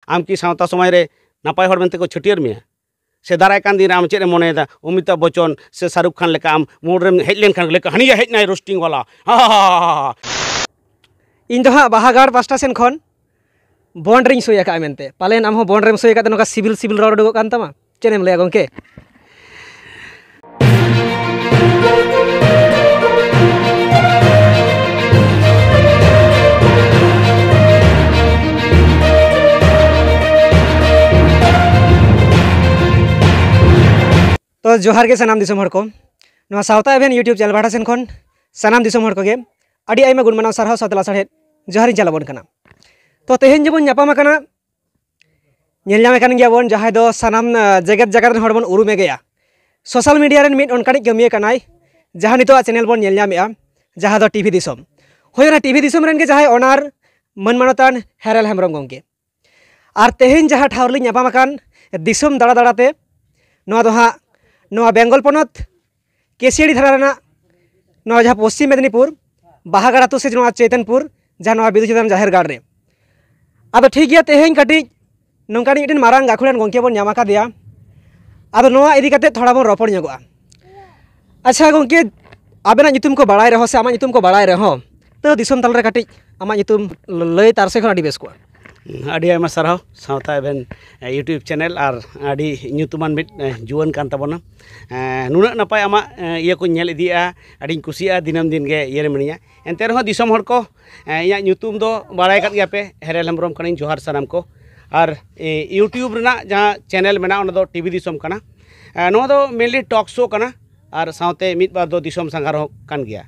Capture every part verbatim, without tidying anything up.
ᱟᱢ ᱠᱤ ᱥᱟᱶᱛᱟ ᱥᱚᱢᱟᱡᱽ ᱨᱮ ᱱᱟᱯᱟᱭ ᱦᱚᱲ ᱢᱮᱱᱛᱮ ᱠᱚ ᱪᱷᱟᱹᱴᱭᱟᱹᱨ ᱢᱮᱭᱟ? ᱥᱮ ᱫᱟᱨᱟᱭ ᱠᱟᱱ ᱫᱤᱱ ᱨᱮ ᱟᱢ ᱪᱮᱫ ᱮᱢ ᱢᱚᱱᱮᱭᱮᱫᱟ, ᱚᱢᱤᱛᱟᱵᱷ ᱵᱚᱪᱪᱚᱱ ᱥᱮ ᱥᱟᱦᱨᱩᱠᱷ ᱠᱷᱟᱱ ᱞᱮᱠᱟ ᱟᱢ ᱢᱳᱲ ᱨᱮᱢ ᱦᱮᱡ ᱞᱮᱱᱠᱷᱟᱱ ᱞᱮᱠᱟ, ᱦᱟᱹᱱᱤᱭᱟ ᱦᱮᱡ ᱱᱟᱭ ᱨᱳᱥᱴᱤᱝ ᱣᱟᱞᱟ, ᱦᱟ ᱦᱟ ᱦᱟ ᱦᱟ ᱦᱟ᱾ ᱤᱧ ᱫᱚ ᱦᱟᱸᱜ ᱵᱟᱦᱟᱜᱟᱲ ᱯᱟᱥᱴᱟ ᱥᱮᱱ ᱠᱷᱚᱱ ᱵᱚᱱᱰ ᱨᱤᱧ ᱥᱳᱭ ᱟᱠᱟᱫᱼᱟ ᱢᱮᱱᱛᱮ᱾ ᱯᱟᱞᱮᱱ ᱟᱢ ᱦᱚᱸ ᱵᱚᱱᱰ ᱨᱮᱢ ᱥᱳᱭ ᱟᱠᱟᱫ ᱛᱮ ᱱᱚᱝᱠᱟ ᱥᱤᱵᱤᱞ ᱥᱤᱵᱤᱞ ᱨᱚᱲ ᱩᱰᱩᱠᱚᱜ ᱠᱟᱱ ᱛᱟᱢᱟ᱾ ᱪᱮᱫ ᱮᱢ ᱞᱟᱹᱭᱟ ᱜᱚᱢᱠᱮ? ᱛᱚ ᱡᱚᱦᱟᱨ ᱜᱮ ᱥᱟᱱᱟᱢ ᱫᱤᱥᱚᱢ ᱦᱚᱲ ᱠᱚ᱾ ᱱᱚᱣᱟ ᱥᱟᱶᱛᱟ ᱮᱵᱷᱮᱱ YouTube ᱪᱮᱱᱮᱞ ᱯᱟᱦᱴᱟ ᱥᱮᱱ ᱠᱷᱚᱱ ᱥᱟᱱᱟᱢ ᱫᱤᱥᱚᱢ ᱦᱚᱲ ᱠᱚᱜᱮ ᱟᱹᱰᱤ ᱟᱭᱢᱟ ᱜᱩᱱ ᱢᱟᱱᱟᱣ ᱥᱟᱨᱦᱟᱣ ᱥᱟᱶᱛᱮ ᱞᱟᱥᱟᱲᱦᱮᱫ ᱡᱚᱦᱟᱨᱤᱧ ᱪᱟᱞ ᱟᱵᱚᱱ ᱠᱟᱱᱟ᱾ ᱛᱚ ᱛᱮᱦᱮᱧ ᱡᱮᱵᱚᱱ ᱧᱟᱯᱟᱢ ᱟᱠᱟᱱᱟ, ᱧᱮᱞ ᱧᱟᱢᱮ ᱠᱟᱱ ᱜᱮᱭᱟᱵᱚᱱ, ᱡᱟᱦᱟᱸᱭ ᱫᱚ ᱥᱟᱱᱟᱢ, ᱟ, ᱡᱮᱜᱮᱛ ᱡᱟᱠᱟᱛ ᱨᱮᱱ ᱦᱚᱲ ᱵᱚᱱ ᱩᱨᱩᱢᱮ ᱜᱮᱭᱟ᱾ ᱥᱳᱥᱟᱞ ᱢᱤᱰᱤᱭᱟ ᱨᱮᱱ ᱢᱤᱫ ᱚᱱᱠᱟᱱᱤᱡ ᱠᱟᱹᱢᱤᱭᱟᱹ ᱠᱟᱱᱟᱭ, ᱡᱟᱦᱟᱸ ᱱᱤᱛᱚᱜ ᱟᱜ ᱪᱮᱱᱮᱞ ᱵᱚᱱ ᱧᱮᱞ ᱧᱟᱢᱮᱜᱼᱟ, ᱡᱟᱦᱟᱸ ᱫᱚ ᱴᱤᱵᱷᱤ ᱫᱤᱥᱚᱢ᱾ ᱦᱳᱭ, ᱚᱱᱟ ᱴᱤᱵᱷᱤ ᱫᱤᱥᱚᱢ ᱨᱮᱱ ᱜᱮ ᱡᱟᱦᱟᱸᱭ ᱚᱱᱟᱨ ᱢᱟᱹᱱ ᱢᱟᱱᱚᱛᱟᱱ ᱦᱮᱨᱮᱞ ᱦᱮᱢᱵᱨᱚᱢ ᱜᱚᱢᱠᱮ᱾ ᱟᱨ ᱛᱮᱦᱮᱧ ᱡᱟᱦᱟᱸ ᱴᱷᱟᱶ ᱨᱮᱞᱤᱧ ᱧᱟᱯᱟᱢ ᱟᱠᱟᱱ, ᱫᱤᱥᱚᱢ ᱫᱟᱬᱟ ᱫᱟᱬᱟᱛᱮ, ᱱᱚᱣᱟ ᱫᱚ ᱦᱟᱸᱜ ᱱᱚᱣᱟ ᱵᱮᱝᱜᱚᱞ ᱯᱚᱱᱚᱛ ᱠᱮᱥᱤᱭᱟᱹᱲᱤ ᱫᱷᱟᱨᱟ ᱨᱮᱱᱟᱜ ᱱᱚᱣᱟ ᱡᱟᱦᱟᱸ ᱯᱚᱥᱪᱤᱢ ᱢᱮᱫᱽᱱᱤᱯᱩᱨ ᱵᱟᱦᱟᱜᱟᱲ ᱟᱹᱛᱩ ᱥᱮ ᱱᱚᱣᱟ ᱪᱮᱛᱚᱱᱯᱩᱨ, ᱡᱟᱦᱟᱸ ᱱᱚᱣᱟ ᱵᱤᱫᱩ ᱪᱟᱸᱫᱟᱱ ᱡᱟᱦᱮᱨ ᱜᱟᱲ ᱨᱮ᱾ ᱟᱫᱚ ᱴᱷᱤᱠ ᱜᱮᱭᱟ, ᱛᱮᱦᱮᱧ ᱠᱟᱹᱴᱤᱡ ᱱᱚᱝᱠᱟᱱᱤᱡ ᱢᱤᱫᱴᱮᱱ ᱢᱟᱨᱟᱝ ᱜᱟᱹᱠᱷᱩᱲᱟᱱ ᱜᱚᱢᱠᱮ ᱵᱚᱱ ᱧᱟᱢ ᱟᱠᱟᱫᱮᱭᱟ᱾ ᱟᱫᱚ ᱱᱚᱣᱟ ᱤᱫᱤ ᱠᱟᱛᱮ ᱛᱷᱚᱲᱟ ᱵᱚᱱ ᱨᱚᱯᱚᱲ ᱧᱚᱜᱚᱜᱼᱟ᱾ ᱟᱪᱪᱷᱟ ᱜᱚᱢᱠᱮ, ᱟᱵᱮᱱᱟᱜ ᱧᱩᱛᱩᱢ ᱠᱚ ᱵᱟᱲᱟᱭ ᱨᱮᱦᱚᱸ ᱥᱮ ᱟᱢᱟᱜ ᱧᱩᱛᱩᱢ ᱠᱚ ᱵᱟᱲᱟᱭ ᱨᱮᱦᱚᱸ, ᱛᱚ ᱫᱤᱥᱚᱢ ᱛᱟᱞᱟᱨᱮ ᱠᱟᱹᱴᱤᱡ ᱟᱢᱟᱜ ᱧᱩᱛᱩᱢ ᱞᱟᱹᱭ ᱛᱟᱨᱥᱮ ᱠᱷᱚᱱ ᱟᱹᱰᱤ ᱵᱮᱥ ᱠᱚᱜᱼᱟ᱾ ᱟᱹᱰᱤ ᱟᱭᱢᱟ ᱥᱟᱨᱦᱟᱣ ᱥᱟᱶᱛᱟ ᱮᱵᱷᱮᱱ, ᱮ, YouTube ᱪᱮᱱᱮᱞ ᱟᱨ ᱟᱹᱰᱤ ᱧᱩᱛᱩᱢᱟᱱ ᱢᱤᱫ, ᱮ, ᱡᱩᱣᱟᱹᱱ ᱠᱟᱱ ᱛᱟᱵᱚᱱᱟ᱾ ᱮ, ᱱᱩᱱᱟᱹᱜ ᱱᱟᱯᱟᱭ ᱟᱢᱟᱜ, ᱮ, ᱤᱭᱟᱹ ᱠᱚᱧ ᱧᱮᱞ ᱤᱫᱤᱭᱮᱫᱼᱟ, ᱟᱹᱰᱤᱧ ᱠᱩᱥᱤᱭᱟᱜᱼᱟ, ᱫᱤᱱᱟᱹᱢ ᱫᱤᱱ ᱜᱮ ᱤᱭᱟᱹ ᱨᱮ ᱢᱤᱱᱟᱹᱧᱟ᱾ ᱮᱱᱛᱮ ᱨᱮᱦᱚᱸ ᱫᱤᱥᱚᱢ ᱦᱚᱲ ᱠᱚ, ᱮ, ᱤᱧᱟᱹᱜ ᱧᱩᱛᱩᱢ ᱫᱚ ᱵᱟᱲᱟᱭ ᱠᱟᱫ ᱜᱮᱭᱟ ᱯᱮ, ᱦᱮᱨᱮᱞ ᱦᱮᱢᱵᱨᱚᱢ ᱠᱟᱹᱱᱟᱹᱧ, ᱡᱚᱦᱟᱨ ᱥᱟᱱᱟᱢ ᱠᱚ᱾ ᱟᱨ, ᱮ, YouTube ᱨᱮᱱᱟᱜ ᱡᱟᱦᱟᱸ ᱪᱮᱱᱮᱞ ᱢᱮᱱᱟᱜᱼᱟ, ᱚᱱᱟ ᱫᱚ ᱴᱤᱵᱷᱤ ᱫᱤᱥᱚᱢ ᱠᱟᱱᱟ᱾ ᱮ, ᱱᱚᱣᱟ ᱫᱚ mainly talk show ᱠᱟᱱᱟ᱾ ᱟᱨ ᱥᱟᱶᱛᱮ ᱢᱤᱫ ᱵᱟᱨ ᱫᱚ ᱫᱤᱥᱚᱢ ᱥᱟᱸᱜᱷᱟᱨ ᱦᱚᱸ ᱠᱟᱱ ᱜᱮᱭᱟ᱾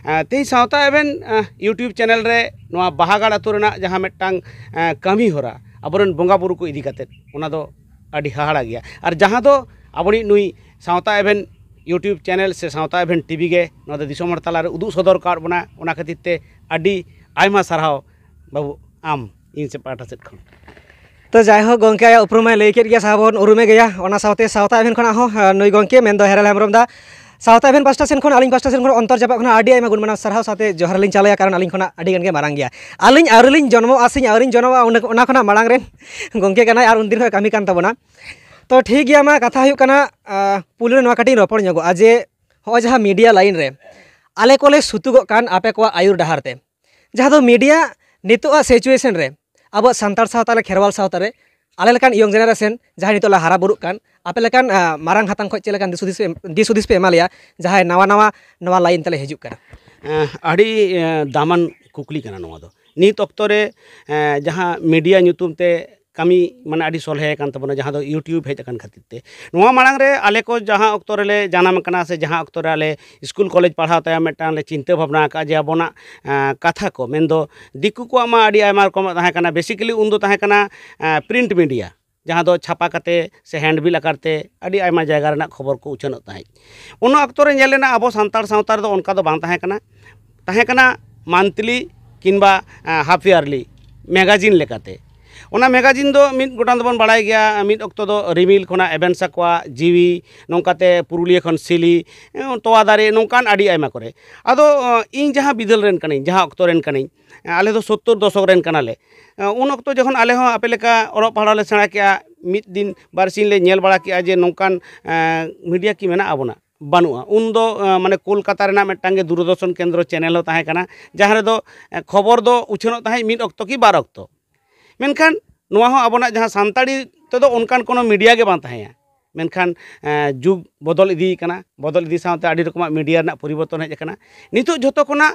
ᱮᱸ, ᱛᱮᱦᱮᱧ ᱥᱟᱶᱛᱟ ᱮᱵᱷᱮᱱ, ᱮᱸ, YouTube ᱪᱮᱱᱮᱞ ᱨᱮ ᱱᱚᱣᱟ ᱵᱟᱦᱟᱜᱟᱲ ᱟᱹᱛᱩ ᱨᱮᱱᱟᱜ ᱡᱟᱦᱟᱸ ᱢᱤᱫᱴᱟᱝ, ᱮᱸ, ᱠᱟᱹᱢᱤ ᱦᱚᱨᱟ, ᱟᱵᱚᱨᱮᱱ ᱵᱚᱸᱜᱟ ᱵᱩᱨᱩ ᱠᱚ ᱤᱫᱤ ᱠᱟᱛᱮᱫ, ᱚᱱᱟ ᱫᱚ ᱟᱹᱰᱤ ᱦᱟᱦᱟᱲᱟ ᱜᱮᱭᱟ᱾ ᱟᱨ ᱡᱟᱦᱟᱸ ᱫᱚ ᱟᱵᱚᱱᱤᱡ ᱱᱩᱭ ᱥᱟᱶᱛᱟ ᱮᱵᱷᱮᱱ YouTube ᱪᱮᱱᱮᱞ ᱥᱮ ᱥᱟᱶᱛᱟ ᱮᱵᱷᱮᱱ ᱴᱤᱵᱷᱤ ᱜᱮ ᱱᱚᱣᱟ ᱫᱚ ᱫᱤᱥᱚᱢ ᱦᱚᱲ ᱛᱟᱞᱟᱨᱮ ᱩᱫᱩᱜ ᱥᱚᱫᱚᱨ ᱟᱠᱟᱫ ᱵᱚᱱᱟ, ᱚᱱᱟ ᱠᱷᱟᱹᱛᱤᱨ ᱛᱮ ᱟᱹᱰᱤ ᱟᱭᱢᱟ ᱥᱟᱨᱦᱟᱣ ᱵᱟᱹᱵᱩ, ᱟᱢ ᱤᱧ ᱥᱮ ᱯᱟᱦᱴᱟ ᱥᱮᱫ ᱠᱷᱚᱱ᱾ ᱛᱚ ᱡᱟᱭᱦᱳᱠ, ᱜᱚᱢᱠᱮ ᱟᱭᱟᱜ ᱩᱯᱨᱩᱢ ᱢᱟᱭ ᱞᱟᱹᱭ ᱠᱮᱫ ᱜᱮᱭᱟ, ᱥᱟᱦᱟ ᱵᱚᱱ ᱩᱨᱩᱢᱮ ᱜᱮᱭᱟ᱾ ᱚᱱᱟ ᱥᱟᱶᱛᱮ ᱥᱟᱶᱛᱟ ᱮᱵᱷᱮᱱ ᱠᱷᱚᱱᱟᱜ ᱦᱚᱸ, ᱮ, ᱱᱩᱭ ᱜᱚᱢᱠᱮ ᱢᱮᱱᱫᱚ ᱦᱮᱨᱮᱞ ᱦᱮᱢᱵᱨᱚᱢ ᱫᱟ, ᱥᱟᱶᱛᱟ ᱮᱵᱷᱮᱱ ᱯᱟᱥᱴᱟ ᱥᱮᱱ ᱠᱷᱚᱱ, ᱟᱞᱤᱧ ᱯᱟᱥᱴᱟ ᱥᱮᱱ ᱠᱷᱚᱱ ᱚᱱᱛᱚᱨ ᱡᱟᱯᱟᱜ ᱠᱷᱚᱱᱟᱜ ᱟᱹᱰᱤ ᱟᱭᱢᱟ ᱜᱩᱱ ᱢᱟᱱᱟᱣ ᱥᱟᱨᱦᱟᱣ ᱥᱟᱶᱛᱮ ᱡᱚᱦᱟᱨ ᱞᱤᱧ ᱪᱟᱞᱟᱭᱟ, ᱠᱟᱨᱚᱱ ᱟᱹᱞᱤᱧ ᱠᱷᱚᱱᱟᱜ ᱟᱹᱰᱤ ᱜᱟᱱ ᱜᱮ ᱢᱟᱨᱟᱝ ᱜᱮᱭᱟ᱾ ᱟᱹᱞᱤᱧ ᱟᱹᱣᱨᱤ ᱞᱤᱧ ᱡᱚᱱᱢᱚᱜᱼᱟ ᱥᱮ ᱟᱹᱣᱨᱤᱧ ᱡᱚᱱᱢᱚᱜᱼᱟ, ᱚᱱᱟ ᱠᱷᱚᱱᱟᱜ ᱢᱟᱲᱟᱝ ᱨᱮᱱ ᱜᱚᱢᱠᱮ ᱠᱟᱱᱟᱭ ᱟᱨ ᱩᱱᱫᱤᱱ ᱠᱷᱚᱱ ᱠᱟᱹᱢᱤ ᱠᱟᱱ ᱛᱟᱵᱚᱱᱟ᱾ ᱛᱚ ᱴᱷᱤᱠ ᱜᱮᱭᱟ, ᱢᱟ ᱠᱟᱛᱷᱟ ᱦᱩᱭᱩᱜ ᱠᱟᱱᱟ, ᱯᱩᱭᱞᱩ ᱨᱮ ᱱᱚᱣᱟ ᱠᱟᱹᱴᱤᱡ ᱤᱧ ᱨᱚᱯᱚᱲ ᱧᱚᱜᱚᱜᱼᱟ ᱡᱮ ᱦᱚᱸᱜᱼᱚᱭ ᱡᱟᱦᱟᱸ ᱢᱤᱰᱤᱭᱟ ᱞᱟᱭᱤᱱ ᱨᱮ ᱟᱞᱮ ᱠᱚᱞᱮ ᱥᱩᱛᱩᱜᱚᱜ ᱠᱟᱱ ᱟᱯᱮ ᱠᱚᱣᱟᱜ ᱟᱹᱭᱩᱨ ᱰᱟᱦᱟᱨ ᱛᱮ, ᱡᱟᱦᱟᱸ ᱫᱚ ᱢᱤᱰᱤᱭᱟ ᱱᱤᱛᱚᱜᱟᱜ ᱥᱤᱪᱩᱭᱮᱥᱚᱱ ᱨᱮ ᱟᱵᱚᱣᱟᱜ ᱥᱟᱱᱛᱟᱲ ᱥᱟᱶᱛᱟ ᱨᱮ, ᱠᱷᱮᱨᱣᱟᱞ ᱥᱟᱶᱛᱟ ᱨᱮ ᱟᱞᱮ ᱞᱮᱠᱟᱱ ᱤᱭᱚᱝ ᱡᱮᱱᱟᱨᱮᱥᱚᱱ ᱡᱟᱦᱟᱸᱭ ᱱᱤᱛᱚᱜ ᱞᱮ ᱦᱟᱨᱟ ᱵᱩᱨᱩᱜ ᱠᱟᱱ, ᱟᱯᱮ ᱞᱮᱠᱟᱱ ᱢᱟᱨᱟᱝ ᱦᱟᱛᱟᱝ ᱠᱷᱚᱱ ᱪᱮᱫ ᱞᱮᱠᱟᱱ ᱫᱤᱥ ᱦᱩᱫᱤᱥ ᱯᱮ, ᱫᱤᱥ ᱦᱩᱫᱤᱥ ᱯᱮ ᱮᱢᱟ ᱞᱮᱭᱟ ᱡᱟᱦᱟᱸᱭ ᱱᱟᱣᱟ ᱱᱟᱣᱟ ᱱᱚᱣᱟ ᱞᱟᱭᱤᱱ ᱛᱮᱞᱮ ᱦᱤᱡᱩᱜ ᱠᱟᱱᱟ? ᱟᱹᱰᱤ ᱫᱟᱢᱟᱱ ᱠᱩᱠᱞᱤ ᱠᱟᱱᱟ ᱱᱚᱣᱟ ᱫᱚ᱾ ᱱᱤᱛ ᱚᱠᱛᱚ ᱨᱮ ᱡᱟᱦᱟᱸ ᱢᱤᱰᱤᱭᱟ ᱧᱩᱛᱩᱢ ᱛᱮ ᱠᱟᱹᱢᱤ ᱢᱟᱱᱮ ᱟᱹᱰᱤ ᱥᱚᱞᱦᱮ ᱟᱠᱟᱱ ᱛᱟᱵᱚᱱᱟ, ᱡᱟᱦᱟᱸ ᱫᱚ YouTube ᱦᱮᱡ ᱟᱠᱟᱱ ᱠᱷᱟᱹᱛᱤᱨ ᱛᱮ᱾ ᱱᱚᱣᱟ ᱢᱟᱲᱟᱝ ᱨᱮ ᱟᱞᱮ ᱠᱚ ᱡᱟᱦᱟᱸ ᱚᱠᱛᱚ ᱨᱮᱞᱮ ᱡᱟᱱᱟᱢ ᱟᱠᱟᱱᱟ ᱥᱮ ᱡᱟᱦᱟᱸ ᱚᱠᱛᱚ ᱨᱮ ᱟᱞᱮ ᱥᱠᱩᱞ ᱠᱚᱞᱮᱡᱽ ᱯᱟᱲᱦᱟᱣ ᱛᱟᱭᱚᱢ ᱢᱤᱫᱴᱟᱝ ᱞᱮ ᱪᱤᱱᱛᱟᱹ ᱵᱷᱟᱵᱽᱱᱟ ᱟᱠᱟᱫᱼᱟ ᱡᱮ ᱟᱵᱚᱱᱟᱜ ᱠᱟᱛᱷᱟ ᱠᱚ, ᱢᱮᱱᱫᱚ ᱫᱤᱠᱩ ᱠᱚᱣᱟᱜ ᱢᱟ ᱟᱹᱰᱤ ᱟᱭᱢᱟ ᱨᱚᱠᱚᱢᱟᱜ ᱛᱟᱦᱮᱸ ᱠᱟᱱᱟ, ᱵᱮᱥᱤᱠᱟᱞᱤ ᱩᱱᱫᱚ ᱛᱟᱦᱮᱸ ᱠᱟᱱᱟ ᱯᱨᱤᱱᱴ ᱢᱤᱰᱤᱭᱟ, ᱡᱟᱦᱟᱸ ᱫᱚ ᱪᱷᱟᱯᱟ ᱠᱟᱛᱮ ᱥᱮ ᱦᱮᱱᱰᱵᱤᱞ ᱟᱠᱟᱨ ᱛᱮ ᱟᱹᱰᱤ ᱟᱭᱢᱟ ᱡᱟᱭᱜᱟ ᱨᱮᱱᱟᱜ ᱠᱷᱚᱵᱚᱨ ᱠᱚ ᱩᱪᱷᱟᱹᱱᱚᱜ ᱛᱟᱦᱮᱸᱫ᱾ ᱚᱱᱟ ᱚᱠᱛᱚ ᱨᱮ ᱧᱮᱞ ᱞᱮᱱᱟ ᱟᱵᱚ ᱥᱟᱱᱛᱟᱲ ᱥᱟᱶᱛᱟ ᱨᱮᱫᱚ ᱚᱱᱠᱟ ᱫᱚ ᱵᱟᱝ ᱛᱟᱦᱮᱸ ᱠᱟᱱᱟ, ᱛᱟᱦᱮᱸ ᱠᱟᱱᱟ ᱢᱟᱱᱛᱷᱞᱤ ᱠᱤᱝᱵᱟ ᱦᱟᱯ ᱤᱭᱟᱨᱞᱤ ᱢᱮᱜᱟᱡᱤᱱ ᱞᱮᱠᱟᱛᱮ᱾ ᱚᱱᱟ ᱢᱮᱜᱟᱡᱤᱱ ᱫᱚ ᱢᱤᱫ ᱜᱚᱴᱟᱝ ᱫᱚᱵᱚᱱ ᱵᱟᱲᱟᱭ ᱜᱮᱭᱟ, ᱢᱤᱫ ᱚᱠᱛᱚ ᱫᱚ ᱨᱤᱢᱤᱞ ᱠᱷᱚᱱᱟᱜ ᱮᱵᱷᱮᱱ ᱥᱟᱠᱣᱟ, ᱡᱤᱣᱤ, ᱱᱚᱝᱠᱟᱛᱮ ᱯᱩᱨᱩᱞᱤᱭᱟᱹ ᱠᱷᱚᱱ ᱥᱤᱞᱤ, ᱛᱚᱣᱟ ᱫᱟᱨᱮ, ᱱᱚᱝᱠᱟᱱ ᱟᱹᱰᱤ ᱟᱭᱢᱟ ᱠᱚᱨᱮ᱾ ᱟᱫᱚ ᱤᱧ ᱡᱟᱦᱟᱸ ᱵᱤᱫᱟᱹᱞ ᱨᱮᱱ ᱠᱟᱹᱱᱟᱹᱧ, ᱡᱟᱦᱟᱸ ᱚᱠᱛᱚ ᱨᱮᱱ ᱠᱟᱹᱱᱟᱹᱧ, ᱟᱞᱮ ᱫᱚ ᱥᱳᱛᱛᱳᱨ ᱫᱚᱥᱚᱠ ᱨᱮᱱ ᱠᱟᱱᱟᱞᱮ᱾ ᱩᱱ ᱚᱠᱛᱚ ᱡᱚᱠᱷᱚᱱ ᱟᱞᱮ ᱦᱚᱸ ᱟᱯᱮ ᱞᱮᱠᱟ ᱚᱞᱚᱜ ᱯᱟᱲᱦᱟᱣ ᱞᱮ ᱥᱮᱬᱟ ᱠᱮᱜᱼᱟ, ᱢᱤᱫ ᱫᱤᱱ ᱵᱟᱨᱥᱤᱧ ᱞᱮ ᱧᱮᱞ ᱵᱟᱲᱟ ᱠᱮᱜᱼᱟ ᱡᱮ ᱱᱚᱝᱠᱟᱱ ᱢᱤᱰᱤᱭᱟ ᱠᱤ ᱢᱮᱱᱟᱜᱼᱟ ᱟᱵᱚᱱᱟᱜ? ᱵᱟᱹᱱᱩᱜᱼᱟ᱾ ᱩᱱᱫᱚ ᱢᱟᱱᱮ ᱠᱳᱞᱠᱟᱛᱟ ᱨᱮᱱᱟᱜ ᱢᱤᱫᱴᱟᱝ ᱜᱮ ᱫᱩᱨᱚᱫᱚᱨᱥᱚᱱ ᱠᱮᱱᱫᱨᱚ ᱪᱮᱱᱮᱞ ᱦᱚᱸ ᱛᱟᱦᱮᱸ ᱠᱟᱱᱟ, ᱡᱟᱦᱟᱸ ᱨᱮᱫᱚ ᱠᱷᱚᱵᱚᱨ ᱫᱚ ᱩᱪᱷᱟᱹᱱᱚᱜ ᱛᱟᱦᱮᱸᱫ ᱢᱤᱫ ᱚᱠᱛᱚ ᱠᱤ ᱵᱟᱨ ᱚᱠᱛᱚ᱾ ᱢᱮᱱᱠᱷᱟᱱ ᱱᱚᱣᱟ ᱦᱚᱸ ᱟᱵᱚᱱᱟᱜ ᱡᱟᱦᱟᱸ ᱥᱟᱱᱛᱟᱲᱤ ᱛᱮᱫᱚ ᱚᱱᱠᱟᱱ ᱠᱳᱱᱳ ᱢᱤᱰᱤᱭᱟ ᱜᱮ ᱵᱟᱝ ᱛᱟᱦᱮᱸᱭᱟ᱾ ᱢᱮᱱᱠᱷᱟᱱ ᱡᱩᱜᱽ ᱵᱚᱫᱚᱞ ᱤᱫᱤᱭ ᱠᱟᱱᱟ, ᱵᱚᱫᱚᱞ ᱤᱫᱤ ᱥᱟᱶᱛᱮ ᱟᱹᱰᱤ ᱨᱚᱠᱚᱢᱟᱜ ᱢᱤᱰᱤᱭᱟ ᱨᱮᱱᱟᱜ ᱯᱚᱨᱤᱵᱚᱨᱛᱚᱱ ᱦᱮᱡ ᱟᱠᱟᱱᱟ᱾ ᱱᱤᱛᱚᱜ ᱡᱷᱚᱛᱚ ᱠᱷᱚᱱᱟᱜ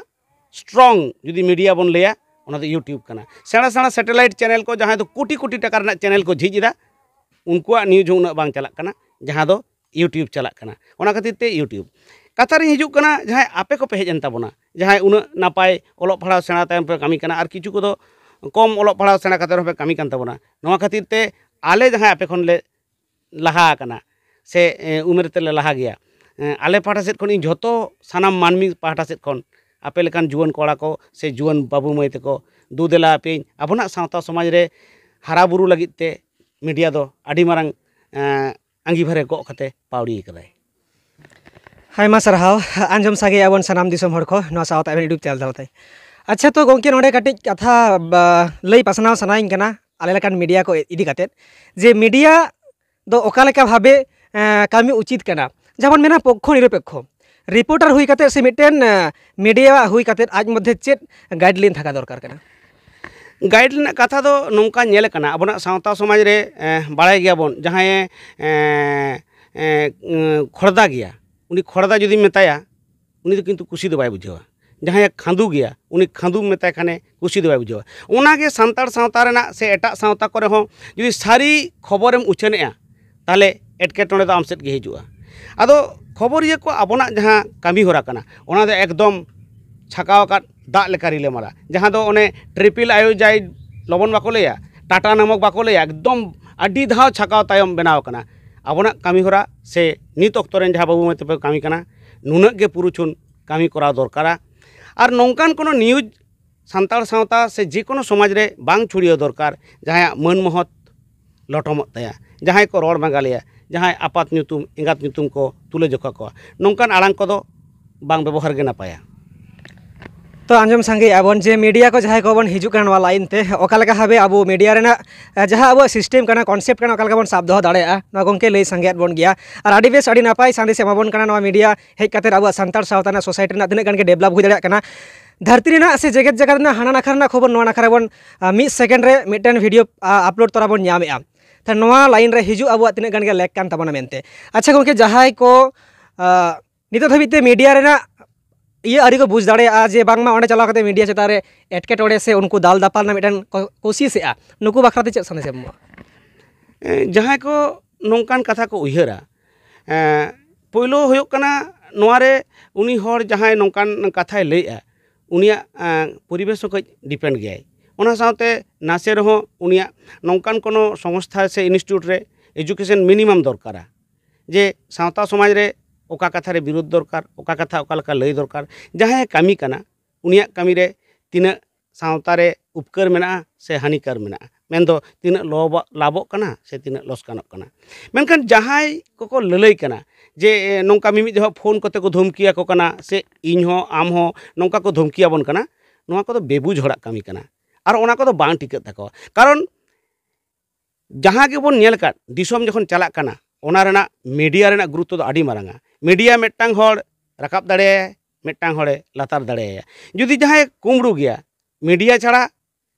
ᱥᱴᱨᱚᱝ ᱡᱩᱫᱤ ᱢᱤᱰᱤᱭᱟ ᱵᱚᱱ ᱞᱟᱹᱭᱟ, ᱚᱱᱟ ᱫᱚ YouTube ᱠᱟᱱᱟ᱾ ᱥᱮᱬᱟ ᱥᱮᱬᱟ ᱥᱮᱴᱮᱞᱟᱭᱤᱴ ᱪᱮᱱᱮᱞ ᱠᱚ, ᱡᱟᱦᱟᱸᱭ ᱫᱚ ᱠᱳᱴᱤ ᱠᱳᱴᱤ ᱴᱟᱠᱟ ᱨᱮᱱᱟᱜ ᱪᱮᱱᱮᱞ ᱠᱚ ᱡᱷᱤᱡ ᱮᱫᱟ, ᱩᱱᱠᱩᱣᱟᱜ ᱱᱤᱭᱩᱡᱽ ᱦᱚᱸ ᱩᱱᱟᱹᱜ ᱵᱟᱝ ᱪᱟᱞᱟᱜ ᱠᱟᱱᱟ, ᱡᱟᱦᱟᱸ ᱫᱚ YouTube ᱪᱟᱞᱟᱜ ᱠᱟᱱᱟ᱾ ᱚᱱᱟ ᱠᱷᱟᱹᱛᱤᱨ ᱛᱮ YouTube᱾ ᱠᱟᱛᱷᱟ ᱨᱤᱧ ᱦᱤᱡᱩᱜ ᱠᱟᱱᱟ, ᱡᱟᱦᱟᱸᱭ ᱟᱯᱮ ᱠᱚᱯᱮ ᱦᱮᱡ ᱮᱱ ᱛᱟᱵᱚᱱᱟ, ᱡᱟᱦᱟᱸᱭ ᱩᱱᱟᱹᱜ ᱱᱟᱯᱟᱭ ᱚᱞᱚᱜ ᱯᱟᱲᱦᱟᱣ ᱥᱮᱬᱟ ᱛᱟᱭᱚᱢ ᱯᱮ ᱠᱟᱹᱢᱤ ᱠᱟᱱᱟ, ᱟᱨ ᱠᱤᱪᱷᱩ ᱠᱚᱫᱚ ᱠᱚᱢ ᱚᱞᱚᱜ ᱯᱟᱲᱦᱟᱣ ᱥᱮᱬᱟ ᱠᱟᱛᱮ ᱨᱮᱦᱚᱸ ᱯᱮ ᱠᱟᱹᱢᱤ ᱠᱟᱱ ᱛᱟᱵᱚᱱᱟ, ᱱᱚᱣᱟ ᱠᱷᱟᱹᱛᱤᱨ ᱛᱮ ᱟᱞᱮ ᱡᱟᱦᱟᱸᱭ ᱟᱯᱮ ᱠᱷᱚᱱ ᱞᱮ ᱞᱟᱦᱟ ᱟᱠᱟᱱᱟ ᱥᱮ ᱩᱢᱮᱨ ᱛᱮᱞᱮ ᱞᱟᱦᱟ ᱜᱮᱭᱟ, ᱟᱞᱮ ᱯᱟᱦᱴᱟ ᱥᱮᱫ ᱠᱷᱚᱱ, ᱤᱧ ᱡᱷᱚᱛᱚ ᱥᱟᱱᱟᱢ ᱢᱟᱹᱱᱢᱤ ᱯᱟᱦᱴᱟ ᱥᱮᱫ ᱠᱷᱚᱱ ᱟᱯᱮ ᱞᱮᱠᱟᱱ ᱡᱩᱣᱟᱹᱱ ᱠᱚᱲᱟ ᱠᱚ ᱥᱮ ᱡᱩᱣᱟᱹᱱ ᱵᱟᱹᱵᱩ ᱢᱟᱹᱭ ᱛᱟᱠᱚ, ᱫᱩ ᱫᱮᱞᱟ ᱟᱯᱮᱧ ᱟᱵᱚᱱᱟᱜ ᱥᱟᱶᱛᱟ ᱥᱚᱢᱟᱡᱽ ᱨᱮ ᱦᱟᱨᱟ ᱵᱩᱨᱩ ᱞᱟᱹᱜᱤᱫ ᱛᱮ ᱢᱤᱰᱤᱭᱟ ᱫᱚ ᱟᱹᱰᱤ ᱢᱟᱨᱟᱝ ᱟᱸᱜᱤᱵᱷᱟᱨᱮ ᱜᱚᱜ ᱠᱟᱛᱮ ᱯᱟᱹᱣᱲᱤ ᱟᱠᱟᱫᱟᱭ᱾ ᱟᱭᱢᱟ ᱥᱟᱨᱦᱟᱣ᱾ ᱟᱸᱡᱚᱢ ᱥᱟᱸᱜᱮᱭᱟᱵᱚᱱ ᱥᱟᱱᱟᱢ ᱫᱤᱥᱚᱢ ᱦᱚᱲ ᱠᱚ ᱱᱚᱣᱟ ᱥᱟᱶᱛᱟ ᱮᱵᱷᱮᱱ YouTube ᱪᱮᱱᱮᱞ ᱛᱟᱞᱟᱛᱮ᱾ ᱟᱪᱪᱷᱟ, ᱛᱚ ᱜᱚᱢᱠᱮ, ᱱᱚᱰᱮ ᱠᱟᱹᱴᱤᱡ ᱠᱟᱛᱷᱟ ᱵᱟ, ᱞᱟᱹᱭ ᱯᱟᱥᱱᱟᱣ ᱥᱟᱱᱟᱧ ᱠᱟᱱᱟ ᱟᱞᱮ ᱞᱮᱠᱟᱱ ᱢᱤᱰᱤᱭᱟ ᱠᱚ ᱤᱫᱤ ᱠᱟᱛᱮᱫ, ᱡᱮ ᱢᱤᱰᱤᱭᱟ ᱫᱚ ᱚᱠᱟ ᱞᱮᱠᱟ ᱵᱷᱟᱵᱮ ᱮᱸ, ᱠᱟᱹᱢᱤ ᱩᱪᱤᱛ ᱠᱟᱱᱟ? ᱡᱟᱦᱟᱸ ᱵᱚᱱ ᱢᱮᱱᱟ ᱯᱚᱠᱠᱷᱚ ᱱᱤᱨᱚᱯᱮᱠᱠᱷᱚ᱾ ᱨᱤᱯᱳᱨᱴᱟᱨ ᱦᱩᱭ ᱠᱟᱛᱮᱫ ᱥᱮ ᱢᱤᱫᱴᱮᱱ ᱮᱸ, ᱢᱤᱰᱤᱭᱟ ᱦᱩᱭ ᱠᱟᱛᱮᱫ ᱟᱡ ᱢᱚᱫᱽᱫᱷᱮ ᱪᱮᱫ ᱜᱟᱭᱤᱰ ᱞᱟᱭᱤᱱ ᱛᱷᱟᱠᱟ ᱫᱚᱨᱠᱟᱨ ᱠᱟᱱᱟ? ᱜᱟᱭᱤᱰ ᱨᱮᱱᱟᱜ ᱠᱟᱛᱷᱟ ᱫᱚ ᱱᱚᱝᱠᱟ ᱧᱮᱞ ᱟᱠᱟᱱᱟ, ᱟᱵᱚᱱᱟᱜ ᱥᱟᱶᱛᱟ ᱥᱚᱢᱟᱡᱽ ᱨᱮ ᱮᱸ, ᱵᱟᱲᱟᱭ ᱜᱮᱭᱟᱵᱚᱱ, ᱡᱟᱦᱟᱸᱭᱮ ᱮᱸ, ᱮᱸ, ᱠᱷᱚᱲᱫᱟ ᱜᱮᱭᱟ, ᱩᱱᱤ ᱠᱷᱚᱲᱫᱟ ᱡᱩᱫᱤᱢ ᱢᱮᱛᱟᱭᱟ, ᱩᱱᱤ ᱫᱚ ᱠᱤᱱᱛᱩ ᱠᱩᱥᱤ ᱫᱚ ᱵᱟᱭ ᱵᱩᱡᱷᱟᱹᱣᱟ᱾ ᱡᱟᱦᱟᱸᱭᱮ ᱠᱷᱟᱸᱫᱩ ᱜᱮᱭᱟ, ᱩᱱᱤ ᱠᱷᱟᱸᱫᱩᱢ ᱢᱮᱛᱟᱭ ᱠᱷᱟᱱᱮ ᱠᱩᱥᱤ ᱫᱚ ᱵᱟᱭ ᱵᱩᱡᱷᱟᱹᱣᱟ᱾ ᱚᱱᱟᱜᱮ ᱥᱟᱱᱛᱟᱲ ᱥᱟᱶᱛᱟ ᱨᱮᱱᱟᱜ ᱥᱮ ᱮᱴᱟᱜ ᱥᱟᱶᱛᱟ ᱠᱚᱨᱮ ᱦᱚᱸ ᱡᱩᱫᱤ ᱥᱟᱹᱨᱤ ᱠᱷᱚᱵᱚᱨᱮᱢ ᱩᱪᱷᱟᱹᱱᱮᱜᱼᱟ, ᱛᱟᱦᱚᱞᱮ ᱮᱴᱠᱮᱴᱚᱬᱮ ᱫᱚ ᱟᱢ ᱥᱮᱫ ᱜᱮ ᱦᱤᱡᱩᱜᱼᱟ᱾ ᱟᱫᱚ ᱠᱷᱚᱵᱚᱨᱤᱭᱟᱹ ᱠᱚ ᱟᱵᱚᱱᱟᱜ ᱡᱟᱦᱟᱸ ᱠᱟᱹᱢᱤ ᱦᱚᱨᱟ ᱠᱟᱱᱟ, ᱚᱱᱟ ᱫᱚ ᱮᱠᱫᱚᱢ ᱪᱷᱟᱠᱟᱣ ᱟᱠᱟᱫ ᱫᱟᱜ ᱞᱮᱠᱟ ᱨᱤᱞᱟᱹᱢᱟᱞᱟ, ᱡᱟᱦᱟᱸ ᱫᱚ ᱚᱱᱮ ᱴᱨᱤᱯᱤᱞ ᱟᱭᱳᱡᱟᱭᱤᱰ ᱞᱚᱵᱚᱱ ᱵᱟᱠᱚ ᱞᱟᱹᱭᱟ, ᱴᱟᱴᱟ ᱱᱟᱢᱚᱠ ᱵᱟᱠᱚ ᱞᱟᱹᱭᱟ, ᱮᱠᱫᱚᱢ ᱟᱹᱰᱤ ᱫᱷᱟᱣ ᱪᱷᱟᱠᱟᱣ ᱛᱟᱭᱚᱢ ᱵᱮᱱᱟᱣ ᱟᱠᱟᱱᱟ᱾ ᱟᱵᱚᱱᱟᱜ ᱠᱟᱹᱢᱤ ᱦᱚᱨᱟ ᱥᱮ ᱱᱤᱛ ᱚᱠᱛᱚ ᱨᱮᱱ ᱡᱟᱦᱟᱸ ᱵᱟᱹᱵᱩ ᱢᱟᱹᱭ ᱛᱟᱠᱚ ᱠᱟᱹᱢᱤ ᱠᱟᱱᱟ, ᱱᱩᱱᱟᱹᱜ ᱜᱮ ᱯᱩᱨᱩᱪᱷᱩᱱ ᱠᱟᱹᱢᱤ ᱠᱚᱨᱟᱣ ᱫᱚᱨᱠᱟᱨᱟ᱾ ᱟᱨ ᱱᱚᱝᱠᱟᱱ ᱠᱳᱱᱳ ᱱᱤᱭᱩᱡᱽ ᱥᱟᱱᱛᱟᱲ ᱥᱟᱶᱛᱟ ᱥᱮ ᱡᱮᱠᱳᱱᱳ ᱥᱚᱢᱟᱡᱽ ᱨᱮ ᱵᱟᱝ ᱪᱷᱩᱲᱭᱟᱹᱣ ᱫᱚᱨᱠᱟᱨ, ᱡᱟᱦᱟᱸᱭᱟᱜ ᱢᱟᱹᱱ ᱢᱚᱦᱚᱛ ᱞᱚᱴᱚᱢᱚᱜ ᱛᱟᱭᱟ, ᱡᱟᱦᱟᱸᱭ ᱠᱚ ᱨᱚᱲ ᱵᱟᱝᱜᱟᱞᱤᱭᱟ, ᱡᱟᱦᱟᱸᱭ ᱟᱯᱟᱛ ᱧᱩᱛᱩᱢ, ᱮᱸᱜᱟᱛ ᱧᱩᱛᱩᱢ ᱠᱚ ᱛᱩᱞᱟᱹ ᱡᱚᱠᱷᱟ ᱠᱚᱣᱟ, ᱱᱚᱝᱠᱟᱱ ᱟᱲᱟᱝ ᱠᱚᱫᱚ ᱵᱟᱝ ᱵᱮᱵᱚᱦᱟᱨ ᱜᱮ ᱱᱟᱯᱟᱭᱟ᱾ ᱛᱚ ᱟᱸᱡᱚᱢ ᱥᱟᱸᱜᱮᱭᱮᱫᱼᱟ ᱵᱚᱱ ᱡᱮ ᱢᱤᱰᱤᱭᱟ ᱠᱚ ᱡᱟᱦᱟᱸᱭ ᱠᱚᱵᱚᱱ ᱦᱤᱡᱩᱜ ᱠᱟᱱᱟ ᱱᱚᱣᱟ ᱞᱟᱭᱤᱱ ᱛᱮ, ᱚᱠᱟ ᱞᱮᱠᱟ ᱵᱷᱟᱵᱮ ᱟᱵᱚ ᱢᱤᱰᱤᱭᱟ ᱨᱮᱱᱟᱜ, ᱮ, ᱡᱟᱦᱟᱸ ᱟᱵᱚᱣᱟᱜ ᱥᱤᱥᱴᱮᱢ ᱠᱟᱱᱟ, ᱠᱚᱱᱥᱮᱯᱴ ᱠᱟᱱᱟ, ᱚᱠᱟ ᱞᱮᱠᱟ ᱵᱚᱱ ᱥᱟᱵ ᱫᱚᱦᱚ ᱫᱟᱲᱮᱭᱟᱜᱼᱟ, ᱱᱚᱣᱟ ᱜᱚᱢᱠᱮ ᱞᱟᱹᱭ ᱥᱟᱸᱜᱮᱭᱟᱫ ᱵᱚᱱ ᱜᱮᱭᱟ᱾ ᱟᱨ ᱟᱹᱰᱤ ᱵᱮᱥ, ᱟᱹᱰᱤ ᱱᱟᱯᱟᱭ ᱥᱟᱸᱫᱮᱥ ᱮᱢᱟᱵᱚᱱ ᱠᱟᱱᱟ ᱱᱚᱣᱟ ᱢᱤᱰᱤᱭᱟ ᱦᱮᱡ ᱠᱟᱛᱮ ᱟᱵᱚᱣᱟᱜ ᱥᱟᱱᱛᱟᱲ ᱥᱟᱶᱛᱟ ᱨᱮᱱᱟᱜ, ᱥᱳᱥᱟᱭᱴᱤ ᱨᱮᱱᱟᱜ ᱛᱤᱱᱟᱹᱜ ᱜᱟᱱ ᱜᱮ ᱰᱮᱵᱷᱞᱚᱯ ᱦᱩᱭ ᱫᱟᱲᱮᱭᱟᱜ ᱠᱟᱱᱟ᱾ ᱫᱷᱟᱹᱨᱛᱤ ᱨᱮᱱᱟᱜ ᱥᱮ ᱡᱮᱜᱮᱛ ᱡᱟᱠᱟᱛ ᱨᱮᱱᱟᱜ ᱦᱟᱱᱟ ᱱᱟᱠᱷᱟ ᱨᱮᱱᱟᱜ ᱠᱷᱚᱵᱚᱨ ᱱᱚᱣᱟ ᱱᱟᱠᱷᱟ ᱨᱮᱵᱚᱱ, ᱟ, ᱢᱤᱫ ᱥᱮᱠᱮᱱᱰ ᱨᱮ ᱢᱤᱫᱴᱮᱱ ᱵᱷᱤᱰᱤᱭᱳ, ᱟ, ᱟᱯᱞᱳᱰ ᱛᱚᱨᱟ ᱵᱚᱱ ᱧᱟᱢᱮᱫᱼᱟ᱾ ᱛᱟᱦᱞᱮ ᱱᱚᱣᱟ ᱞᱟᱭᱤᱱ ᱨᱮ ᱦᱤᱡᱩᱜ ᱟᱵᱚᱣᱟᱜ ᱛᱤᱱᱟᱹᱜ ᱜᱟᱱ ᱜᱮ ᱞᱮᱠ ᱠᱟᱱ ᱛᱟᱵᱚᱱᱟ ᱢᱮᱱᱛᱮ᱾ ᱟᱪᱪᱷᱟ ᱜᱚᱢᱠᱮ, ᱡᱟᱦᱟᱸᱭ ᱠᱚ, ᱟ, ᱱᱤᱛᱚᱜ ᱫᱷᱟᱹᱵᱤᱡ ᱛᱮ ᱢᱤᱰᱤᱭᱟ ᱨᱮᱱᱟᱜ ᱤᱭᱟᱹ ᱟᱹᱣᱨᱤ ᱠᱚ ᱵᱩᱡᱽ ᱫᱟᱲᱮᱭᱟᱜᱼᱟ ᱡᱮ ᱵᱟᱝᱢᱟ ᱚᱸᱰᱮ ᱪᱟᱞᱟᱣ ᱠᱟᱛᱮ ᱢᱤᱰᱤᱭᱟ ᱪᱮᱛᱟᱱ ᱨᱮ ᱮᱴᱠᱮᱴᱚᱬᱮ ᱥᱮ ᱩᱱᱠᱩ ᱫᱟᱞ ᱫᱟᱯᱟᱞ ᱨᱮᱱᱟᱜ ᱢᱤᱫᱴᱮᱱ ᱠᱚ ᱠᱳᱥᱤᱥᱮᱜᱼᱟ, ᱱᱩᱠᱩ ᱵᱟᱠᱷᱨᱟ ᱛᱮ ᱪᱮᱫ ᱥᱟᱸᱫᱮᱥ ᱮᱢ ᱮᱢᱚᱜᱼᱟ? ᱮ, ᱡᱟᱦᱟᱸᱭ ᱠᱚ ᱱᱚᱝᱠᱟᱱ ᱠᱟᱛᱷᱟ ᱠᱚ ᱩᱭᱦᱟᱹᱨᱟ, ᱮ, ᱯᱳᱭᱞᱳ ᱦᱩᱭᱩᱜ ᱠᱟᱱᱟ, ᱱᱚᱣᱟ ᱨᱮ ᱩᱱᱤ ᱦᱚᱲ ᱡᱟᱦᱟᱸᱭ ᱱᱚᱝᱠᱟᱱ ᱠᱟᱛᱷᱟᱭ ᱞᱟᱹᱭᱮᱜᱼᱟ, ᱩᱱᱤᱭᱟᱜ, ᱮ, ᱯᱚᱨᱤᱵᱮᱥ ᱦᱚᱸ ᱠᱟᱹᱡ ᱰᱤᱯᱮᱱᱰ ᱜᱮᱭᱟᱭ᱾ ᱚᱱᱟ ᱥᱟᱶᱛᱮ ᱱᱟᱥᱮ ᱨᱮᱦᱚᱸ ᱩᱱᱤᱭᱟᱜ ᱱᱚᱝᱠᱟᱱ ᱠᱳᱱᱳ ᱥᱚᱝᱥᱛᱷᱟ ᱥᱮ ᱤᱱᱥᱴᱤᱴᱤᱭᱩᱴ ᱨᱮ ᱮᱡᱩᱠᱮᱥᱚᱱ ᱢᱤᱱᱤᱢᱟᱢ ᱫᱚᱨᱠᱟᱨᱟ᱾ ᱡᱮ ᱥᱟᱶᱛᱟ ᱥᱚᱢᱟᱡᱽ ᱨᱮ ᱚᱠᱟ ᱠᱟᱛᱷᱟ ᱨᱮ ᱵᱤᱨᱳᱫᱷ ᱫᱚᱨᱠᱟᱨ, ᱚᱠᱟ ᱠᱟᱛᱷᱟ ᱚᱠᱟ ᱞᱮᱠᱟ ᱞᱟᱹᱭ ᱫᱚᱨᱠᱟᱨ, ᱡᱟᱦᱟᱸᱭᱮ ᱠᱟᱹᱢᱤ ᱠᱟᱱᱟ ᱩᱱᱤᱭᱟᱜ ᱠᱟᱹᱢᱤ ᱨᱮ ᱛᱤᱱᱟᱹᱜ ᱥᱟᱶᱛᱟ ᱨᱮ ᱩᱯᱠᱟᱹᱨ ᱢᱮᱱᱟᱜᱼᱟ ᱥᱮ ᱦᱟᱹᱱᱤᱠᱟᱨ ᱢᱮᱱᱟᱜᱼᱟ, ᱢᱮᱱᱫᱚ ᱛᱤᱱᱟᱹᱜ ᱞᱚᱵᱚ-, ᱞᱟᱵᱚᱜ ᱠᱟᱱᱟ ᱥᱮ ᱛᱤᱱᱟᱹᱜ ᱞᱚᱥᱠᱟᱱᱚᱜ ᱠᱟᱱᱟ᱾ ᱢᱮᱱᱠᱷᱟᱱ ᱡᱟᱦᱟᱸᱭ ᱠᱚᱠᱚ ᱞᱟᱹᱞᱟᱹᱭ ᱠᱟᱱᱟ ᱡᱮ ᱱᱚᱝᱠᱟ ᱢᱤᱢᱤᱫ ᱡᱚᱦᱚᱜ ᱯᱷᱳᱱ ᱠᱚᱛᱮ ᱠᱚ ᱫᱷᱚᱢᱠᱤᱭᱟᱠᱚ ᱠᱟᱱᱟ, ᱥᱮ ᱤᱧ ᱦᱚᱸ ᱟᱢ ᱦᱚᱸ ᱱᱚᱝᱠᱟ ᱠᱚ ᱫᱷᱚᱢᱠᱤᱭᱟᱵᱚᱱ ᱠᱟᱱᱟ, ᱱᱚᱣᱟ ᱠᱚᱫᱚ ᱵᱮᱵᱩᱡᱽ ᱦᱚᱲᱟᱜ ᱠᱟᱹᱢᱤ ᱠᱟᱱᱟ᱾ ᱟᱨ ᱚᱱᱟ ᱠᱚᱫᱚ ᱵᱟᱝ ᱴᱤᱠᱟᱹᱜ ᱛᱟᱠᱚᱣᱟ᱾ ᱠᱟᱨᱚᱱ ᱡᱟᱦᱟᱸ ᱜᱮᱵᱚᱱ ᱧᱮᱞ ᱟᱠᱟᱫ, ᱫᱤᱥᱚᱢ ᱡᱚᱠᱷᱚᱱ ᱪᱟᱞᱟᱜ ᱠᱟᱱᱟ, ᱚᱱᱟ ᱨᱮᱱᱟᱜ ᱢᱤᱰᱤᱭᱟ ᱨᱮᱱᱟᱜ ᱜᱩᱨᱩᱛᱛᱚ ᱫᱚ ᱟᱹᱰᱤ ᱢᱟᱨᱟᱝᱟ᱾ ᱢᱤᱰᱤᱭᱟ ᱢᱤᱫᱴᱟᱝ ᱦᱚᱲ ᱨᱟᱠᱟᱵ ᱫᱟᱲᱮᱭᱟᱭᱟ, ᱢᱤᱫᱴᱟᱝ ᱦᱚᱲᱮ ᱞᱟᱛᱟᱨ ᱫᱟᱲᱮᱭᱟᱭᱟ᱾ ᱡᱩᱫᱤ ᱡᱟᱦᱟᱸᱭ ᱠᱩᱢᱵᱽᱲᱩ ᱜᱮᱭᱟ, ᱢᱤᱰᱤᱭᱟ ᱪᱷᱟᱲᱟ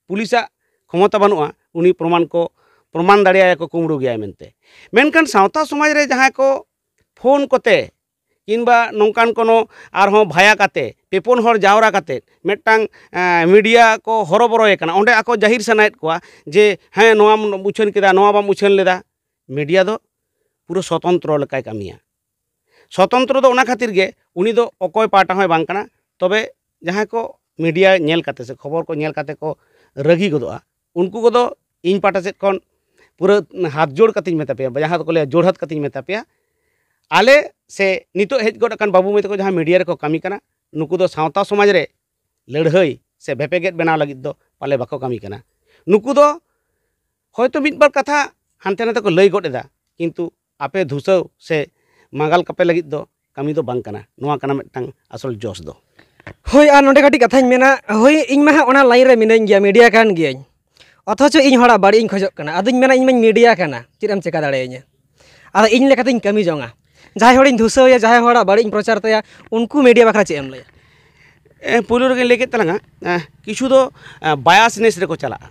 ᱯᱩᱞᱤᱥᱟᱜ ᱠᱷᱚᱢᱚᱛᱟ ᱵᱟᱹᱱᱩᱜᱼᱟ ᱩᱱᱤ ᱯᱨᱚᱢᱟᱱ ᱠᱚ, ᱯᱨᱚᱢᱟᱱ ᱫᱟᱲᱮᱭᱟᱭᱟ ᱠᱚ ᱠᱩᱢᱵᱽᱲᱩ ᱜᱮᱭᱟᱭ ᱢᱮᱱᱛᱮ᱾ ᱢᱮᱱᱠᱷᱟᱱ ᱥᱟᱶᱛᱟ ᱥᱚᱢᱟᱡᱽ ᱨᱮ ᱡᱟᱦᱟᱸᱭ ᱠᱚ ᱯᱷᱳᱱ ᱠᱚᱛᱮ ᱠᱤᱝᱵᱟ ᱱᱚᱝᱠᱟᱱ ᱠᱳᱱᱳ ᱟᱨᱦᱚᱸ ᱵᱷᱟᱭᱟ ᱠᱟᱛᱮ, ᱯᱮ ᱯᱩᱱ ᱦᱚᱲ ᱡᱟᱣᱨᱟ ᱠᱟᱛᱮ ᱢᱤᱫᱴᱟᱝ, ᱮᱸ, ᱢᱤᱰᱤᱭᱟ ᱠᱚ ᱦᱚᱨᱚᱵᱚᱨᱚᱭᱮ ᱠᱟᱱᱟ, ᱚᱸᱰᱮ ᱟᱠᱚ ᱡᱟᱹᱦᱤᱨ ᱥᱟᱱᱟᱭᱮᱫ ᱠᱚᱣᱟ ᱡᱮ, "ᱦᱮᱸ, ᱱᱚᱣᱟᱢ ᱩᱪᱷᱟᱹᱱ ᱠᱮᱫᱟ, ᱱᱚᱣᱟ ᱵᱟᱢ ᱩᱪᱷᱟᱹᱱ ᱞᱮᱫᱟ᱾" ᱢᱤᱰᱤᱭᱟ ᱫᱚ ᱯᱩᱨᱟᱹ ᱥᱚᱛᱚᱱᱛᱨᱚ ᱞᱮᱠᱟᱭ ᱠᱟᱹᱢᱤᱭᱟ᱾ ᱥᱚᱛᱚᱱᱛᱨᱚ ᱫᱚ ᱚᱱᱟ ᱠᱷᱟᱹᱛᱤᱨ ᱜᱮ, ᱩᱱᱤ ᱫᱚ ᱚᱠᱚᱭ ᱯᱟᱦᱴᱟ ᱦᱚᱸᱭ ᱵᱟᱝ ᱠᱟᱱᱟ᱾ ᱛᱚᱵᱮ ᱡᱟᱦᱟᱸᱭ ᱠᱚ ᱢᱤᱰᱤᱭᱟ ᱧᱮᱞ ᱠᱟᱛᱮ ᱥᱮ ᱠᱷᱚᱵᱚᱨ ᱠᱚ ᱧᱮᱞ ᱠᱟᱛᱮ ᱠᱚ ᱨᱟᱹᱜᱤ ᱜᱚᱫᱚᱜᱼᱟ, ᱩᱱᱠᱩ ᱠᱚᱫᱚ ᱤᱧ ᱯᱟᱦᱴᱟ ᱥᱮᱫ ᱠᱷᱚᱱ ᱯᱩᱨᱟᱹ ᱦᱟᱛ ᱡᱳᱲ ᱠᱟᱛᱮᱧ ᱢᱮᱛᱟ ᱯᱮᱭᱟ, ᱡᱟᱦᱟᱸ ᱫᱚᱠᱚ ᱞᱟᱹᱭᱟ ᱡᱳᱲᱦᱟᱛ ᱠᱟᱛᱮᱧ ᱢᱮᱛᱟ ᱯᱮᱭᱟ, ᱟᱞᱮ ᱥᱮ ᱱᱤᱛᱚᱜ ᱦᱮᱡ ᱜᱚᱫ ᱟᱠᱟᱱ ᱵᱟᱹᱵᱩ ᱢᱟᱹᱭ ᱛᱟᱠᱚ ᱡᱟᱦᱟᱸ ᱢᱤᱰᱤᱭᱟ ᱨᱮᱠᱚ ᱠᱟᱹᱢᱤ ᱠᱟᱱᱟ, ᱱᱩᱠᱩ ᱫᱚ ᱥᱟᱶᱛᱟ ᱥᱚᱢᱟᱡᱽ ᱨᱮ ᱞᱟᱹᱲᱦᱟᱹᱭ ᱥᱮ ᱵᱷᱮᱯᱮᱜᱮᱫ ᱵᱮᱱᱟᱣ ᱞᱟᱹᱜᱤᱫ ᱫᱚ ᱯᱟᱞᱮ ᱵᱟᱠᱚ ᱠᱟᱹᱢᱤ ᱠᱟᱱᱟ᱾ ᱱᱩᱠᱩ ᱫᱚ ᱦᱚᱭᱛᱳ ᱢᱤᱫ ᱵᱟᱨ ᱠᱟᱛᱷᱟ ᱦᱟᱱᱛᱮ ᱱᱟᱛᱮ ᱠᱚ ᱞᱟᱹᱭ ᱜᱚᱫ ᱮᱫᱟ, ᱠᱤᱱᱛᱩ ᱟᱯᱮ ᱫᱷᱩᱥᱟᱹᱣ ᱥᱮ ᱢᱟᱸᱜᱟᱞ ᱠᱟᱯᱮ ᱞᱟᱹᱜᱤᱫ ᱫᱚ ᱠᱟᱹᱢᱤ ᱫᱚ ᱵᱟᱝ ᱠᱟᱱᱟ᱾ ᱱᱚᱣᱟ ᱠᱟᱱᱟ ᱢᱤᱫᱴᱟᱝ ᱟᱥᱚᱞ ᱡᱚᱥ ᱫᱚ᱾ ᱦᱳᱭ, ᱟᱨ ᱱᱚᱰᱮ ᱠᱟᱹᱴᱤᱡ ᱠᱟᱛᱷᱟᱧ ᱢᱮᱱᱟ, ᱦᱳᱭ, ᱤᱧ ᱢᱟ ᱦᱟᱸᱜ ᱚᱱᱟ ᱞᱟᱭᱤᱱ ᱨᱮ ᱢᱤᱱᱟᱹᱧ ᱜᱮᱭᱟ, ᱢᱤᱰᱤᱭᱟ ᱠᱟᱱ ᱜᱤᱭᱟᱹᱧ, ᱚᱛᱷᱚᱪᱚ ᱤᱧ ᱦᱚᱲᱟᱜ ᱵᱟᱹᱲᱤᱡ ᱤᱧ ᱠᱷᱚᱡᱚᱜ ᱠᱟᱱᱟ᱾ ᱟᱫᱚᱧ ᱢᱮᱱᱟ, "ᱤᱧ ᱢᱟᱧ ᱢᱤᱰᱤᱭᱟ ᱠᱟᱱᱟ, ᱪᱮᱫ ᱮᱢ ᱪᱮᱠᱟ ᱫᱟᱲᱮᱭᱟᱹᱧᱟ?" ᱟᱫᱚ ᱤᱧ ᱞᱮᱠᱟᱛᱤᱧ ᱠᱟᱹᱢᱤ ᱡᱚᱝᱟ, ᱡᱟᱦᱟᱸᱭ ᱦᱚᱲᱤᱧ ᱫᱷᱩᱥᱟᱹᱣᱮᱭᱟ, ᱡᱟᱦᱟᱸᱭ ᱦᱚᱲᱟᱜ ᱵᱟᱹᱲᱤᱡ ᱤᱧ ᱯᱨᱚᱪᱟᱨ ᱛᱟᱭᱟ, ᱩᱱᱠᱩ ᱢᱤᱰᱤᱭᱟ ᱵᱟᱠᱷᱨᱟ ᱪᱮᱫ ᱮᱢ ᱞᱟᱹᱭᱟ? ᱮ, ᱯᱩᱭᱞᱩ ᱨᱮᱜᱮᱧ ᱞᱟᱹᱭ ᱠᱮᱫ ᱛᱟᱞᱟᱝᱟ, ᱮ, ᱠᱤᱪᱷᱩ ᱫᱚ, ᱮ, ᱵᱟᱭᱟᱥᱱᱮᱥ ᱨᱮᱠᱚ ᱪᱟᱞᱟᱜᱼᱟ᱾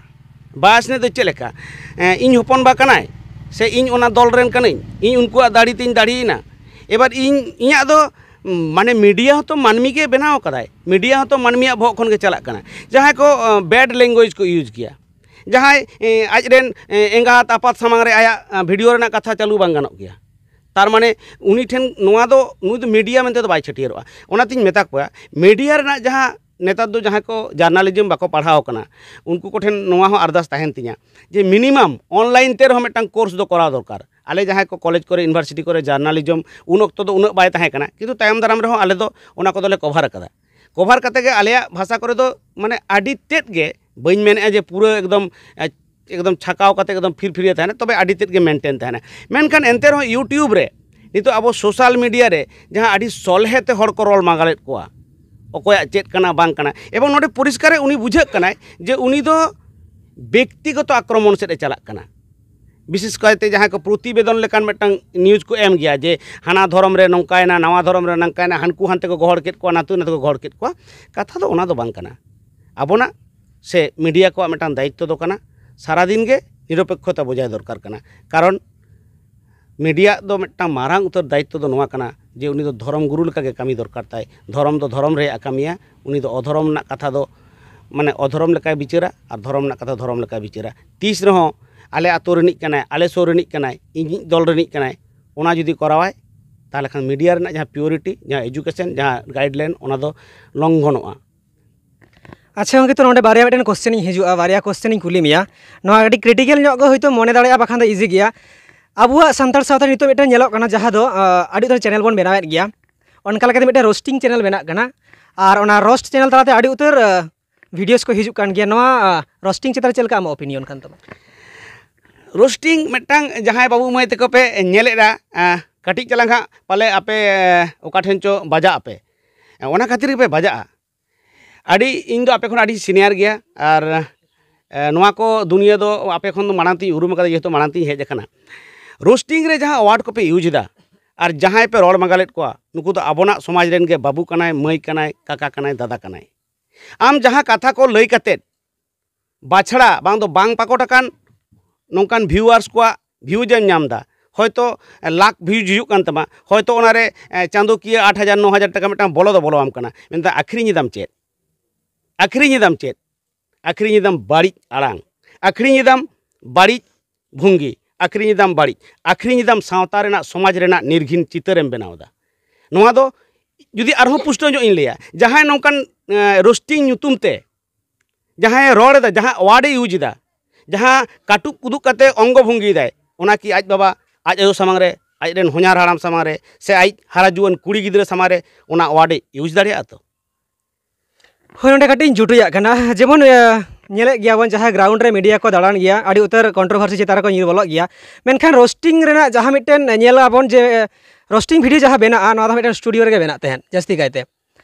ᱵᱟᱭᱟᱥᱱᱮᱥ ᱫᱚ ᱪᱮᱫ ᱞᱮᱠᱟ? ᱮ, ᱤᱧ ᱦᱚᱯᱚᱱ ᱵᱟ ᱠᱟᱱᱟᱭ, ᱥᱮ ᱤᱧ ᱚᱱᱟ ᱫᱚᱞ ᱨᱮᱱ ᱠᱟᱹᱱᱟᱹᱧ, ᱤᱧ ᱩᱱᱠᱩᱣᱟᱜ ᱫᱟᱲᱮ ᱛᱤᱧ ᱫᱟᱲᱮᱭᱮᱱᱟ᱾ ᱮᱵᱟᱨ ᱤᱧ, ᱤᱧᱟᱹᱜ ᱫᱚ, ᱩᱢ, ᱢᱟᱱᱮ ᱢᱤᱰᱤᱭᱟ ᱦᱚᱸᱛᱚ ᱢᱟᱹᱱᱢᱤ ᱜᱮ ᱵᱮᱱᱟᱣ ᱠᱟᱫᱟᱭ, ᱢᱤᱰᱤᱭᱟ ᱦᱚᱸᱛᱚ ᱢᱟᱹᱱᱢᱤᱭᱟᱜ ᱵᱚᱦᱚᱜ ᱠᱷᱚᱱ ᱜᱮ ᱪᱟᱞᱟᱜ ᱠᱟᱱᱟ᱾ ᱡᱟᱦᱟᱸᱭ ᱠᱚ, ᱮ, ᱵᱮᱰ ᱞᱮᱝᱜᱩᱭᱮᱡᱽ ᱠᱚ ᱤᱭᱩᱡᱽ ᱜᱮᱭᱟ, ᱡᱟᱦᱟᱸᱭ, ᱮ, ᱟᱡᱨᱮᱱ, ᱮ, ᱮᱸᱜᱟᱛ ᱟᱯᱟᱛ ᱥᱟᱢᱟᱝ ᱨᱮ ᱟᱭᱟᱜ, ᱮ, ᱵᱷᱤᱰᱤᱭᱳ ᱨᱮᱱᱟᱜ ᱠᱟᱛᱷᱟ ᱪᱟᱹᱞᱩ ᱵᱟᱝ ᱜᱟᱱᱚᱜ ᱜᱮᱭᱟ᱾ ᱛᱟᱨ ᱢᱟᱱᱮ ᱩᱱᱤ ᱴᱷᱮᱱ ᱱᱚᱣᱟ ᱫᱚ, ᱱᱩᱭ ᱫᱚ ᱢᱤᱰᱤᱭᱟ ᱢᱮᱱᱛᱮ ᱫᱚ ᱵᱟᱭ ᱪᱷᱟᱹᱴᱭᱟᱹᱨᱚᱜᱼᱟ᱾ ᱚᱱᱟᱛᱤᱧ ᱢᱮᱛᱟ ᱠᱚᱣᱟ, ᱢᱤᱰᱤᱭᱟ ᱨᱮᱱᱟᱜ ᱡᱟᱦᱟᱸ ᱱᱮᱛᱟᱨ ᱫᱚ ᱡᱟᱦᱟᱸᱭ ᱠᱚ ᱡᱟᱨᱱᱟᱞᱤᱡᱚᱢ ᱵᱟᱠᱚ ᱯᱟᱲᱦᱟᱣ ᱠᱟᱱᱟ, ᱩᱱᱠᱩ ᱠᱚᱴᱷᱮᱱ ᱱᱚᱣᱟ ᱦᱚᱸ ᱟᱨᱫᱟᱥ ᱛᱟᱦᱮᱱ ᱛᱤᱧᱟ ᱡᱮ ᱢᱤᱱᱤᱢᱟᱢ ᱚᱱᱞᱟᱭᱤᱱ ᱛᱮ ᱨᱮᱦᱚᱸ ᱢᱤᱫᱴᱟᱝ ᱠᱳᱨᱥ ᱫᱚ ᱠᱚᱨᱟᱣ ᱫᱚᱨᱠᱟᱨ᱾ ᱟᱞᱮ ᱡᱟᱦᱟᱸᱭ ᱠᱚ ᱠᱚᱞᱮᱡᱽ ᱠᱚᱨᱮ, ᱤᱭᱩᱱᱤᱵᱷᱟᱨᱥᱤᱴᱤ ᱠᱚᱨᱮ ᱡᱟᱨᱱᱟᱞᱤᱡᱚᱢ ᱩᱱ ᱚᱠᱛᱚ ᱫᱚ ᱩᱱᱟᱹᱜ ᱵᱟᱭ ᱛᱟᱦᱮᱸ ᱠᱟᱱᱟ, ᱠᱤᱱᱛᱩ ᱛᱟᱭᱚᱢ ᱫᱟᱨᱟᱢ ᱨᱮᱦᱚᱸ ᱟᱞᱮ ᱫᱚ ᱚᱱᱟ ᱠᱚᱫᱚᱞᱮ ᱠᱚᱵᱷᱟᱨ ᱟᱠᱟᱫᱟ᱾ ᱠᱚᱵᱷᱟᱨ ᱠᱟᱛᱮ ᱜᱮ ᱟᱞᱮᱭᱟᱜ ᱵᱷᱟᱥᱟ ᱠᱚᱨᱮ ᱫᱚ ᱢᱟᱱᱮ ᱟᱹᱰᱤ ᱛᱮᱫ ᱜᱮ, ᱵᱟᱹᱧ ᱢᱮᱱᱮᱫᱼᱟ ᱡᱮ ᱯᱩᱨᱟᱹ ᱮᱠᱫᱚᱢ, ᱮ, ᱮᱠᱫᱚᱢ ᱪᱷᱟᱠᱟᱣ ᱠᱟᱛᱮ ᱮᱠᱫᱚᱢ ᱯᱷᱤᱨᱯᱷᱤᱨᱤᱭᱟᱹ ᱛᱟᱦᱮᱱᱟ, ᱛᱚᱵᱮ ᱟᱹᱰᱤ ᱛᱮᱫ ᱜᱮ ᱢᱮᱱᱴᱮᱱ ᱛᱟᱦᱮᱱᱟ᱾ ᱢᱮᱱᱠᱷᱟᱱ ᱮᱱᱛᱮ ᱨᱮᱦᱚᱸ YouTube ᱨᱮ ᱱᱤᱛᱚᱜ ᱟᱵᱚ ᱥᱳᱥᱟᱞ ᱢᱤᱰᱤᱭᱟ ᱨᱮ ᱡᱟᱦᱟᱸ ᱟᱹᱰᱤ ᱥᱚᱞᱦᱮ ᱛᱮ ᱦᱚᱲ ᱠᱚ ᱨᱚᱲ ᱢᱟᱜᱟᱞᱮᱫ ᱠᱚᱣᱟ, ᱚᱠᱚᱭᱟᱜ ᱪᱮᱫ ᱠᱟᱱᱟ ᱵᱟᱝ ᱠᱟᱱᱟ, ᱮᱵᱚᱝ ᱱᱚᱰᱮ ᱯᱚᱨᱤᱥᱠᱟᱨ ᱨᱮ ᱩᱱᱤ ᱵᱩᱡᱷᱟᱹᱜ ᱠᱟᱱᱟᱭ ᱡᱮ ᱩᱱᱤ ᱫᱚ ᱵᱮᱠᱛᱤᱜᱚᱛᱚ ᱟᱠᱨᱚᱢᱚᱱ ᱥᱮᱫ ᱮ ᱪᱟᱞᱟᱜ ᱠᱟᱱᱟ᱾ ᱵᱤᱥᱮᱥ ᱠᱟᱭᱛᱮ ᱡᱟᱦᱟᱸᱭ ᱠᱚ ᱯᱨᱚᱛᱤᱵᱮᱫᱚᱱ ᱞᱮᱠᱟᱱ ᱢᱤᱫᱴᱟᱝ ᱱᱤᱭᱩᱡᱽ ᱠᱚ ᱮᱢ ᱜᱮᱭᱟ ᱡᱮ ᱦᱟᱱᱟ ᱫᱷᱚᱨᱚᱢ ᱨᱮ ᱱᱚᱝᱠᱟᱭᱮᱱᱟ, ᱱᱟᱣᱟ ᱫᱷᱚᱨᱚᱢ ᱨᱮ ᱱᱚᱝᱠᱟᱭᱮᱱᱟ, ᱦᱟᱱᱠᱩ ᱦᱟᱱᱛᱮ ᱠᱚ ᱜᱚᱦᱚᱲ ᱠᱮᱫ ᱠᱚᱣᱟ, ᱱᱟᱛᱮ ᱱᱟᱛᱮ ᱠᱚ ᱜᱚᱦᱚᱲ ᱠᱮᱫ ᱠᱚᱣᱟ᱾ ᱠᱟᱛᱷᱟ ᱫᱚ ᱚᱱᱟ ᱫᱚ ᱵᱟᱝ ᱠᱟᱱᱟ᱾ ᱟᱵᱚᱱᱟᱜ ᱥᱮ ᱢᱤᱰᱤᱭᱟ ᱠᱚᱣᱟᱜ ᱢᱤᱫᱴᱟᱝ ᱫᱟᱭᱤᱛᱛᱚ ᱫᱚ ᱠᱟᱱᱟ, ᱥᱟᱨᱟᱫᱤᱱ ᱜᱮ ᱱᱤᱨᱚᱯᱮᱠᱠᱷᱚᱛᱟ ᱵᱚᱡᱟᱭ ᱫᱚᱨᱠᱟᱨ ᱠᱟᱱᱟ᱾ ᱠᱟᱨᱚᱱ ᱢᱤᱰᱤᱭᱟ ᱫᱚ ᱢᱤᱫᱴᱟᱝ ᱢᱟᱨᱟᱝ ᱩᱛᱟᱹᱨ ᱫᱟᱭᱤᱛᱛᱚ ᱫᱚ ᱱᱚᱣᱟ ᱠᱟᱱᱟ ᱡᱮ ᱩᱱᱤ ᱫᱚ ᱫᱷᱚᱨᱚᱢ ᱜᱩᱨᱩ ᱞᱮᱠᱟᱜᱮ ᱠᱟᱹᱢᱤ ᱫᱚᱨᱠᱟᱨ ᱛᱟᱭ᱾ ᱫᱷᱚᱨᱚᱢ ᱫᱚ ᱫᱷᱚᱨᱚᱢ ᱨᱮᱭᱟᱜ ᱮ ᱠᱟᱹᱢᱤᱭᱟ, ᱩᱱᱤ ᱫᱚ ᱚᱫᱷᱚᱨᱚᱢ ᱨᱮᱱᱟᱜ ᱠᱟᱛᱷᱟ ᱫᱚ ᱢᱟᱱᱮ ᱚᱫᱷᱚᱨᱚᱢ ᱞᱮᱠᱟᱭ ᱵᱤᱪᱟᱹᱨᱟ ᱟᱨ ᱫᱷᱚᱨᱚᱢ ᱨᱮᱱᱟᱜ ᱠᱟᱛᱷᱟ ᱫᱷᱚᱨᱚᱢ ᱞᱮᱠᱟᱭ ᱵᱤᱪᱟᱹᱨᱟ᱾ ᱛᱤᱥ ᱨᱮᱦᱚᱸ ᱟᱞᱮ ᱟᱛᱳ ᱨᱤᱱᱤᱡ ᱠᱟᱱᱟᱭ, ᱟᱞᱮ ᱥᱩᱨ ᱨᱤᱱᱤᱡ ᱠᱟᱱᱟᱭ, ᱤᱧᱤᱡ ᱫᱚᱞ ᱨᱤᱱᱤᱡ ᱠᱟᱱᱟᱭ, ᱚᱱᱟ ᱡᱩᱫᱤ ᱠᱚᱨᱟᱣᱟᱭ, ᱛᱟᱦᱚᱞᱮ ᱠᱷᱟᱱ ᱢᱤᱰᱤᱭᱟ ᱨᱮᱱᱟᱜ ᱡᱟᱦᱟᱸ ᱯᱤᱭᱩᱨᱤᱴᱤ, ᱡᱟᱦᱟᱸ ᱮᱡᱩᱠᱮᱥᱚᱱ, ᱡᱟᱦᱟᱸ ᱜᱟᱭᱤᱰᱞᱟᱭᱤᱱ, ᱚᱱᱟ ᱫᱚ ᱞᱚᱝᱜᱷᱚᱱᱚᱜᱼᱟ᱾ ᱟᱪᱪᱷᱟ ᱜᱚᱝᱠᱮ, ᱛᱚ ᱱᱚᱰᱮ ᱵᱟᱨᱭᱟ ᱢᱤᱫᱴᱮᱱ ᱠᱚᱥᱪᱮᱱ ᱤᱧ ᱦᱤᱡᱩᱜᱼᱟ, ᱵᱟᱨᱭᱟ ᱠᱚᱥᱪᱮᱱ ᱤᱧ ᱠᱩᱞᱤ ᱢᱮᱭᱟ᱾ ᱱᱚᱣᱟ ᱟᱹᱰᱤ ᱠᱨᱤᱴᱤᱠᱮᱞ ᱧᱚᱜ ᱜᱮ ᱦᱳᱭᱛᱳ ᱢᱚᱱᱮ ᱫᱟᱲᱮᱭᱟᱜᱼᱟ, ᱵᱟᱠᱷᱟᱱ ᱫᱚ ᱤᱡᱤ ᱜᱮᱭᱟ᱾ ᱟᱵᱚᱣᱟᱜ ᱥᱟᱱᱛᱟᱲ ᱥᱟᱶᱛᱟ ᱱᱤᱛᱚᱜ ᱢᱤᱫᱴᱮᱱ ᱧᱮᱞᱚᱜ ᱠᱟᱱᱟ, ᱡᱟᱦᱟᱸ ᱫᱚ ᱟᱹᱰᱤ ᱩᱛᱟᱹᱨ ᱪᱮᱱᱮᱞ ᱵᱚᱱ ᱵᱮᱱᱟᱣᱮᱫ ᱜᱮᱭᱟ, ᱚᱱᱠᱟ ᱞᱮᱠᱟᱛᱮ ᱢᱤᱫᱴᱮᱱ ᱨᱳᱥᱴᱤᱝ ᱪᱮᱱᱮᱞ ᱵᱮᱱᱟᱜ ᱠᱟᱱᱟ, ᱟᱨ ᱚᱱᱟ ᱨᱳᱥᱴ ᱪᱮᱱᱮᱞ ᱛᱟᱞᱟᱛᱮ ᱟᱹᱰᱤ ᱩᱛᱟᱹᱨ ᱵᱷᱤᱰᱤᱭᱳᱥ ᱠᱚ ᱦᱤᱡᱩᱜ ᱠᱟᱱ ᱜᱮᱭᱟ᱾ ᱱᱚᱣᱟ ᱨᱳᱥᱴᱤᱝ ᱪᱮᱛᱟᱱ ᱨᱮ ᱪᱮᱫ ᱞᱮᱠᱟ ᱟᱢᱟᱜ ᱳᱯᱤᱱᱤᱭᱚᱱ ᱠᱟᱱ ᱛᱟᱢᱟ? ᱨᱳᱥᱴᱤᱝ ᱢᱤᱫᱴᱟᱝ ᱡᱟᱦᱟᱸᱭ ᱵᱟᱹᱵᱩ ᱢᱟᱹᱭ ᱛᱟᱠᱚ ᱯᱮ ᱧᱮᱞᱮᱫᱼᱟ, ᱠᱟᱹᱴᱤᱡ ᱪᱟᱞᱟᱝ ᱦᱟᱸᱜ ᱯᱟᱞᱮ ᱟᱯᱮ ᱚᱠᱟ ᱴᱷᱮᱱ ᱪᱚ ᱵᱟᱡᱟᱜ ᱟᱯᱮ, ᱚᱱᱟ ᱠᱷᱟᱹᱛᱤᱨ ᱜᱮᱯᱮ ᱵᱟᱡᱟᱜᱼᱟ᱾ ᱟᱹᱰᱤ, ᱤᱧ ᱫᱚ ᱟᱯᱮ ᱠᱷᱚᱱ ᱟᱹᱰᱤ ᱥᱤᱱᱤᱭᱟᱨ ᱜᱮᱭᱟ, ᱟᱨ ᱱᱚᱣᱟ ᱠᱚ ᱫᱩᱱᱤᱭᱟᱹ ᱫᱚ ᱟᱯᱮ ᱠᱷᱚᱱ ᱫᱚ ᱢᱟᱲᱟᱝ ᱛᱤᱧ ᱩᱨᱩᱢ ᱟᱠᱟᱫᱟ, ᱡᱮᱦᱮᱛᱩ ᱢᱟᱲᱟᱝ ᱛᱤᱧ ᱦᱮᱡ ᱟᱠᱟᱱᱟ᱾ ᱨᱳᱥᱴᱤᱝ ᱨᱮ ᱡᱟᱦᱟᱸ ᱣᱟᱨᱰ ᱠᱚᱯᱮ ᱤᱭᱩᱡᱽ ᱮᱫᱟ ᱟᱨ ᱡᱟᱦᱟᱸᱭ ᱯᱮ ᱨᱚᱲ ᱢᱟᱜᱟᱞᱮᱫ ᱠᱚᱣᱟ, ᱱᱩᱠᱩ ᱫᱚ ᱟᱵᱚᱱᱟᱜ ᱥᱚᱢᱟᱡᱽ ᱨᱮᱱ ᱜᱮ ᱵᱟᱹᱵᱩ ᱠᱟᱱᱟᱭ, ᱢᱟᱹᱭ ᱠᱟᱱᱟᱭ, ᱠᱟᱠᱟ ᱠᱟᱱᱟᱭ, ᱫᱟᱫᱟ ᱠᱟᱱᱟᱭ᱾ ᱟᱢ ᱡᱟᱦᱟᱸ ᱠᱟᱛᱷᱟ ᱠᱚ ᱞᱟᱹᱭ ᱠᱟᱛᱮᱫ ᱵᱟᱪᱷᱲᱟ ᱵᱟᱝ ᱫᱚ ᱵᱟᱝ ᱯᱟᱠᱚᱴ ᱟᱠᱟᱱ ᱱᱚᱝᱠᱟᱱ ᱵᱷᱤᱭᱩᱣᱟᱨᱥ ᱠᱚᱣᱟᱜ ᱵᱷᱤᱭᱩᱡ ᱮᱢ ᱧᱟᱢ ᱮᱫᱟ, ᱦᱚᱭᱛᱳ ᱞᱟᱠᱷ ᱵᱷᱤᱭᱩᱡ ᱦᱩᱭᱩᱜ ᱠᱟᱱ ᱛᱟᱢᱟ, ᱦᱚᱭᱛᱳ ᱚᱱᱟᱨᱮ ᱪᱟᱸᱫᱳᱠᱤᱭᱟᱹ ᱟᱴ ᱦᱟᱡᱟᱨ ᱱᱚ ᱦᱟᱡᱟᱨ ᱴᱟᱠᱟ ᱢᱤᱫᱴᱟᱝ ᱵᱚᱞᱚ ᱫᱚ ᱵᱚᱞᱚᱣᱟᱢ ᱠᱟᱱᱟ, ᱢᱮᱱᱫᱟ ᱟᱹᱠᱷᱨᱤᱧ ᱮᱫᱟᱢ ᱪᱮᱫ? ᱟᱹᱠᱷᱨᱤᱧ ᱮᱫᱟᱢ ᱪᱮᱫ? ᱟᱹᱠᱷᱨᱤᱧ ᱮᱫᱟᱢ ᱵᱟᱹᱲᱤᱡ ᱟᱲᱟᱝ, ᱟᱹᱠᱷᱨᱤᱧ ᱮᱫᱟᱢ ᱵᱟᱹᱲᱤᱡ ᱵᱷᱩᱝᱜᱤ, ᱟᱹᱠᱷᱨᱤᱧ ᱮᱫᱟᱢ ᱵᱟᱹᱲᱤᱡ, ᱟᱹᱠᱷᱨᱤᱧ ᱮᱫᱟᱢ ᱥᱟᱶᱛᱟ ᱨᱮᱱᱟᱜ, ᱥᱚᱢᱟᱡᱽ ᱨᱮᱱᱟᱜ ᱱᱤᱨᱜᱷᱤᱱ ᱪᱤᱛᱟᱹᱨᱮᱢ ᱵᱮᱱᱟᱣ ᱮᱫᱟ᱾ ᱱᱚᱣᱟ ᱫᱚ ᱡᱩᱫᱤ ᱟᱨᱦᱚᱸ ᱯᱩᱥᱴᱟᱹᱣ ᱧᱚᱜ ᱤᱧ ᱞᱟᱹᱭᱟ, ᱡᱟᱦᱟᱸᱭ ᱱᱚᱝᱠᱟᱱ ᱨᱳᱥᱴᱤᱝ ᱧᱩᱛᱩᱢ ᱛᱮ ᱡᱟᱦᱟᱸᱭ ᱨᱚᱲ ᱮᱫᱟ, ᱡᱟᱦᱟᱸ ᱣᱟᱨᱰ ᱮ ᱤᱭᱩᱡᱽ ᱮᱫᱟ, ᱡᱟᱦᱟᱸ ᱠᱟᱹᱴᱩᱵ ᱠᱩᱫᱩᱜ ᱠᱟᱛᱮ ᱚᱝᱜᱚ ᱵᱷᱚᱝᱜᱤᱭᱮᱫᱟᱭ, ᱚᱱᱟ ᱠᱤ ᱟᱡ ᱵᱟᱵᱟ, ᱟᱡ ᱟᱭᱳ ᱥᱟᱢᱟᱝ ᱨᱮ, ᱟᱡ ᱨᱮᱱ ᱦᱚᱧᱦᱟᱨ ᱦᱟᱲᱟᱢ ᱥᱟᱢᱟᱝ ᱨᱮ, ᱥᱮ ᱟᱡ ᱦᱟᱨᱟ ᱡᱩᱣᱟᱹᱱ ᱠᱩᱲᱤ ᱜᱤᱫᱽᱨᱟᱹ ᱥᱟᱢᱟᱝ ᱨᱮ ᱚᱱᱟ ᱣᱟᱨᱰ ᱮ ᱤᱭᱩᱡᱽ ᱫᱟᱲᱮᱭᱟᱜᱼᱟ? ᱛᱚ ᱦᱳᱭ, ᱱᱚᱰᱮ ᱠᱟᱹᱴᱤᱡ ᱤᱧ ᱡᱩᱴᱩᱭᱟᱜ ᱠᱟᱱᱟ᱾ ᱡᱮᱢᱚᱱ ᱧᱮᱞᱮᱫ ᱜᱮᱭᱟ ᱵᱚᱱ, ᱡᱟᱦᱟᱸ ᱜᱨᱟᱣᱩᱱᱰ ᱨᱮ ᱢᱤᱰᱤᱭᱟ ᱠᱚ ᱫᱟᱬᱟᱱ ᱜᱮᱭᱟ, ᱟᱹᱰᱤ ᱩᱛᱟᱹᱨ ᱠᱚᱱᱴᱨᱳᱵᱷᱟᱨᱥᱤ ᱪᱮᱛᱟᱱ ᱨᱮᱠᱚ ᱧᱤᱨ ᱵᱚᱞᱚᱜ ᱜᱮᱭᱟ᱾ ᱢᱮᱱᱠᱷᱟᱱ ᱨᱳᱥᱴᱤᱝ ᱨᱮᱱᱟᱜ ᱡᱟᱦᱟᱸ ᱢᱤᱫᱴᱮᱱ ᱧᱮᱞ ᱟᱵᱚᱱ ᱡᱮ ᱨᱳᱥᱴᱤᱝ ᱵᱷᱤᱰᱤᱭᱳ ᱡᱟᱦᱟᱸ ᱵᱮᱱᱟᱜᱼᱟ, ᱱᱚᱣᱟ ᱫᱚ ᱢᱤᱫᱴᱮᱱ ᱥᱴᱩᱰᱤᱭᱳ ᱨᱮᱜᱮ ᱵᱮᱱᱟᱜ ᱛᱟᱦᱮᱸᱫ ᱡᱟᱹᱥᱛᱤ ᱠᱟᱭᱛᱮ,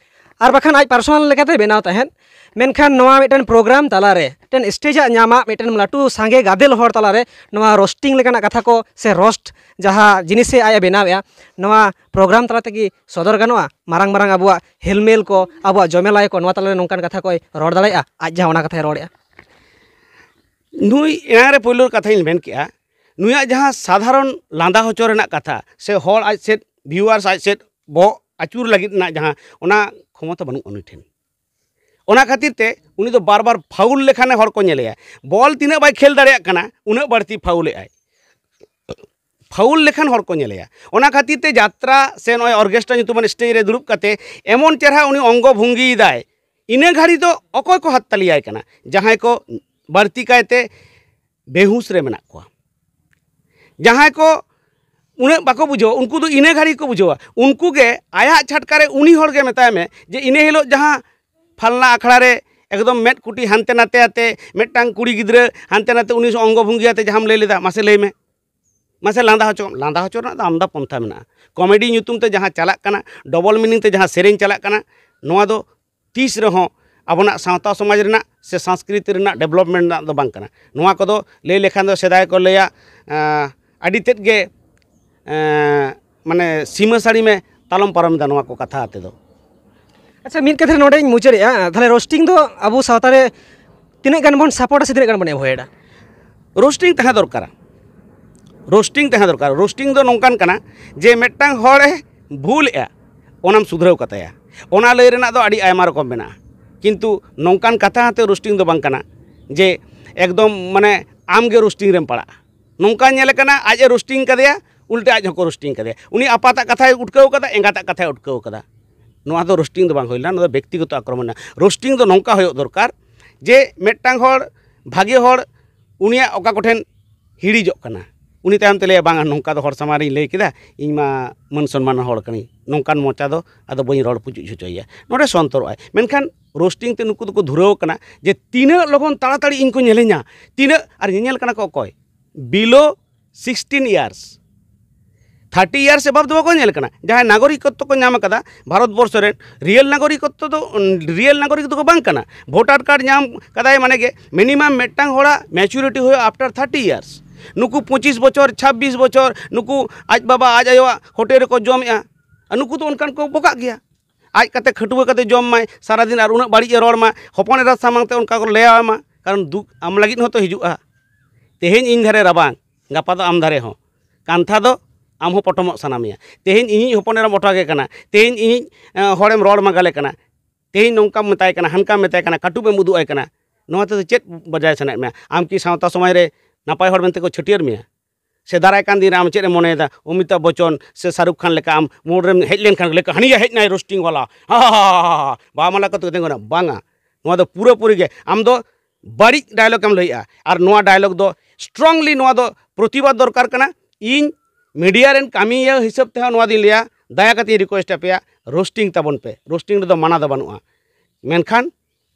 ᱟᱨ ᱵᱟᱠᱷᱟᱱ ᱟᱡ ᱯᱟᱨᱥᱚᱱᱟᱞ ᱞᱮᱠᱟᱛᱮ ᱵᱮᱱᱟᱣ ᱛᱟᱦᱮᱸᱫ᱾ ᱢᱮᱱᱠᱷᱟᱱ ᱱᱚᱣᱟ ᱢᱤᱫᱴᱮᱱ ᱯᱨᱳᱜᱨᱟᱢ ᱛᱟᱞᱟᱨᱮ, ᱢᱤᱫᱴᱮᱱ ᱥᱴᱮᱡᱟᱜ ᱧᱟᱢᱟ, ᱢᱤᱫᱴᱮᱱ ᱞᱟᱹᱴᱩ ᱥᱟᱸᱜᱮ ᱜᱟᱫᱮᱞ ᱦᱚᱲ ᱛᱟᱞᱟᱨᱮ ᱱᱚᱣᱟ ᱨᱳᱥᱴᱤᱝ ᱞᱮᱠᱟᱱᱟᱜ ᱠᱟᱛᱷᱟ ᱠᱚ ᱥᱮ ᱨᱳᱥᱴ ᱡᱟᱦᱟᱸ ᱡᱤᱱᱤᱥᱮ ᱟᱡ ᱮ ᱵᱮᱱᱟᱣᱮᱫᱼᱟ, ᱱᱚᱣᱟ ᱯᱨᱳᱜᱨᱟᱢ ᱛᱟᱞᱟ ᱛᱮᱜᱮ ᱥᱚᱫᱚᱨ ᱜᱟᱱᱚᱜᱼᱟ? ᱢᱟᱨᱟᱝ ᱢᱟᱨᱟᱝ ᱟᱵᱚᱣᱟᱜ ᱦᱮᱞᱢᱮᱞ ᱠᱚ, ᱟᱵᱚᱣᱟᱜ ᱡᱚᱢᱮᱞᱟᱭ ᱠᱚ, ᱱᱚᱣᱟ ᱛᱟᱞᱟᱨᱮ ᱱᱚᱝᱠᱟᱱ ᱠᱟᱛᱷᱟ ᱠᱚᱭ ᱨᱚᱲ ᱫᱟᱲᱮᱭᱟᱜᱼᱟ, ᱟᱡ ᱡᱟᱦᱟᱸ ᱚᱱᱟ ᱠᱟᱛᱷᱟᱭ ᱨᱚᱲᱮᱫᱼᱟ? ᱱᱩᱭ ᱮᱱᱟᱝ ᱨᱮ ᱯᱳᱭᱞᱳ ᱠᱟᱛᱷᱟᱧ ᱢᱮᱱ ᱠᱮᱜᱼᱟ, ᱱᱩᱭᱟᱜ ᱡᱟᱦᱟᱸ ᱥᱟᱫᱷᱟᱨᱚᱱ ᱞᱟᱸᱫᱟ ᱦᱚᱪᱚ ᱨᱮᱱᱟᱜ ᱠᱟᱛᱷᱟ ᱥᱮ ᱦᱚᱲ ᱟᱡ ᱥᱮᱫ, ᱵᱷᱤᱭᱩᱣᱟᱨᱥ ᱟᱡ ᱥᱮᱫ ᱵᱚᱦᱚᱜ ᱟᱹᱪᱩᱨ ᱞᱟᱹᱜᱤᱫ ᱨᱮᱱᱟᱜ ᱡᱟᱦᱟᱸ ᱚᱱᱟ ᱠᱷᱚᱢᱚᱛᱟ ᱵᱟᱹᱱᱩᱜ ᱩᱱᱤ ᱴᱷᱮᱱ᱾ ᱚᱱᱟ ᱠᱷᱟᱹᱛᱤᱨ ᱛᱮ ᱩᱱᱤ ᱫᱚ ᱵᱟᱨ ᱵᱟᱨ ᱯᱷᱟᱣᱩᱞ ᱞᱮᱠᱷᱟᱱᱮ ᱦᱚᱲ ᱠᱚ ᱧᱮᱞᱮᱭᱟ᱾ ᱵᱚᱞ ᱛᱤᱱᱟᱹᱜ ᱵᱟᱭ ᱠᱷᱮᱞ ᱫᱟᱲᱮᱭᱟᱜ ᱠᱟᱱᱟ, ᱩᱱᱟᱹᱜ ᱵᱟᱹᱲᱛᱤ ᱯᱷᱟᱣᱩᱞᱮᱜᱼᱟᱭ᱾ ᱯᱷᱟᱣᱩᱞ ᱞᱮᱠᱷᱟᱱ ᱦᱚᱲ ᱠᱚ ᱧᱮᱞᱮᱭᱟ᱾ ᱚᱱᱟ ᱠᱷᱟᱹᱛᱤᱨ ᱛᱮ ᱡᱟᱛᱨᱟ ᱥᱮ ᱱᱚᱜᱼᱚᱭ ᱚᱨᱜᱮᱥᱴᱨᱟ ᱧᱩᱛᱩᱢᱟᱱ ᱥᱴᱮᱡᱽ ᱨᱮ ᱫᱩᱲᱩᱵ ᱠᱟᱛᱮ ᱮᱢᱚᱱ ᱪᱮᱦᱨᱟ ᱩᱱᱤ ᱚᱝᱜᱚ ᱵᱷᱚᱝᱜᱤᱭᱮᱫᱟᱭ, ᱤᱱᱟᱹ ᱜᱷᱟᱹᱲᱤ ᱫᱚ ᱚᱠᱚᱭ ᱠᱚ ᱦᱟᱛᱛᱟᱞᱤᱭᱟᱭ ᱠᱟᱱᱟ? ᱡᱟᱦᱟᱸᱭ ᱠᱚ ᱵᱟᱹᱲᱛᱤ ᱠᱟᱭᱛᱮ ᱵᱮᱦᱩᱥ ᱨᱮ ᱢᱮᱱᱟᱜ ᱠᱚᱣᱟ, ᱡᱟᱦᱟᱸᱭ ᱠᱚ ᱩᱱᱟᱹᱜ ᱵᱟᱠᱚ ᱵᱩᱡᱷᱟᱹᱣᱟ, ᱩᱱᱠᱩ ᱫᱚ ᱤᱱᱟᱹ ᱜᱷᱟᱹᱲᱤ ᱠᱚ ᱵᱩᱡᱷᱟᱹᱣᱟ᱾ ᱩᱱᱠᱩ ᱜᱮ ᱟᱭᱟᱜ ᱪᱷᱟᱴᱠᱟ ᱨᱮ ᱩᱱᱤ ᱦᱚᱲ ᱜᱮ ᱢᱮᱛᱟᱭ ᱢᱮ ᱡᱮ ᱤᱱᱟᱹ ᱦᱤᱞᱳᱜ ᱡᱟᱦᱟᱸ ᱯᱷᱟᱞᱱᱟ ᱟᱠᱷᱲᱟ ᱨᱮ ᱮᱠᱫᱚᱢ ᱢᱮᱫ ᱠᱩᱴᱤ ᱦᱟᱱᱛᱮ ᱱᱟᱛᱮ ᱟᱛᱮ, ᱢᱤᱫᱴᱟᱝ ᱠᱩᱲᱤ ᱜᱤᱫᱽᱨᱟᱹ ᱦᱟᱱᱛᱮ ᱱᱟᱛᱮ, ᱩᱱᱤ ᱚᱝᱜᱚ ᱵᱷᱚᱝᱜᱤ ᱟᱛᱮ ᱡᱟᱦᱟᱸᱢ ᱞᱟᱹᱭ ᱞᱮᱫᱟ, ᱢᱟᱥᱮ ᱞᱟᱹᱭ ᱢᱮ, ᱢᱟᱥᱮ ᱞᱟᱸᱫᱟ ᱦᱚᱪᱚ᱾ ᱞᱟᱸᱫᱟ ᱦᱚᱪᱚ ᱨᱮᱱᱟᱜ ᱫᱚ ᱟᱢᱫᱟ ᱯᱚᱱᱛᱷᱟ ᱢᱮᱱᱟᱜᱼᱟ᱾ ᱠᱚᱢᱮᱰᱤ ᱧᱩᱛᱩᱢ ᱛᱮ ᱡᱟᱦᱟᱸ ᱪᱟᱞᱟᱜ ᱠᱟᱱᱟ, ᱰᱚᱵᱚᱞ ᱢᱤᱱᱤᱝ ᱛᱮ ᱡᱟᱦᱟᱸ ᱥᱮᱨᱮᱧ ᱪᱟᱞᱟᱜ ᱠᱟᱱᱟ, ᱱᱚᱣᱟ ᱫᱚ ᱛᱤᱥ ᱨᱮᱦᱚᱸ ᱟᱵᱚᱱᱟᱜ ᱥᱟᱶᱛᱟ ᱥᱚᱢᱟᱡᱽ ᱨᱮᱱᱟᱜ ᱥᱮ ᱥᱚᱝᱥᱠᱨᱤᱛᱤ ᱨᱮᱱᱟᱜ ᱰᱮᱵᱷᱞᱚᱯᱢᱮᱱᱴ ᱨᱮᱱᱟᱜ ᱫᱚ ᱵᱟᱝ ᱠᱟᱱᱟ᱾ ᱱᱚᱣᱟ ᱠᱚᱫᱚ ᱞᱟᱹᱭ ᱞᱮᱠᱷᱟᱱ ᱫᱚ ᱥᱮᱫᱟᱭ ᱠᱚ ᱞᱟᱹᱭᱟ, ᱟᱸ, ᱟᱹᱰᱤ ᱛᱮᱫ ᱜᱮ, ᱟᱸ, ᱢᱟᱱᱮ ᱥᱤᱢᱟᱹ ᱥᱟᱹᱲᱤᱢᱮ ᱛᱟᱞᱚᱢ ᱯᱟᱨᱚᱢ ᱮᱫᱟ ᱱᱚᱣᱟ ᱠᱚ ᱠᱟᱛᱷᱟ ᱟᱛᱮ ᱫᱚ᱾ ᱟᱪᱪᱷᱟ, ᱢᱤᱫ ᱠᱟᱛᱷᱟ ᱨᱮ ᱱᱚᱰᱮᱧ ᱢᱩᱪᱟᱹᱫᱮᱜᱼᱟ, ᱛᱟᱦᱚᱞᱮ ᱨᱳᱥᱴᱤᱝ ᱫᱚ ᱟᱵᱚ ᱥᱟᱶᱛᱟ ᱨᱮ ᱛᱤᱱᱟᱹᱜ ᱜᱟᱱ ᱵᱚᱱ ᱥᱟᱯᱳᱨᱴᱟ ᱥᱮ ᱛᱤᱱᱟᱹᱜ ᱜᱟᱱ ᱵᱚᱱ ᱮᱵᱷᱚᱭᱮᱰᱟ? ᱨᱳᱥᱴᱤᱝ ᱛᱟᱦᱮᱸ ᱫᱚᱨᱠᱟᱨᱟ᱾ ᱨᱳᱥᱴᱤᱝ ᱛᱟᱦᱮᱸ ᱫᱚᱨᱠᱟᱨ᱾ ᱨᱳᱥᱴᱤᱝ ᱫᱚ ᱱᱚᱝᱠᱟᱱ ᱠᱟᱱᱟ ᱡᱮ ᱢᱤᱫᱴᱟᱝ ᱦᱚᱲᱮ ᱵᱷᱩᱞᱮᱜᱼᱟ, ᱚᱱᱟᱢ ᱥᱩᱫᱷᱨᱟᱹᱣ ᱠᱟᱛᱟᱭᱟ᱾ ᱚᱱᱟ ᱞᱟᱹᱭ ᱨᱮᱱᱟᱜ ᱫᱚ ᱟᱹᱰᱤ ᱟᱭᱢᱟ ᱨᱚᱠᱚᱢ ᱢᱮᱱᱟᱜᱼᱟ, ᱠᱤᱱᱛᱩ ᱱᱚᱝᱠᱟᱱ ᱠᱟᱛᱷᱟ ᱟᱛᱮ ᱨᱳᱥᱴᱤᱝ ᱫᱚ ᱵᱟᱝ ᱠᱟᱱᱟ ᱡᱮ ᱮᱠᱫᱚᱢ ᱢᱟᱱᱮ ᱟᱢᱜᱮ ᱨᱳᱥᱴᱤᱝ ᱨᱮᱢ ᱯᱟᱲᱟᱜᱼᱟ᱾ ᱱᱚᱝᱠᱟ ᱧᱮᱞ ᱟᱠᱟᱱᱟ, ᱟᱡ ᱮ ᱨᱳᱥᱴᱤᱝ ᱠᱟᱫᱮᱭᱟ, ᱩᱞᱴᱟᱹ ᱟᱡ ᱦᱚᱸᱠᱚ ᱨᱳᱥᱴᱤᱝ ᱠᱟᱫᱮᱭᱟ᱾ ᱩᱱᱤ ᱟᱯᱟᱛᱟᱜ ᱠᱟᱛᱷᱟᱭ ᱩᱴᱠᱟᱹᱣ ᱠᱟᱫᱟ, ᱮᱸᱜᱟᱛᱟᱜ ᱠᱟᱛᱷᱟᱭ ᱩᱴᱠᱟᱹᱣ ᱠᱟᱫᱟ᱾ ᱱᱚᱣᱟ ᱫᱚ ᱨᱳᱥᱴᱤᱝ ᱫᱚ ᱵᱟᱝ ᱦᱩᱭ ᱞᱮᱱᱟ, ᱱᱚᱣᱟ ᱫᱚ ᱵᱮᱠᱛᱤᱜᱚᱛᱚ ᱟᱠᱨᱚᱢᱚᱱ ᱠᱟᱱᱟ᱾ ᱨᱳᱥᱴᱤᱝ ᱫᱚ ᱱᱚᱝᱠᱟ ᱦᱩᱭᱩᱜ ᱫᱚᱨᱠᱟᱨ ᱡᱮ ᱢᱤᱫᱴᱟᱝ ᱦᱚᱲ, ᱵᱷᱟᱜᱮ ᱦᱚᱲ, ᱩᱱᱤᱭᱟᱜ ᱚᱠᱟ ᱠᱚᱴᱷᱮᱱ ᱦᱤᱲᱤᱡᱚᱜ ᱠᱟᱱᱟ, ᱩᱱᱤ ᱛᱟᱭᱚᱢ ᱛᱮ ᱞᱟᱹᱭᱟ, "ᱵᱟᱝᱟ, ᱱᱚᱝᱠᱟ ᱫᱚ ᱦᱚᱲ ᱥᱟᱢᱟᱝ ᱨᱤᱧ ᱞᱟᱹᱭ ᱠᱮᱫᱟ, ᱤᱧ ᱢᱟ ᱢᱟᱹᱱ ᱥᱚᱱᱢᱟᱱ ᱦᱚᱲ ᱠᱟᱹᱱᱟᱹᱧ, ᱱᱚᱝᱠᱟᱱ ᱢᱚᱪᱟ ᱫᱚ ᱟᱫᱚ ᱵᱟᱹᱧ ᱨᱚᱲ ᱯᱩᱪᱩᱡ ᱦᱚᱪᱚᱭᱮᱭᱟ", ᱱᱚᱰᱮ ᱥᱚᱱᱛᱚᱨᱚᱜᱼᱟᱭ᱾ ᱢᱮᱱᱠᱷᱟᱱ ᱨᱳᱥᱴᱤᱝ ᱛᱮ ᱱᱩᱠᱩ ᱫᱚᱠᱚ ᱫᱷᱩᱨᱟᱹᱣ ᱟᱠᱟᱱᱟ ᱡᱮ ᱛᱤᱱᱟᱹᱜ ᱞᱚᱜᱚᱱ ᱛᱟᱲᱟᱛᱟᱲᱤ ᱤᱧ ᱠᱚ ᱧᱮᱞᱤᱧᱟ, ᱛᱤᱱᱟᱹᱜ, ᱟᱨ ᱧᱮᱧᱮᱞ ᱠᱟᱱᱟ ᱠᱚ ᱚᱠᱚᱭ? Below sixteen years, thirty years above ᱫᱚ ᱵᱟᱠᱚ ᱧᱮᱞ ᱠᱟᱱᱟ᱾ ᱡᱟᱦᱟᱸᱭ ᱱᱟᱜᱚᱨᱤᱠᱚᱛᱛᱚ ᱠᱚ ᱧᱟᱢ ᱟᱠᱟᱫᱟ ᱵᱷᱟᱨᱚᱛ ᱵᱚᱨᱥᱚ ᱨᱮᱱ, ᱨᱤᱭᱮᱞ ᱱᱟᱜᱚᱨᱤᱠᱚᱛᱛᱚ ᱫᱚ, ᱨᱤᱭᱮᱞ ᱱᱟᱜᱚᱨᱤᱠ ᱫᱚᱠᱚ ᱵᱟᱝ ᱠᱟᱱᱟ᱾ ᱵᱷᱳᱴᱟᱨ ᱠᱟᱨᱰ ᱧᱟᱢ ᱠᱟᱫᱟᱭ ᱢᱟᱱᱮ ᱜᱮ ᱢᱤᱱᱤᱢᱟᱢ ᱢᱤᱫᱴᱟᱝ ᱦᱚᱲᱟᱜ ᱢᱮᱪᱩᱨᱤᱴᱤ ᱦᱩᱭᱩᱜᱼᱟ after thirty years᱾ ᱱᱩᱠᱩ ᱯᱚᱸᱪᱤᱥ ᱵᱚᱪᱷᱚᱨ, ᱪᱷᱟᱵᱵᱤᱥ ᱵᱚᱪᱷᱚᱨ, ᱱᱩᱠᱩ ᱟᱡ ᱵᱟᱵᱟ ᱟᱡ ᱟᱭᱳᱣᱟᱜ ᱦᱳᱴᱮᱞ ᱨᱮᱠᱚ ᱡᱚᱢᱮᱜᱼᱟ᱾ ᱟᱨ ᱱᱩᱠᱩ ᱫᱚ ᱚᱱᱠᱟᱱ ᱠᱚ ᱵᱚᱠᱟᱜ ᱜᱮᱭᱟ᱾ ᱟᱡ ᱠᱟᱛᱮ ᱠᱷᱟᱹᱴᱩᱣᱟᱹ ᱠᱟᱛᱮ ᱡᱚᱢ ᱢᱟᱭ, ᱥᱟᱨᱟᱫᱤᱱ ᱟᱨ ᱩᱱᱟᱹᱜ ᱵᱟᱹᱲᱤᱡ ᱮ ᱨᱚᱲ ᱢᱟ, ᱦᱚᱯᱚᱱ ᱮᱨᱟ ᱥᱟᱢᱟᱝ ᱛᱮ ᱚᱱᱠᱟ ᱠᱚ ᱞᱟᱹᱭᱟᱢᱟ, ᱠᱟᱨᱚᱱ ᱫᱩᱠ ᱟᱢ ᱞᱟᱹᱜᱤᱫ ᱦᱚᱸᱛᱚ ᱦᱤᱡᱩᱜᱼᱟ᱾ ᱛᱮᱦᱮᱧ ᱤᱧ ᱫᱷᱟᱨᱮ ᱨᱟᱵᱟᱝ, ᱜᱟᱯᱟ ᱫᱚ ᱟᱢ ᱫᱷᱟᱨᱮ ᱦᱚᱸ᱾ ᱠᱟᱱᱛᱷᱟ ᱫᱚ ᱟᱢ ᱦᱚᱸ ᱯᱚᱴᱚᱢᱚᱜ ᱥᱟᱱᱟ ᱢᱮᱭᱟ᱾ ᱛᱮᱦᱮᱧ ᱤᱧᱤᱡ ᱦᱚᱯᱚᱱ ᱮᱨᱟᱢ ᱚᱴᱟᱜᱮ ᱠᱟᱱᱟ, ᱛᱮᱦᱮᱧ ᱤᱧᱤᱡ, ᱮᱸ, ᱦᱚᱲᱮᱢ ᱨᱚᱲ ᱢᱟᱜᱟᱞᱮ ᱠᱟᱱᱟ, ᱛᱮᱦᱮᱧ ᱱᱚᱝᱠᱟᱢ ᱢᱮᱛᱟᱭ ᱠᱟᱱᱟ, ᱦᱟᱱᱠᱟᱢ ᱢᱮᱛᱟᱭ ᱠᱟᱱᱟ, ᱠᱟᱹᱴᱩᱵ ᱮᱢ ᱩᱫᱩᱜ ᱟᱭ ᱠᱟᱱᱟ, ᱱᱚᱣᱟ ᱛᱮᱫᱚ ᱪᱮᱫ ᱵᱟᱰᱟᱭ ᱥᱟᱱᱟᱭᱮᱫ ᱢᱮᱭᱟ? ᱟᱢ ᱠᱤ ᱥᱟᱶᱛᱟ ᱥᱚᱢᱟᱡᱽ ᱨᱮ ᱱᱟᱯᱟᱭ ᱦᱚᱲ ᱢᱮᱱᱛᱮ ᱠᱚ ᱪᱷᱟᱹᱴᱭᱟᱹᱨ ᱢᱮᱭᱟ? ᱥᱮ ᱫᱟᱨᱟᱭ ᱠᱟᱱ ᱫᱤᱱ ᱨᱮ ᱟᱢ ᱪᱮᱫ ᱮᱢ ᱢᱚᱱᱮᱭᱮᱫᱟ? ᱚᱢᱤᱛᱟᱵᱷ ᱵᱚᱪᱪᱚᱱ ᱥᱮ ᱥᱟᱨᱩᱠ ᱠᱷᱟᱱ ᱞᱮᱠᱟ ᱟᱢ ᱢᱳᱲ ᱨᱮᱢ ᱦᱮᱡ ᱞᱮᱱᱠᱷᱟᱱ ᱞᱮᱠᱟ, "ᱦᱟᱹᱱᱤᱭᱟ ᱦᱮᱡ ᱱᱟᱭ ᱨᱳᱥᱴᱤᱝ ᱵᱟᱞᱟ, ᱦᱟ, ᱦᱟ, ᱦᱟ, ᱦᱟ, ᱦᱟ, ᱵᱟ ᱢᱟᱞᱟ ᱠᱟᱛᱮ ᱛᱤᱸᱜᱩᱱᱟ", ᱵᱟᱝᱟ᱾ ᱱᱚᱣᱟ ᱫᱚ ᱯᱩᱨᱟᱹᱯᱩᱨᱤ ᱜᱮ ᱟᱢ ᱫᱚ ᱵᱟᱹᱲᱤᱡ ᱰᱟᱭᱞᱚᱜ ᱮᱢ ᱞᱟᱹᱭᱮᱜᱼᱟ᱾ ᱟᱨ ᱱᱚᱣᱟ ᱰᱟᱭᱞᱚᱜ ᱫᱚ strongly ᱱᱚᱣᱟ ᱫᱚ ᱯᱨᱚᱛᱤᱵᱟᱫ ᱫᱚᱨᱠᱟᱨ ᱠᱟᱱᱟ᱾ ᱤᱧ ᱢᱤᱰᱤᱭᱟ ᱨᱮᱱ ᱠᱟᱹᱢᱤᱭᱟᱹ ᱦᱤᱥᱟᱹᱵ ᱛᱮᱦᱚᱸ ᱱᱚᱣᱟ ᱫᱚᱧ ᱞᱟᱹᱭᱟ, ᱫᱟᱭᱟ ᱠᱟᱛᱮᱧ ᱨᱤᱠᱩᱭᱮᱥᱴ ᱟᱯᱮᱭᱟ, ᱨᱳᱥᱴᱤᱝ ᱛᱟᱵᱚᱱ ᱯᱮ᱾ ᱨᱳᱥᱴᱤᱝ ᱨᱮᱫᱚ ᱢᱟᱱᱟ ᱫᱚ ᱵᱟᱹᱱᱩᱜᱼᱟ, ᱢᱮᱱᱠᱷᱟᱱ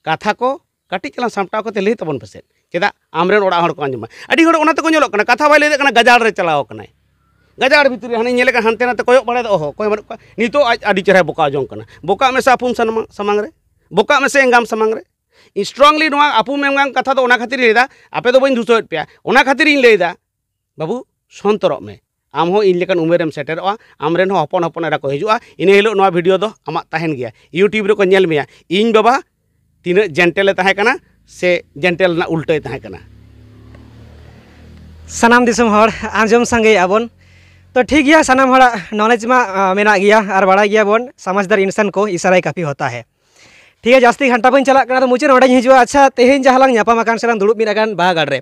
ᱠᱟᱛᱷᱟ ᱠᱚ ᱠᱟᱹᱴᱤᱡ ᱪᱟᱞᱟᱝ ᱥᱟᱢᱴᱟᱣ ᱠᱟᱛᱮ ᱞᱟᱹᱭ ᱛᱟᱵᱚᱱ ᱯᱮᱥᱮ᱾ ᱪᱮᱫᱟᱜ ᱟᱢᱨᱮᱱ ᱚᱲᱟᱜ ᱦᱚᱲ ᱠᱚ ᱟᱸᱡᱚᱢᱟ? ᱟᱹᱰᱤ ᱦᱚᱲ ᱚᱱᱟ ᱛᱮᱠᱚ ᱧᱮᱞᱚᱜ ᱠᱟᱱᱟ, ᱠᱟᱛᱷᱟ ᱵᱟᱭ ᱞᱟᱹᱭ ᱫᱟᱲᱮᱭᱟᱜ ᱠᱟᱱᱟ, ᱜᱟᱡᱟᱲ ᱨᱮ ᱪᱟᱞᱟᱣ ᱠᱟᱱᱟᱭ᱾ ᱜᱟᱡᱟᱲ ᱵᱷᱤᱛᱨᱤ ᱨᱮ ᱦᱟᱱᱮ ᱧᱮᱞᱮ ᱠᱟᱱᱟ, ᱦᱟᱱᱛᱮ ᱱᱟᱛᱮ ᱠᱚᱭᱚᱜ ᱵᱟᱲᱟᱭᱮᱫᱟ, ᱚᱦᱚ, ᱚᱠᱚᱭ ᱦᱚᱸ ᱵᱟᱹᱱᱩᱜ ᱠᱚᱣᱟ᱾ ᱱᱤᱛᱚᱜ ᱟᱡ ᱟᱹᱰᱤ ᱪᱮᱦᱨᱟᱭ ᱵᱚᱠᱟ ᱡᱚᱝ ᱠᱟᱱᱟ᱾ ᱵᱚᱠᱟᱜ ᱢᱮᱥᱮ ᱟᱯᱩᱱ ᱥᱟᱢᱟᱝ, ᱥᱟᱢᱟᱝ ᱨᱮ, ᱵᱚᱠᱟᱜ ᱢᱮᱥᱮ ᱮᱸᱜᱟᱢ ᱥᱟᱢᱟᱝ ᱨᱮ᱾ Strongly ᱱᱚᱣᱟ ᱟᱯᱩᱢ ᱮᱸᱜᱟᱢ ᱠᱟᱛᱷᱟ ᱫᱚ ᱚᱱᱟ ᱠᱷᱟᱹᱛᱤᱨ ᱤᱧ ᱞᱟᱹᱭᱫᱟ, ᱟᱯᱮ ᱫᱚ ᱵᱟᱹᱧ ᱫᱩᱥᱟᱹᱣᱮᱫ ᱯᱮᱭᱟ, ᱚᱱᱟ ᱠᱷᱟᱹᱛᱤᱨ ᱤᱧ ᱞᱟᱹᱭᱫᱟ, ᱵᱟᱹᱵᱩ, ᱥᱚᱱᱛᱚᱨᱚᱜ ᱢᱮ᱾ ᱟᱢ ᱦᱚᱸ ᱤᱧ ᱞᱮᱠᱟᱱ ᱩᱢᱮᱨᱮᱢ ᱥᱮᱴᱮᱨᱚᱜᱼᱟ, ᱟᱢᱨᱮᱱ ᱦᱚᱸ ᱦᱚᱯᱚᱱ ᱦᱚᱯᱚᱱ ᱮᱨᱟ ᱠᱚ ᱦᱤᱡᱩᱜᱼᱟ᱾ ᱤᱱᱟᱹ ᱦᱤᱞᱳᱜ ᱱᱚᱣᱟ ᱵᱷᱤᱰᱤᱭᱳ ᱫᱚ ᱟᱢᱟᱜ ᱛᱟᱦᱮᱱ ᱜᱮᱭᱟ, YouTube ᱨᱮᱠᱚ ᱧᱮᱞ ᱢᱮᱭᱟ, ᱤᱧ ᱵᱟᱵᱟ ᱛᱤᱱᱟᱹᱜ ᱡᱮᱱᱴᱮᱞᱮ ᱛᱟᱦᱮᱸ ᱠᱟᱱᱟ ᱥᱮ ᱡᱮᱱᱴᱮᱞ ᱨᱮᱱᱟᱜ ᱩᱞᱴᱟᱹᱭ ᱛᱟᱦᱮᱸ ᱠᱟᱱᱟ᱾ ᱥᱟᱱᱟᱢ ᱫᱤᱥᱚᱢ ᱦᱚᱲ ᱟᱸᱡᱚᱢ ᱥᱟᱸᱜᱮᱭᱮᱫᱼᱟ ᱵᱚᱱ᱾ ᱛᱚ ᱴᱷᱤᱠ ᱜᱮᱭᱟ, ᱥᱟᱱᱟᱢ ᱦᱚᱲᱟᱜ ᱱᱚᱞᱮᱡᱽ ᱢᱟ ᱟᱸ, ᱢᱮᱱᱟᱜ ᱜᱮᱭᱟ, ᱟᱨ ᱵᱟᱲᱟᱭ ᱜᱮᱭᱟᱵᱚᱱ, ᱥᱟᱢᱟᱡᱽᱫᱟᱨ ᱤᱱᱥᱟᱱ ᱠᱚ ᱤᱥᱟᱨᱟ ᱦᱤ ᱠᱟᱯᱷᱤ ᱦᱚᱛᱟ ᱦᱮ᱾ ᱴᱷᱤᱠ ᱜᱮᱭᱟ, ᱡᱟᱹᱥᱛᱤ ᱜᱷᱟᱱᱴᱟ ᱵᱟᱹᱧ ᱪᱟᱞᱟᱜ ᱠᱟᱱᱟ, ᱟᱫᱚ ᱢᱩᱪᱟᱹᱫ ᱱᱚᱰᱮᱧ ᱦᱤᱡᱩᱜᱼᱟ᱾ ᱟᱪᱪᱷᱟ, ᱛᱮᱦᱮᱧ ᱡᱟᱦᱟᱸ ᱞᱟᱝ ᱧᱟᱯᱟᱢ ᱟᱠᱟᱱ ᱥᱮ ᱞᱟᱝ ᱫᱩᱲᱩᱵ ᱢᱤᱫ ᱟᱠᱟᱱ ᱵᱟᱦᱟ ᱜᱟᱲ ᱨᱮ,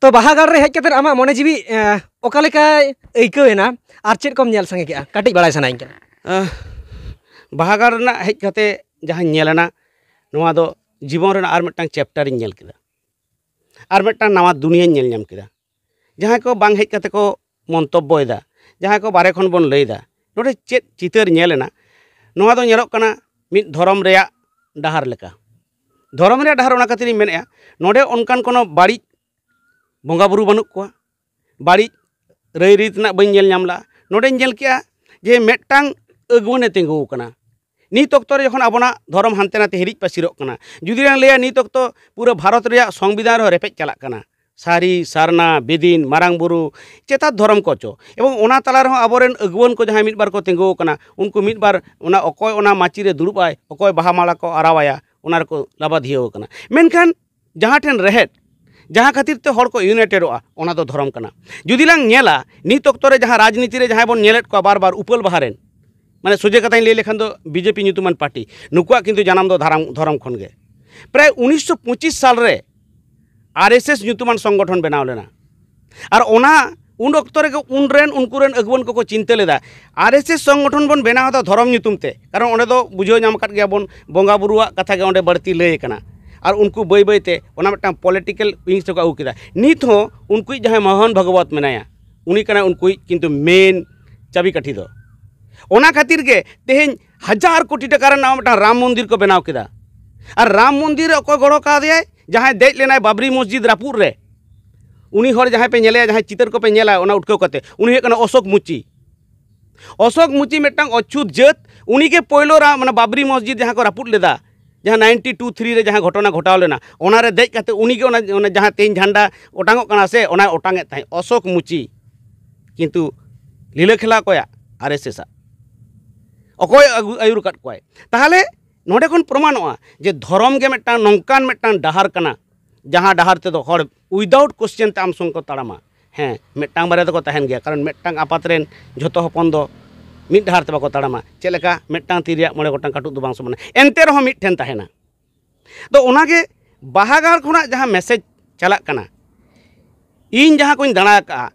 ᱛᱚ ᱵᱟᱦᱟ ᱜᱟᱲ ᱨᱮ ᱦᱮᱡ ᱠᱟᱛᱮᱫ ᱟᱢᱟᱜ ᱢᱚᱱᱮ ᱡᱤᱣᱤ ᱮᱸ, ᱚᱠᱟ ᱞᱮᱠᱟᱭ ᱟᱹᱭᱠᱟᱹᱣ ᱮᱱᱟ ᱟᱨ ᱪᱮᱫ ᱠᱚᱢ ᱧᱮᱞ ᱥᱟᱸᱜᱮ ᱠᱮᱫᱼᱟ? ᱠᱟᱹᱴᱤᱡ ᱵᱟᱲᱟᱭ ᱥᱟᱱᱟᱭᱤᱧ ᱠᱟᱱᱟ᱾ ᱟᱦ, ᱵᱟᱦᱟ ᱜᱟᱲ ᱨᱮᱱᱟᱜ ᱦᱮᱡ ᱠᱟᱛᱮ ᱡᱟᱦᱟᱸᱧ ᱧᱮᱞ ᱮᱱᱟ, ᱱᱚᱣᱟ ᱫᱚ ᱡᱤᱵᱚᱱ ᱨᱮᱱᱟᱜ ᱟᱨ ᱢᱤᱫᱴᱟᱝ ᱪᱮᱯᱴᱟᱨᱤᱧ ᱧᱮᱞ ᱠᱮᱫᱟ, ᱟᱨ ᱢᱤᱫᱴᱟᱝ ᱱᱟᱣᱟ ᱫᱩᱱᱤᱭᱟᱹᱧ ᱧᱮᱞ ᱧᱟᱢ ᱠᱮᱫᱟ᱾ ᱡᱟᱦᱟᱸᱭ ᱠᱚ ᱵᱟᱝ ᱦᱮᱡ ᱠᱟᱛᱮ ᱠᱚ ᱢᱚᱱᱛᱚᱵᱵᱚᱭᱮᱫᱟ, ᱡᱟᱦᱟᱸᱭ ᱠᱚ ᱵᱟᱨᱦᱮ ᱠᱷᱚᱱ ᱵᱚᱱ ᱞᱟᱹᱭᱫᱟ, ᱱᱚᱰᱮ ᱪᱮᱫ ᱪᱤᱛᱟᱹᱨ ᱧᱮᱞ ᱮᱱᱟ? ᱱᱚᱣᱟ ᱫᱚ ᱧᱮᱞᱚᱜ ᱠᱟᱱᱟ ᱢᱤᱫ ᱫᱷᱚᱨᱚᱢ ᱨᱮᱭᱟᱜ ᱰᱟᱦᱟᱨ ᱞᱮᱠᱟ᱾ ᱫᱷᱚᱨᱚᱢ ᱨᱮᱭᱟᱜ ᱰᱟᱦᱟᱨ ᱚᱱᱟ ᱠᱷᱟᱹᱛᱤᱨᱤᱧ ᱢᱮᱱᱮᱫᱼᱟ, ᱱᱚᱰᱮ ᱚᱱᱠᱟᱱ ᱠᱳᱱᱳ ᱵᱟᱹᱲᱤᱡ ᱵᱚᱸᱜᱟ ᱵᱩᱨᱩ ᱵᱟᱹᱱᱩᱜ ᱠᱚᱣᱟ, ᱵᱟᱹᱲᱤᱡ ᱨᱟᱹᱭ ᱨᱤᱛ ᱨᱮᱱᱟᱜ ᱵᱟᱹᱧ ᱧᱮᱞ ᱧᱟᱢ ᱞᱮᱫᱼᱟ᱾ ᱱᱚᱰᱮᱧ ᱧᱮᱞ ᱠᱮᱜᱼᱟ ᱡᱮ ᱢᱤᱫᱴᱟᱝ ᱟᱹᱜᱩᱣᱟᱹᱱᱮ ᱛᱤᱸᱜᱩ ᱟᱠᱟᱱᱟ᱾ ᱱᱤᱛ ᱚᱠᱛᱚ ᱨᱮ ᱡᱚᱠᱷᱚᱱ ᱟᱵᱚᱱᱟᱜ ᱫᱷᱚᱨᱚᱢ ᱦᱟᱱᱛᱮ ᱱᱟᱛᱮ ᱦᱤᱨᱤᱡ ᱯᱟᱹᱥᱤᱨᱚᱜ ᱠᱟᱱᱟ, ᱡᱩᱫᱤ ᱞᱟᱝ ᱞᱟᱹᱭᱟ, ᱱᱤᱛ ᱚᱠᱛᱚ ᱯᱩᱨᱟᱹ ᱵᱷᱟᱨᱚᱛ ᱨᱮᱭᱟᱜ ᱥᱚᱝᱵᱤᱫᱷᱟᱱ ᱨᱮᱦᱚᱸ ᱨᱮᱯᱮᱡ ᱪᱟᱞᱟᱜ ᱠᱟᱱᱟ᱾ ᱥᱟᱹᱨᱤ, ᱥᱟᱨᱱᱟ, ᱵᱮᱫᱤᱱ, ᱢᱟᱨᱟᱝ ᱵᱩᱨᱩ, ᱪᱮᱛᱟᱛ ᱫᱷᱚᱨᱚᱢ ᱠᱚ ᱪᱚ, ᱮᱵᱚᱝ ᱚᱱᱟ ᱛᱟᱞᱟ ᱨᱮᱦᱚᱸ ᱟᱵᱚᱨᱮᱱ ᱟᱹᱜᱩᱣᱟᱹᱱ ᱠᱚ ᱡᱟᱦᱟᱸᱭ ᱢᱤᱫ ᱵᱟᱨ ᱠᱚ ᱛᱤᱸᱜᱩ ᱟᱠᱟᱱᱟ, ᱩᱱᱠᱩ ᱢᱤᱫ ᱵᱟᱨ ᱚᱱᱟ ᱚᱠᱚᱭ ᱚᱱᱟ ᱢᱟᱹᱪᱤ ᱨᱮ ᱫᱩᱲᱩᱵ ᱟᱭ, ᱚᱠᱚᱭ ᱵᱟᱦᱟ ᱢᱟᱞᱟ ᱠᱚ ᱟᱨᱟᱣᱟᱭᱟ, ᱚᱱᱟ ᱨᱮᱠᱚ ᱞᱟᱵᱟᱫᱷᱤᱭᱟᱹᱣ ᱟᱠᱟᱱᱟ᱾ ᱢᱮᱱᱠᱷᱟᱱ ᱡᱟᱦᱟᱸ ᱴᱷᱮᱱ ᱨᱮᱦᱮᱫ, ᱡᱟᱦᱟᱸ ᱠᱷᱟᱹᱛᱤᱨ ᱛᱮ ᱦᱚᱲ ᱠᱚ ᱤᱭᱩᱱᱟᱭᱴᱮᱰᱚᱜᱼᱟ, ᱚᱱᱟ ᱫᱚ ᱫᱷᱚᱨᱚᱢ ᱠᱟᱱᱟ᱾ ᱡᱩᱫᱤ ᱞᱟᱝ ᱧᱮᱞᱟ, ᱱᱤᱛ ᱚᱠᱛᱚ ᱨᱮ ᱡᱟᱦᱟᱸ ᱨᱟᱡᱽᱱᱤᱛᱤ ᱨᱮ ᱡᱟᱦᱟᱸᱭ ᱵᱚᱱ ᱧᱮᱞᱮᱫ ᱠᱚᱣᱟ ᱵᱟᱨ ᱵᱟᱨ ᱩᱯᱟᱹᱞ ᱵᱟᱦᱟ ᱨᱮᱱ, ᱢᱟᱱᱮ ᱥᱚᱡᱷᱮ ᱠᱟᱛᱷᱟᱧ ᱞᱟᱹᱭ ᱞᱮᱠᱷᱟᱱ ᱫᱚ ᱵᱤᱡᱮᱯᱤ ᱧᱩᱛᱩᱢᱟᱱ ᱯᱟᱨᱴᱤ, ᱱᱩᱠᱩᱣᱟᱜ ᱠᱤᱱᱛᱩ ᱡᱟᱱᱟᱢ ᱫᱚ ᱫᱷᱟᱨᱟᱢ-, ᱫᱷᱚᱨᱚᱢ ᱠᱷᱚᱱ ᱜᱮ᱾ ᱯᱨᱟᱭ ᱩᱱᱤᱥᱥᱚ ᱯᱚᱸᱪᱤᱥ ᱥᱟᱞ ᱨᱮ ᱟᱨᱮᱥᱮᱥ ᱧᱩᱛᱩᱢᱟᱱ ᱥᱚᱝᱜᱚᱴᱷᱚᱱ ᱵᱮᱱᱟᱣ ᱞᱮᱱᱟ᱾ ᱟᱨ ᱚᱱᱟ ᱩᱱ ᱚᱠᱛᱚ ᱨᱮᱜᱮ ᱩᱱ ᱨᱮᱱ ᱩᱱᱠᱩ ᱨᱮᱱ ᱟᱹᱜᱩᱣᱟᱹᱱ ᱠᱚᱠᱚ ᱪᱤᱱᱛᱟᱹ ᱞᱮᱫᱟ, ᱟᱨᱮᱥᱮᱥ ᱥᱚᱝᱜᱚᱴᱷᱚᱱ ᱵᱚᱱ ᱵᱮᱱᱟᱣ ᱮᱫᱟ ᱫᱷᱚᱨᱚᱢ ᱧᱩᱛᱩᱢ ᱛᱮ, ᱠᱟᱨᱚᱱ ᱚᱸᱰᱮ ᱫᱚ ᱵᱩᱡᱷᱟᱹᱣ ᱧᱟᱢ ᱟᱠᱟᱫ ᱜᱮᱭᱟ ᱵᱚᱱ, ᱵᱚᱸᱜᱟ ᱵᱩᱨᱩᱣᱟᱜ ᱠᱟᱛᱷᱟ ᱜᱮ ᱚᱸᱰᱮ ᱵᱟᱹᱲᱛᱤ ᱞᱟᱹᱭ ᱟᱠᱟᱱᱟ᱾ ᱟᱨ ᱩᱱᱠᱩ ᱵᱟᱹᱭ ᱵᱟᱹᱭ ᱛᱮ ᱚᱱᱟ ᱢᱤᱫᱴᱟᱝ ᱯᱚᱞᱤᱴᱤᱠᱮᱞ ᱣᱤᱝᱥ ᱨᱮᱠᱚ ᱟᱹᱜᱩ ᱠᱮᱫᱟ᱾ ᱱᱤᱛ ᱦᱚᱸ ᱩᱱᱠᱩᱭᱤᱡ ᱡᱟᱦᱟᱸᱭ ᱢᱳᱦᱚᱱ ᱵᱷᱟᱜᱽᱣᱚᱛ ᱢᱮᱱᱟᱭᱟ, ᱩᱱᱤ ᱠᱟᱱᱟᱭ ᱩᱱᱠᱩᱭᱤᱡ ᱠᱤᱱᱛᱩ ᱢᱮᱱ ᱪᱟᱹᱵᱤ ᱠᱟᱹᱴᱷᱤ ᱫᱚ᱾ ᱚᱱᱟ ᱠᱷᱟᱹᱛᱤᱨ ᱜᱮ ᱛᱮᱦᱮᱧ ᱦᱟᱡᱟᱨ ᱠᱳᱴᱤ ᱴᱟᱠᱟ ᱨᱮᱱᱟᱜ ᱢᱤᱫᱴᱟᱝ ᱨᱟᱢ ᱢᱚᱱᱫᱤᱨ ᱠᱚ ᱵᱮᱱᱟᱣ ᱠᱮᱫᱟ᱾ ᱟᱨ ᱨᱟᱢ ᱢᱚᱱᱫᱤᱨ ᱨᱮ ᱚᱠᱚᱭ ᱜᱚᱲᱚ ᱠᱟᱣᱫᱮᱭᱟᱭ? ᱡᱟᱦᱟᱸᱭ ᱫᱮᱡ ᱞᱮᱱᱟᱭ ᱵᱟᱵᱨᱤ ᱢᱚᱥᱡᱤᱫ ᱨᱟᱹᱯᱩᱫ ᱨᱮ, ᱩᱱᱤ ᱦᱚᱲ ᱡᱟᱦᱟᱸᱭ ᱯᱮ ᱧᱮᱞᱮᱭᱟ, ᱡᱟᱦᱟᱸᱭ ᱪᱤᱛᱟᱹᱨ ᱠᱚᱯᱮ ᱧᱮᱞᱟ ᱚᱱᱟ ᱩᱴᱠᱟᱹᱣ ᱠᱟᱛᱮ, ᱩᱱᱤ ᱦᱩᱭᱩᱜ ᱠᱟᱱᱟ ᱚᱥᱳᱠ ᱢᱩᱪᱤ᱾ ᱚᱥᱳᱠ ᱢᱩᱪᱤ ᱢᱤᱫᱴᱟᱝ ᱚᱪᱪᱷᱩᱛ ᱡᱟᱹᱛ, ᱩᱱᱤ ᱜᱮ ᱯᱳᱭᱞᱳ ᱨᱟᱢ, ᱢᱟᱱᱮ ᱵᱟᱵᱨᱤ ᱢᱚᱥᱡᱤᱫ ᱡᱟᱦᱟᱸ ᱠᱚ ᱨᱟᱹᱯᱩᱫ ᱞᱮᱫᱟ, ᱡᱟᱦᱟᱸ ᱱᱟᱭᱤᱱᱴᱤ ᱴᱩ ᱛᱷᱨᱤ ᱨᱮ ᱡᱟᱦᱟᱸ ᱜᱷᱚᱴᱚᱱᱟ ᱜᱷᱚᱴᱟᱣ ᱞᱮᱱᱟ, ᱚᱱᱟ ᱨᱮ ᱫᱮᱡ ᱠᱟᱛᱮ ᱩᱱᱤ ᱜᱮ ᱚᱱᱟ, ᱚᱱᱟ ᱡᱟᱦᱟᱸ ᱛᱮᱦᱮᱧ ᱡᱷᱟᱱᱰᱟ ᱚᱴᱟᱝᱚᱜ ᱠᱟᱱᱟ ᱥᱮ, ᱚᱱᱟᱭ ᱚᱴᱟᱝ ᱮᱫ ᱛᱟᱦᱮᱸᱫ, ᱚᱥᱳᱠ ᱢᱩᱪᱤ᱾ ᱠᱤᱱᱛᱩ ᱞᱤᱞᱟᱹ ᱠᱷᱮᱞᱟ ᱚᱠᱚᱭᱟᱜ? ᱟᱨ ᱮᱥ ᱮᱥ ᱟᱜ᱾ ᱚᱠᱚᱭ ᱟᱹᱜᱩ-, ᱟᱹᱭᱩᱨ ᱟᱠᱟᱫ ᱠᱚᱣᱟᱭ? ᱛᱟᱦᱚᱞᱮ ᱱᱚᱰᱮ ᱠᱷᱚᱱ ᱯᱨᱚᱢᱟᱱᱚᱜᱼᱟ ᱡᱮ ᱫᱷᱚᱨᱚᱢ ᱜᱮ ᱢᱤᱫᱴᱟᱝ ᱱᱚᱝᱠᱟᱱ ᱢᱤᱫᱴᱟᱝ ᱰᱟᱦᱟᱨ ᱠᱟᱱᱟ, ᱡᱟᱦᱟᱸ ᱰᱟᱦᱟᱨ ᱛᱮᱫᱚ ᱦᱚᱲ without question ᱛᱮ ᱟᱢ ᱥᱚᱸᱜᱮ ᱠᱚ ᱛᱟᱲᱟᱢᱟ᱾ ᱦᱮᱸ, ᱢᱤᱫᱴᱟᱝ ᱵᱟᱨᱭᱟ ᱫᱚᱠᱚ ᱛᱟᱦᱮᱱ ᱜᱮᱭᱟ, ᱠᱟᱨᱚᱱ ᱢᱤᱫᱴᱟᱝ ᱟᱯᱟᱛ ᱨᱮᱱ ᱡᱷᱚᱛᱚ ᱦᱚᱯᱚᱱ ᱫᱚ ᱢᱤᱫ ᱰᱟᱦᱟᱨ ᱛᱮ ᱵᱟᱠᱚ ᱛᱟᱲᱟᱢᱟ᱾ ᱪᱮᱫ ᱞᱮᱠᱟ ᱢᱤᱫᱴᱟᱝ ᱛᱤ ᱨᱮᱭᱟᱜ ᱢᱚᱬᱮ ᱜᱚᱴᱟᱝ ᱠᱟᱹᱴᱩᱵ ᱫᱚ ᱵᱟᱝ ᱥᱚᱢᱟᱱᱟ, ᱮᱱᱛᱮ ᱨᱮᱦᱚᱸ ᱢᱤᱫ ᱴᱷᱮᱱ ᱛᱟᱦᱮᱱᱟ᱾ ᱛᱚ ᱚᱱᱟᱜᱮ ᱵᱟᱦᱟᱜᱟᱲ ᱠᱷᱚᱱᱟᱜ ᱡᱟᱦᱟᱸ ᱢᱮᱥᱮᱡᱽ ᱪᱟᱞᱟᱜ ᱠᱟᱱᱟ, ᱤᱧ ᱡᱟᱦᱟᱸ ᱠᱚᱧ ᱫᱟᱬᱟ ᱟᱠᱟᱫᱼᱟ,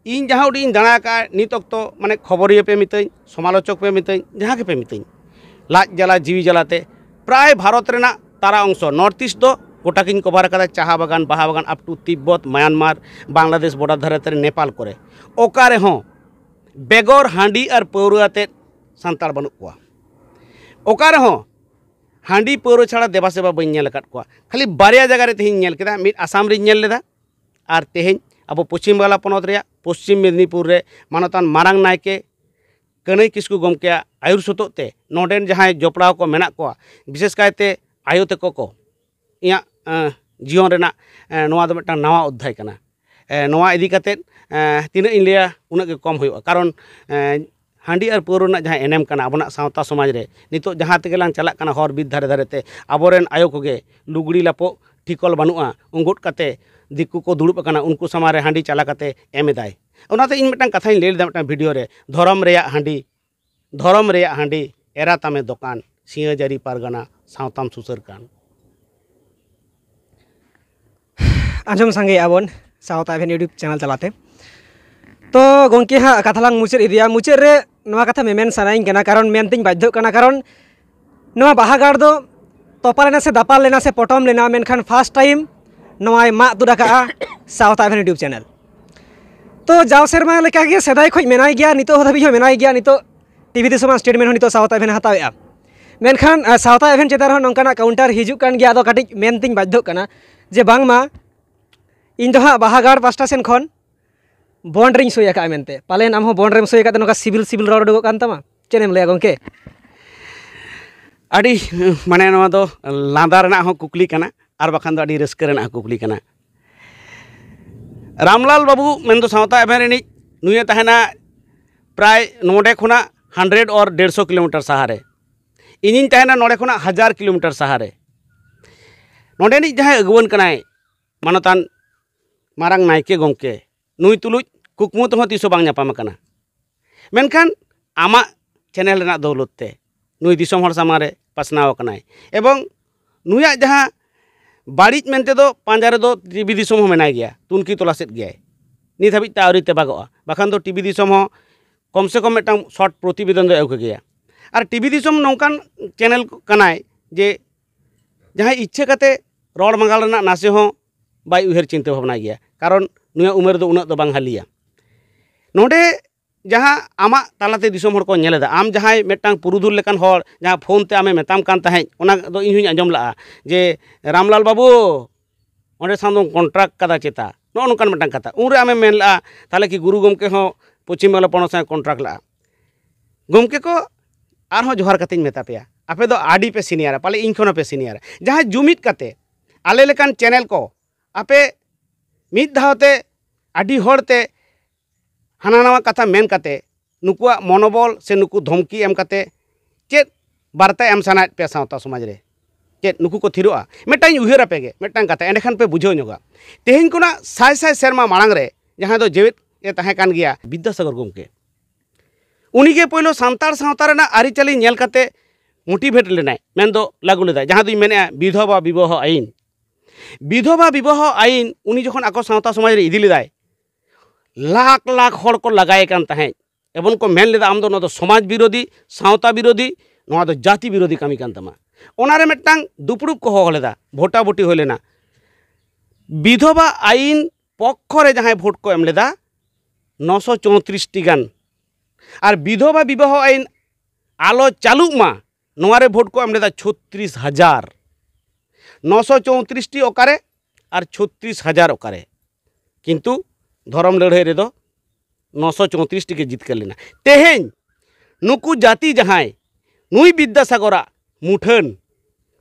ᱤᱧ ᱡᱟᱦᱟᱸ ᱩᱰᱤᱡ ᱤᱧ ᱫᱟᱬᱟ ᱟᱠᱟᱫᱼᱟ, ᱱᱤᱛ ᱚᱠᱛᱚ ᱢᱟᱱᱮ ᱠᱷᱚᱵᱚᱨᱤᱭᱟᱹ ᱯᱮ ᱢᱤᱛᱟᱹᱧ, ᱥᱚᱢᱟᱞᱳᱪᱚᱠ ᱯᱮ ᱢᱤᱛᱟᱹᱧ, ᱡᱟᱦᱟᱸ ᱜᱮᱯᱮ ᱢᱤᱛᱟᱹᱧ, ᱞᱟᱡ ᱡᱟᱞᱟ ᱡᱤᱣᱤ ᱡᱟᱞᱟᱛᱮ ᱯᱨᱟᱭ ᱵᱷᱟᱨᱚᱛ ᱨᱮᱱᱟᱜ ᱛᱟᱨᱟ ᱚᱝᱥᱚ, ᱱᱚᱨᱛᱷ ᱤᱥᱴ ᱫᱚ ᱜᱚᱴᱟ ᱜᱤᱧ ᱠᱚᱵᱷᱟᱨ ᱟᱠᱟᱫᱟ, ᱪᱟᱦᱟ ᱵᱟᱜᱟᱱ, ᱵᱟᱦᱟ ᱵᱟᱜᱟᱱ, up to Tibet, Myanmar, Bangladesh border ᱫᱷᱟᱨᱮ ᱫᱷᱟᱨᱮ, ᱱᱮᱯᱟᱞ ᱠᱚᱨᱮ᱾ ᱚᱠᱟ ᱨᱮᱦᱚᱸ ᱵᱮᱜᱚᱨ ᱦᱟᱺᱰᱤ ᱟᱨ ᱯᱟᱹᱣᱨᱟᱹ ᱟᱛᱮᱫ ᱥᱟᱱᱛᱟᱲ ᱵᱟᱹᱱᱩᱜ ᱠᱚᱣᱟ᱾ ᱚᱠᱟ ᱨᱮᱦᱚᱸ ᱦᱟᱺᱰᱤ ᱯᱟᱹᱣᱨᱟᱹ ᱪᱷᱟᱲᱟ ᱫᱮᱵᱟ ᱥᱮᱵᱟ ᱵᱟᱹᱧ ᱧᱮᱞ ᱟᱠᱟᱫ ᱠᱚᱣᱟ᱾ ᱠᱷᱟᱹᱞᱤ ᱵᱟᱨᱭᱟ ᱡᱟᱭᱜᱟ ᱨᱮ ᱛᱮᱦᱮᱧ ᱧᱮᱞ ᱠᱮᱫᱟ, ᱢᱤᱫ ᱟᱥᱟᱢ ᱨᱤᱧ ᱧᱮᱞ ᱞᱮᱫᱟ, ᱟᱨ ᱛᱮᱦᱮᱧ ᱟᱵᱚ ᱯᱚᱪᱷᱤᱢ ᱵᱟᱝᱞᱟ ᱯᱚᱱᱚᱛ ᱨᱮᱭᱟᱜ ᱯᱚᱪᱷᱤᱢ ᱢᱮᱫᱽᱱᱤᱯᱩᱨ ᱨᱮ ᱢᱟᱱᱚᱛᱟᱱ ᱢᱟᱨᱟᱝ ᱱᱟᱭᱠᱮ ᱠᱟᱹᱱᱟᱹᱭ ᱠᱤᱥᱠᱩ ᱜᱚᱢᱠᱮᱭᱟᱜ ᱟᱹᱭᱩᱨ ᱥᱚᱛᱚᱜ ᱛᱮ ᱱᱚᱰᱮᱱ ᱡᱟᱦᱟᱸᱭ ᱡᱚᱯᱲᱟᱣ ᱠᱚ ᱢᱮᱱᱟᱜ ᱠᱚᱣᱟ, ᱵᱤᱥᱮᱥ ᱠᱟᱭᱛᱮ ᱟᱭᱳ ᱛᱟᱠᱚ ᱠᱚ, ᱤᱧᱟᱹᱜ, ᱮᱸ, ᱡᱤᱭᱚᱱ ᱨᱮᱱᱟᱜ, ᱮᱸ, ᱱᱚᱣᱟ ᱫᱚ ᱢᱤᱫᱴᱟᱝ ᱱᱟᱣᱟ ᱚᱫᱽᱫᱷᱟᱭ ᱠᱟᱱᱟ᱾ ᱮᱸ, ᱱᱚᱣᱟ ᱤᱫᱤ ᱠᱟᱛᱮᱫ, ᱮᱸ, ᱛᱤᱱᱟᱹᱜ ᱤᱧ ᱞᱟᱹᱭᱟ, ᱩᱱᱟᱹᱜ ᱜᱮ ᱠᱚᱢ ᱦᱩᱭᱩᱜᱼᱟ᱾ ᱠᱟᱨᱚᱱ, ᱮᱸ, ᱦᱟᱺᱰᱤ ᱟᱨ ᱯᱟᱹᱣᱨᱟᱹ ᱨᱮᱱᱟᱜ ᱡᱟᱦᱟᱸ ᱮᱱᱮᱢ ᱠᱟᱱᱟ ᱟᱵᱚᱱᱟᱜ ᱥᱟᱶᱛᱟ ᱥᱚᱢᱟᱡᱽ ᱨᱮ, ᱱᱤᱛᱚᱜ ᱡᱟᱦᱟᱸ ᱛᱮᱜᱮ ᱞᱟᱝ ᱪᱟᱞᱟᱜ ᱠᱟᱱᱟ ᱦᱚᱨ ᱵᱤᱨ ᱫᱷᱟᱨᱮ ᱫᱷᱟᱨᱮ ᱛᱮ, ᱟᱵᱚᱨᱮᱱ ᱟᱭᱳ ᱠᱚᱜᱮ ᱞᱩᱜᱽᱲᱤ ᱞᱟᱯᱚᱜ ᱴᱷᱤᱠᱚᱞ ᱵᱟᱹᱱᱩᱜᱼᱟ, ᱩᱸᱜᱚᱫ ᱠᱟᱛᱮ ᱫᱤᱠᱩ ᱠᱚ ᱫᱩᱲᱩᱵ ᱟᱠᱟᱱᱟ, ᱩᱱᱠᱩ ᱥᱟᱢᱟᱝ ᱨᱮ ᱦᱟᱺᱰᱤ ᱪᱟᱞᱟ ᱠᱟᱛᱮ ᱮᱢ ᱮᱫᱟᱭ᱾ ᱚᱱᱟᱛᱮ ᱤᱧ ᱢᱤᱫᱴᱟᱝ ᱠᱟᱛᱷᱟᱧ ᱞᱟᱹᱭ ᱞᱮᱫᱟ ᱢᱤᱫᱴᱟᱝ ᱵᱷᱤᱰᱤᱭᱳ ᱨᱮ, ᱫᱷᱚᱨᱚᱢ ᱨᱮᱭᱟᱜ ᱦᱟᱺᱰᱤ, ᱫᱷᱚᱨᱚᱢ ᱨᱮᱭᱟᱜ ᱦᱟᱺᱰᱤ, ᱮᱨᱟ ᱛᱟᱢᱮ ᱫᱚᱠᱟᱱ, ᱥᱤᱧᱟᱹᱡᱟᱹᱨᱤ ᱯᱟᱨᱜᱟᱱᱟ, ᱥᱟᱶᱛᱟᱢ ᱥᱩᱥᱟᱹᱨ ᱠᱟᱱ᱾ ᱟᱸᱡᱚᱢ ᱥᱟᱸᱜᱮᱭᱮᱜᱼᱟ ᱵᱚᱱ ᱥᱟᱶᱛᱟ ᱮᱵᱷᱮᱱ YouTube ᱪᱮᱱᱮᱞ ᱛᱟᱞᱟᱛᱮ᱾ ᱛᱚ ᱜᱚᱢᱠᱮ, ᱦᱟᱸᱜ ᱠᱟᱛᱷᱟ ᱞᱟᱝ ᱢᱩᱪᱟᱹᱫ ᱤᱫᱤᱭᱟ᱾ ᱢᱩᱪᱟᱹᱫ ᱨᱮ ᱱᱚᱣᱟ ᱠᱟᱛᱷᱟ ᱢᱮᱢᱮᱱ ᱥᱟᱱᱟᱧ ᱠᱟᱱᱟ, ᱠᱟᱨᱚᱱ ᱢᱮᱱᱛᱮᱧ ᱵᱟᱫᱽᱫᱷᱚᱜ ᱠᱟᱱᱟ, ᱠᱟᱨᱚᱱ ᱱᱚᱣᱟ ᱵᱟᱦᱟ ᱜᱟᱲ ᱫᱚ ᱛᱚᱯᱟ ᱞᱮᱱᱟ ᱥᱮ ᱫᱟᱯᱟᱞ ᱞᱮᱱᱟ ᱥᱮ ᱯᱚᱴᱚᱢ ᱞᱮᱱᱟ, ᱢᱮᱱᱠᱷᱟᱱ ᱯᱷᱟᱥᱴ ᱴᱟᱭᱤᱢ ᱱᱚᱣᱟᱭ ᱢᱟᱜ ᱛᱩᱫ ᱟᱠᱟᱫᱼᱟ ᱥᱟᱶᱛᱟ ᱮᱵᱷᱮᱱ YouTube ᱪᱮᱱᱮᱞ᱾ ᱛᱚ ᱡᱟᱣ ᱥᱮᱨᱢᱟ ᱞᱮᱠᱟᱜᱮ ᱥᱮᱫᱟᱭ ᱠᱷᱚᱱ ᱢᱮᱱᱟᱭ ᱜᱮᱭᱟ, ᱱᱤᱛᱚᱜ ᱦᱚᱸ ᱫᱷᱟᱹᱵᱤᱡ ᱦᱚᱸ ᱢᱮᱱᱟᱭ ᱜᱮᱭᱟ᱾ ᱱᱤᱛᱚᱜ ᱴᱤᱵᱷᱤ ᱫᱤᱥᱚᱢᱟᱜ ᱥᱴᱮᱴᱢᱮᱱᱴ ᱦᱚᱸ ᱱᱤᱛᱚᱜ ᱥᱟᱶᱛᱟ ᱮᱵᱷᱮᱱ ᱦᱟᱛᱟᱣᱮᱫᱼᱟ᱾ ᱢᱮᱱᱠᱷᱟᱱ, ᱟᱸ, ᱥᱟᱶᱛᱟ ᱮᱵᱷᱮᱱ ᱪᱮᱛᱟᱱ ᱨᱮᱦᱚᱸ ᱱᱚᱝᱠᱟᱱᱟᱜ ᱠᱟᱣᱩᱱᱴᱟᱨ ᱦᱤᱡᱩᱜ ᱠᱟᱱ ᱜᱮᱭᱟ᱾ ᱟᱫᱚ ᱠᱟᱹᱴᱤᱡ ᱢᱮᱱᱛᱤᱧ ᱵᱟᱫᱽᱫᱷᱚᱜ ᱠᱟᱱᱟ ᱡᱮ ᱵᱟᱝᱢᱟ ᱤᱧ ᱫᱚ ᱦᱟᱸᱜ ᱵᱟᱦᱟ ᱜᱟᱲ ᱯᱟᱥᱴᱟ ᱥᱮᱱ ᱠᱷᱚᱱ ᱵᱚᱱᱰ ᱨᱤᱧ ᱥᱳᱭ ᱟᱠᱟᱫᱼᱟ ᱢᱮᱱᱛᱮ᱾ ᱯᱟᱞᱮᱱ ᱟᱢ ᱦᱚᱸ ᱵᱚᱱᱰ ᱨᱮᱢ ᱥᱳᱭ ᱟᱠᱟᱫ ᱛᱮ ᱱᱚᱝᱠᱟ ᱥᱤᱵᱤᱞ ᱥᱤᱵᱤᱞ ᱨᱚᱲ ᱩᱰᱩᱠᱚᱜ ᱠᱟᱱ ᱛᱟᱢᱟ? ᱪᱮᱫ ᱮᱢ ᱞᱟᱹᱭᱟ ᱜᱚᱢᱠᱮ? ᱟᱹᱰᱤ, ᱢᱟᱱᱮ, ᱱᱚᱣᱟ ᱫᱚ ᱞᱟᱸᱫᱟ ᱨᱮᱱᱟᱜ ᱦᱚᱸ ᱠᱩᱠᱞᱤ ᱠᱟᱱᱟ, ᱟᱨ ᱵᱟᱠᱷᱟᱱ ᱫᱚ ᱟᱹᱰᱤ ᱨᱟᱹᱥᱠᱟᱹ ᱨᱮᱱᱟᱜ ᱦᱚᱸ ᱠᱩᱠᱞᱤ ᱠᱟᱱᱟ᱾ ᱨᱟᱢᱞᱟᱞ ᱵᱟᱹᱵᱩ ᱢᱮᱱᱫᱚ ᱥᱟᱶᱛᱟ ᱮᱵᱷᱮᱱ ᱨᱤᱱᱤᱡ, ᱱᱩᱭᱮ ᱛᱟᱦᱮᱱᱟ ᱯᱨᱟᱭ ᱱᱚᱰᱮ ᱠᱷᱚᱱᱟᱜ ᱦᱟᱱᱰᱨᱮᱰ ᱚᱨ ᱰᱮᱲᱥᱚ ᱠᱤᱞᱳᱢᱤᱴᱟᱨ ᱥᱟᱦᱟᱨᱮ᱾ ᱤᱧᱤᱧ ᱛᱟᱦᱮᱱᱟ ᱱᱚᱰᱮ ᱠᱷᱚᱱᱟᱜ ᱦᱟᱡᱟᱨ ᱠᱤᱞᱳᱢᱤᱴᱟᱨ ᱥᱟᱦᱟᱨᱮ᱾ ᱱᱚᱰᱮᱱᱤᱡ ᱡᱟᱦᱟᱸᱭ ᱟᱹᱜᱩᱣᱟᱹᱱ ᱠᱟᱱᱟᱭ, ᱢᱟᱱᱚᱛᱟᱱ ᱢᱟᱨᱟᱝ ᱱᱟᱭᱠᱮ ᱜᱚᱢᱠᱮ, ᱱᱩᱭ ᱛᱩᱞᱩᱡ ᱠᱩᱠᱢᱩ ᱛᱮᱦᱚᱸ ᱛᱤᱥ ᱦᱚᱸ ᱵᱟᱝ ᱧᱟᱯᱟᱢ ᱟᱠᱟᱱᱟ᱾ ᱢᱮᱱᱠᱷᱟᱱ ᱟᱢᱟᱜ ᱪᱮᱱᱮᱞ ᱨᱮᱱᱟᱜ ᱫᱟᱹᱣᱞᱚᱛ ᱛᱮ ᱱᱩᱭ ᱫᱤᱥᱚᱢ ᱦᱚᱲ ᱥᱟᱢᱟᱝ ᱨᱮ ᱯᱟᱥᱱᱟᱣ ᱟᱠᱟᱱᱟᱭ᱾ ᱮᱵᱚᱝ ᱱᱩᱭᱟᱜ ᱡᱟᱦᱟᱸ ᱵᱟᱹᱲᱤᱡ ᱢᱮᱱᱛᱮ ᱫᱚ ᱯᱟᱸᱡᱟ ᱨᱮᱫᱚ ᱴᱤᱵᱷᱤ ᱫᱤᱥᱚᱢ ᱦᱚᱸ ᱢᱮᱱᱟᱭ ᱜᱮᱭᱟ, ᱛᱩᱱᱠᱷᱤ ᱛᱚᱞᱟᱥᱮᱫ ᱜᱮᱭᱟᱭ, ᱱᱤᱛ ᱦᱟᱹᱵᱤᱡ ᱛᱮ ᱟᱹᱣᱨᱤ ᱛᱮᱵᱟᱜᱚᱜᱼᱟ᱾ ᱵᱟᱠᱷᱟᱱ ᱫᱚ ᱴᱤᱵᱷᱤ ᱫᱤᱥᱚᱢ ᱦᱚᱸ ᱠᱚᱢ ᱥᱮ ᱠᱚᱢ ᱢᱤᱫᱴᱟᱝ ᱥᱚᱨᱴ ᱯᱨᱚᱛᱤᱵᱮᱫᱚᱱ ᱫᱚᱭ ᱟᱹᱜᱩ ᱠᱮᱜᱮᱭᱟ᱾ ᱟᱨ ᱴᱤᱵᱷᱤ ᱫᱤᱥᱚᱢ ᱱᱚᱝᱠᱟᱱ ᱪᱮᱱᱮᱞ ᱠᱟᱱᱟᱭ ᱡᱮ ᱡᱟᱦᱟᱸᱭ ᱤᱪᱪᱷᱟᱹ ᱠᱟᱛᱮ ᱨᱚᱲ ᱢᱟᱸᱜᱟᱞ ᱨᱮᱱᱟᱜ ᱱᱟᱥᱮ ᱦᱚᱸ ᱵᱟᱭ ᱩᱭᱦᱟᱹᱨ ᱪᱤᱱᱛᱟᱹ ᱵᱷᱟᱵᱽᱱᱟᱭ ᱜᱮᱭᱟ, ᱠᱟᱨᱚᱱ ᱱᱩᱭᱟᱜ ᱩᱢᱮᱨ ᱫᱚ ᱩᱱᱟᱹᱜ ᱫᱚ ᱵᱟᱝ ᱦᱟᱹᱞᱤᱭᱟ᱾ ᱱᱚᱰᱮ ᱡᱟᱦᱟᱸ ᱟᱢᱟᱜ ᱛᱟᱞᱟᱛᱮ ᱫᱤᱥᱚᱢ ᱦᱚᱲ ᱠᱚ ᱧᱮᱞ ᱮᱫᱟ, ᱟᱢ ᱡᱟᱦᱟᱸᱭ ᱢᱤᱫᱴᱟᱝ ᱯᱩᱨᱩᱫᱷᱩᱞ ᱞᱮᱠᱟᱱ ᱦᱚᱲ, ᱡᱟᱦᱟᱸ ᱯᱷᱳᱱ ᱛᱮ ᱟᱢᱮ ᱢᱮᱛᱟᱢ ᱠᱟᱱ ᱛᱟᱦᱮᱸᱫ, ᱚᱱᱟ ᱫᱚ ᱤᱧ ᱦᱚᱸᱧ ᱟᱸᱡᱚᱢ ᱞᱟᱜᱼᱟ ᱡᱮ, "ᱨᱟᱢᱞᱟᱞ ᱵᱟᱹᱵᱩ, ᱚᱸᱰᱮ ᱥᱟᱶ ᱫᱚᱢ ᱠᱚᱱᱴᱨᱟᱠᱴ ᱠᱟᱫᱟ ᱪᱮᱛᱟ?" ᱱᱚᱜᱼᱚ ᱱᱚᱝᱠᱟᱱ ᱢᱤᱫᱴᱟᱝ ᱠᱟᱛᱷᱟ᱾ ᱩᱱᱨᱮ ᱟᱢᱮᱢ ᱢᱮᱱ ᱞᱟᱜᱼᱟ, "ᱛᱟᱦᱚᱞᱮ ᱠᱤ ᱜᱩᱨᱩ ᱜᱚᱢᱠᱮ ᱦᱚᱸ ᱯᱚᱪᱷᱤᱢ ᱵᱟᱝᱞᱟ ᱯᱚᱱᱚᱛ ᱥᱟᱶ ᱠᱚᱱᱴᱨᱟᱠᱴ ᱞᱟᱜᱼᱟ?" ᱜᱚᱢᱠᱮ ᱠᱚ, ᱟᱨᱦᱚᱸ ᱡᱚᱦᱟᱨ ᱠᱟᱛᱮᱧ ᱢᱮᱛᱟ ᱯᱮᱭᱟ, ᱟᱯᱮ ᱫᱚ ᱟᱹᱰᱤ ᱯᱮ ᱥᱤᱱᱤᱭᱟᱨᱟ, ᱯᱟᱞᱮ ᱤᱧ ᱠᱷᱚᱱ ᱦᱚᱸ ᱯᱮ ᱥᱤᱱᱤᱭᱟᱨᱟ᱾ ᱡᱟᱦᱟᱸᱭ ᱡᱩᱢᱤᱫ ᱠᱟᱛᱮ ᱟᱞᱮ ᱞᱮᱠᱟᱱ ᱪᱮᱱᱮᱞ ᱠᱚ, ᱟᱯᱮ ᱢᱤᱫ ᱫᱷᱟᱣ ᱛᱮ ᱟᱹᱰᱤ ᱦᱚᱲ ᱛᱮ ᱦᱟᱱᱟ ᱱᱟᱣᱟ ᱠᱟᱛᱷᱟ ᱢᱮᱱ ᱠᱟᱛᱮ, ᱱᱩᱠᱩᱣᱟᱜ ᱢᱚᱱᱳᱵᱚᱞ ᱥᱮ ᱱᱩᱠᱩ ᱫᱷᱚᱢᱠᱤ ᱮᱢ ᱠᱟᱛᱮ ᱪᱮᱫ ᱵᱟᱨᱛᱟ ᱮᱢ ᱥᱟᱱᱟᱭᱮᱫ ᱯᱮᱭᱟ ᱥᱟᱶᱛᱟ ᱥᱚᱢᱟᱡᱽ ᱨᱮ? ᱪᱮᱫ ᱱᱩᱠᱩ ᱠᱚ ᱛᱷᱤᱨᱚᱜᱼᱟ? ᱢᱤᱫᱴᱟᱝ ᱤᱧ ᱩᱭᱦᱟᱹᱨ ᱟᱯᱮ ᱜᱮ, ᱢᱤᱫᱴᱟᱝ ᱠᱟᱛᱷᱟ, ᱮᱸᱰᱮᱠᱷᱟᱱ ᱯᱮ ᱵᱩᱡᱷᱟᱹᱣ ᱧᱚᱜᱟ᱾ ᱛᱮᱦᱮᱧ ᱠᱷᱚᱱᱟᱜ ᱥᱟᱭ ᱥᱟᱭ ᱥᱮᱨᱢᱟ ᱢᱟᱲᱟᱝ ᱨᱮ ᱡᱟᱦᱟᱸᱭ ᱫᱚ ᱡᱮᱣᱮᱫ ᱮ ᱛᱟᱦᱮᱸ ᱠᱟᱱ ᱜᱮᱭᱟ, ᱵᱤᱫᱽᱫᱟᱥᱟᱜᱚᱨ ᱜᱚᱢᱠᱮ, ᱩᱱᱤᱜᱮ ᱯᱳᱭᱞᱳ ᱥᱟᱱᱛᱟᱲ ᱥᱟᱶᱛᱟ ᱨᱮᱱᱟᱜ ᱟᱹᱨᱤᱪᱟᱹᱞᱤ ᱧᱮᱞ ᱠᱟᱛᱮ ᱢᱳᱴᱤᱵᱷᱮᱴ ᱞᱮᱱᱟᱭ, ᱢᱮᱱᱫᱚ ᱞᱟᱹᱜᱩ ᱞᱮᱫᱟᱭ, ᱡᱟᱦᱟᱸ ᱫᱚᱧ ᱢᱮᱱᱮᱫᱼᱟ ᱵᱤᱫᱷᱚᱵᱟ ᱵᱤᱵᱟᱦᱚ ᱟᱭᱤᱱ᱾ ᱵᱤᱫᱷᱚᱵᱟ ᱵᱤᱵᱟᱦᱚ ᱟᱭᱤᱱ ᱩᱱᱤ ᱡᱚᱠᱷᱚᱱ ᱟᱠᱚ ᱥᱟᱶᱛᱟ ᱥᱚᱢᱟᱡᱽ ᱨᱮ ᱤᱫᱤ ᱞᱮᱫᱟᱭ, ᱞᱟᱠᱷ ᱞᱟᱠᱷ ᱦᱚᱲ ᱠᱚ ᱞᱟᱜᱟᱭᱮ ᱠᱟᱱ ᱛᱟᱦᱮᱸᱫ᱾ ᱮᱵᱚᱝ ᱠᱚ ᱢᱮᱱ ᱞᱮᱫᱟ, "ᱟᱢ ᱫᱚ ᱱᱚᱣᱟ ᱫᱚ ᱥᱚᱢᱟᱡᱽ ᱵᱤᱨᱳᱫᱷᱤ, ᱥᱟᱶᱛᱟ ᱵᱤᱨᱳᱫᱷᱤ, ᱱᱚᱣᱟ ᱫᱚ ᱡᱟᱹᱛᱤ ᱵᱤᱨᱳᱫᱷᱤ ᱠᱟᱹᱢᱤ ᱠᱟᱱ ᱛᱟᱢᱟ᱾" ᱚᱱᱟᱨᱮ ᱢᱤᱫᱴᱟᱝ ᱫᱩᱯᱲᱩᱵ ᱠᱚ ᱦᱚᱦᱚ ᱞᱮᱫᱟ, ᱵᱷᱳᱴᱟᱵᱷᱩᱴᱤ ᱦᱩᱭ ᱞᱮᱱᱟ᱾ ᱵᱤᱫᱷᱚᱵᱟ ᱟᱭᱤᱱ ᱯᱚᱠᱠᱷᱚ ᱨᱮ ᱡᱟᱦᱟᱸᱭ ᱵᱷᱳᱴ ᱠᱚ ᱮᱢ ᱞᱮᱫᱟ ᱱᱚᱥᱚ ᱪᱳᱭᱛᱨᱤᱥ ᱴᱤ ᱜᱟᱱ, ᱟᱨ ᱵᱤᱫᱷᱚᱵᱟ ᱵᱤᱵᱟᱦᱚ ᱟᱭᱤᱱ ᱟᱞᱚ ᱪᱟᱹᱞᱩᱜ ᱢᱟ, ᱱᱚᱣᱟ ᱨᱮ ᱵᱷᱳᱴ ᱠᱚ ᱮᱢ ᱞᱮᱫᱟ ᱪᱷᱚᱛᱨᱤᱥ ᱦᱟᱡᱟᱨ᱾ ᱱᱚᱥᱚ ᱪᱳᱭᱛᱨᱤᱥ ᱴᱤ ᱚᱠᱟᱨᱮ ᱟᱨ ᱪᱷᱚᱛᱨᱤᱥ ᱦᱟᱡᱟᱨ ᱚᱠᱟᱨᱮ? ᱠᱤᱱᱛᱩ ᱫᱷᱚᱨᱚᱢ ᱞᱟᱹᱲᱦᱟᱹᱭ ᱨᱮᱫᱚ ᱱᱚᱥᱚ ᱪᱳᱭᱛᱨᱤᱥ ᱴᱤ ᱜᱮ ᱡᱤᱛᱠᱟᱹᱨ ᱞᱮᱱᱟ᱾ ᱛᱮᱦᱮᱧ ᱱᱩᱠᱩ ᱡᱟᱹᱛᱤ ᱡᱟᱦᱟᱸᱭ ᱱᱩᱭ ᱵᱤᱫᱽᱫᱟᱥᱟᱜᱚᱨᱟᱜ ᱢᱩᱴᱷᱟᱹᱱ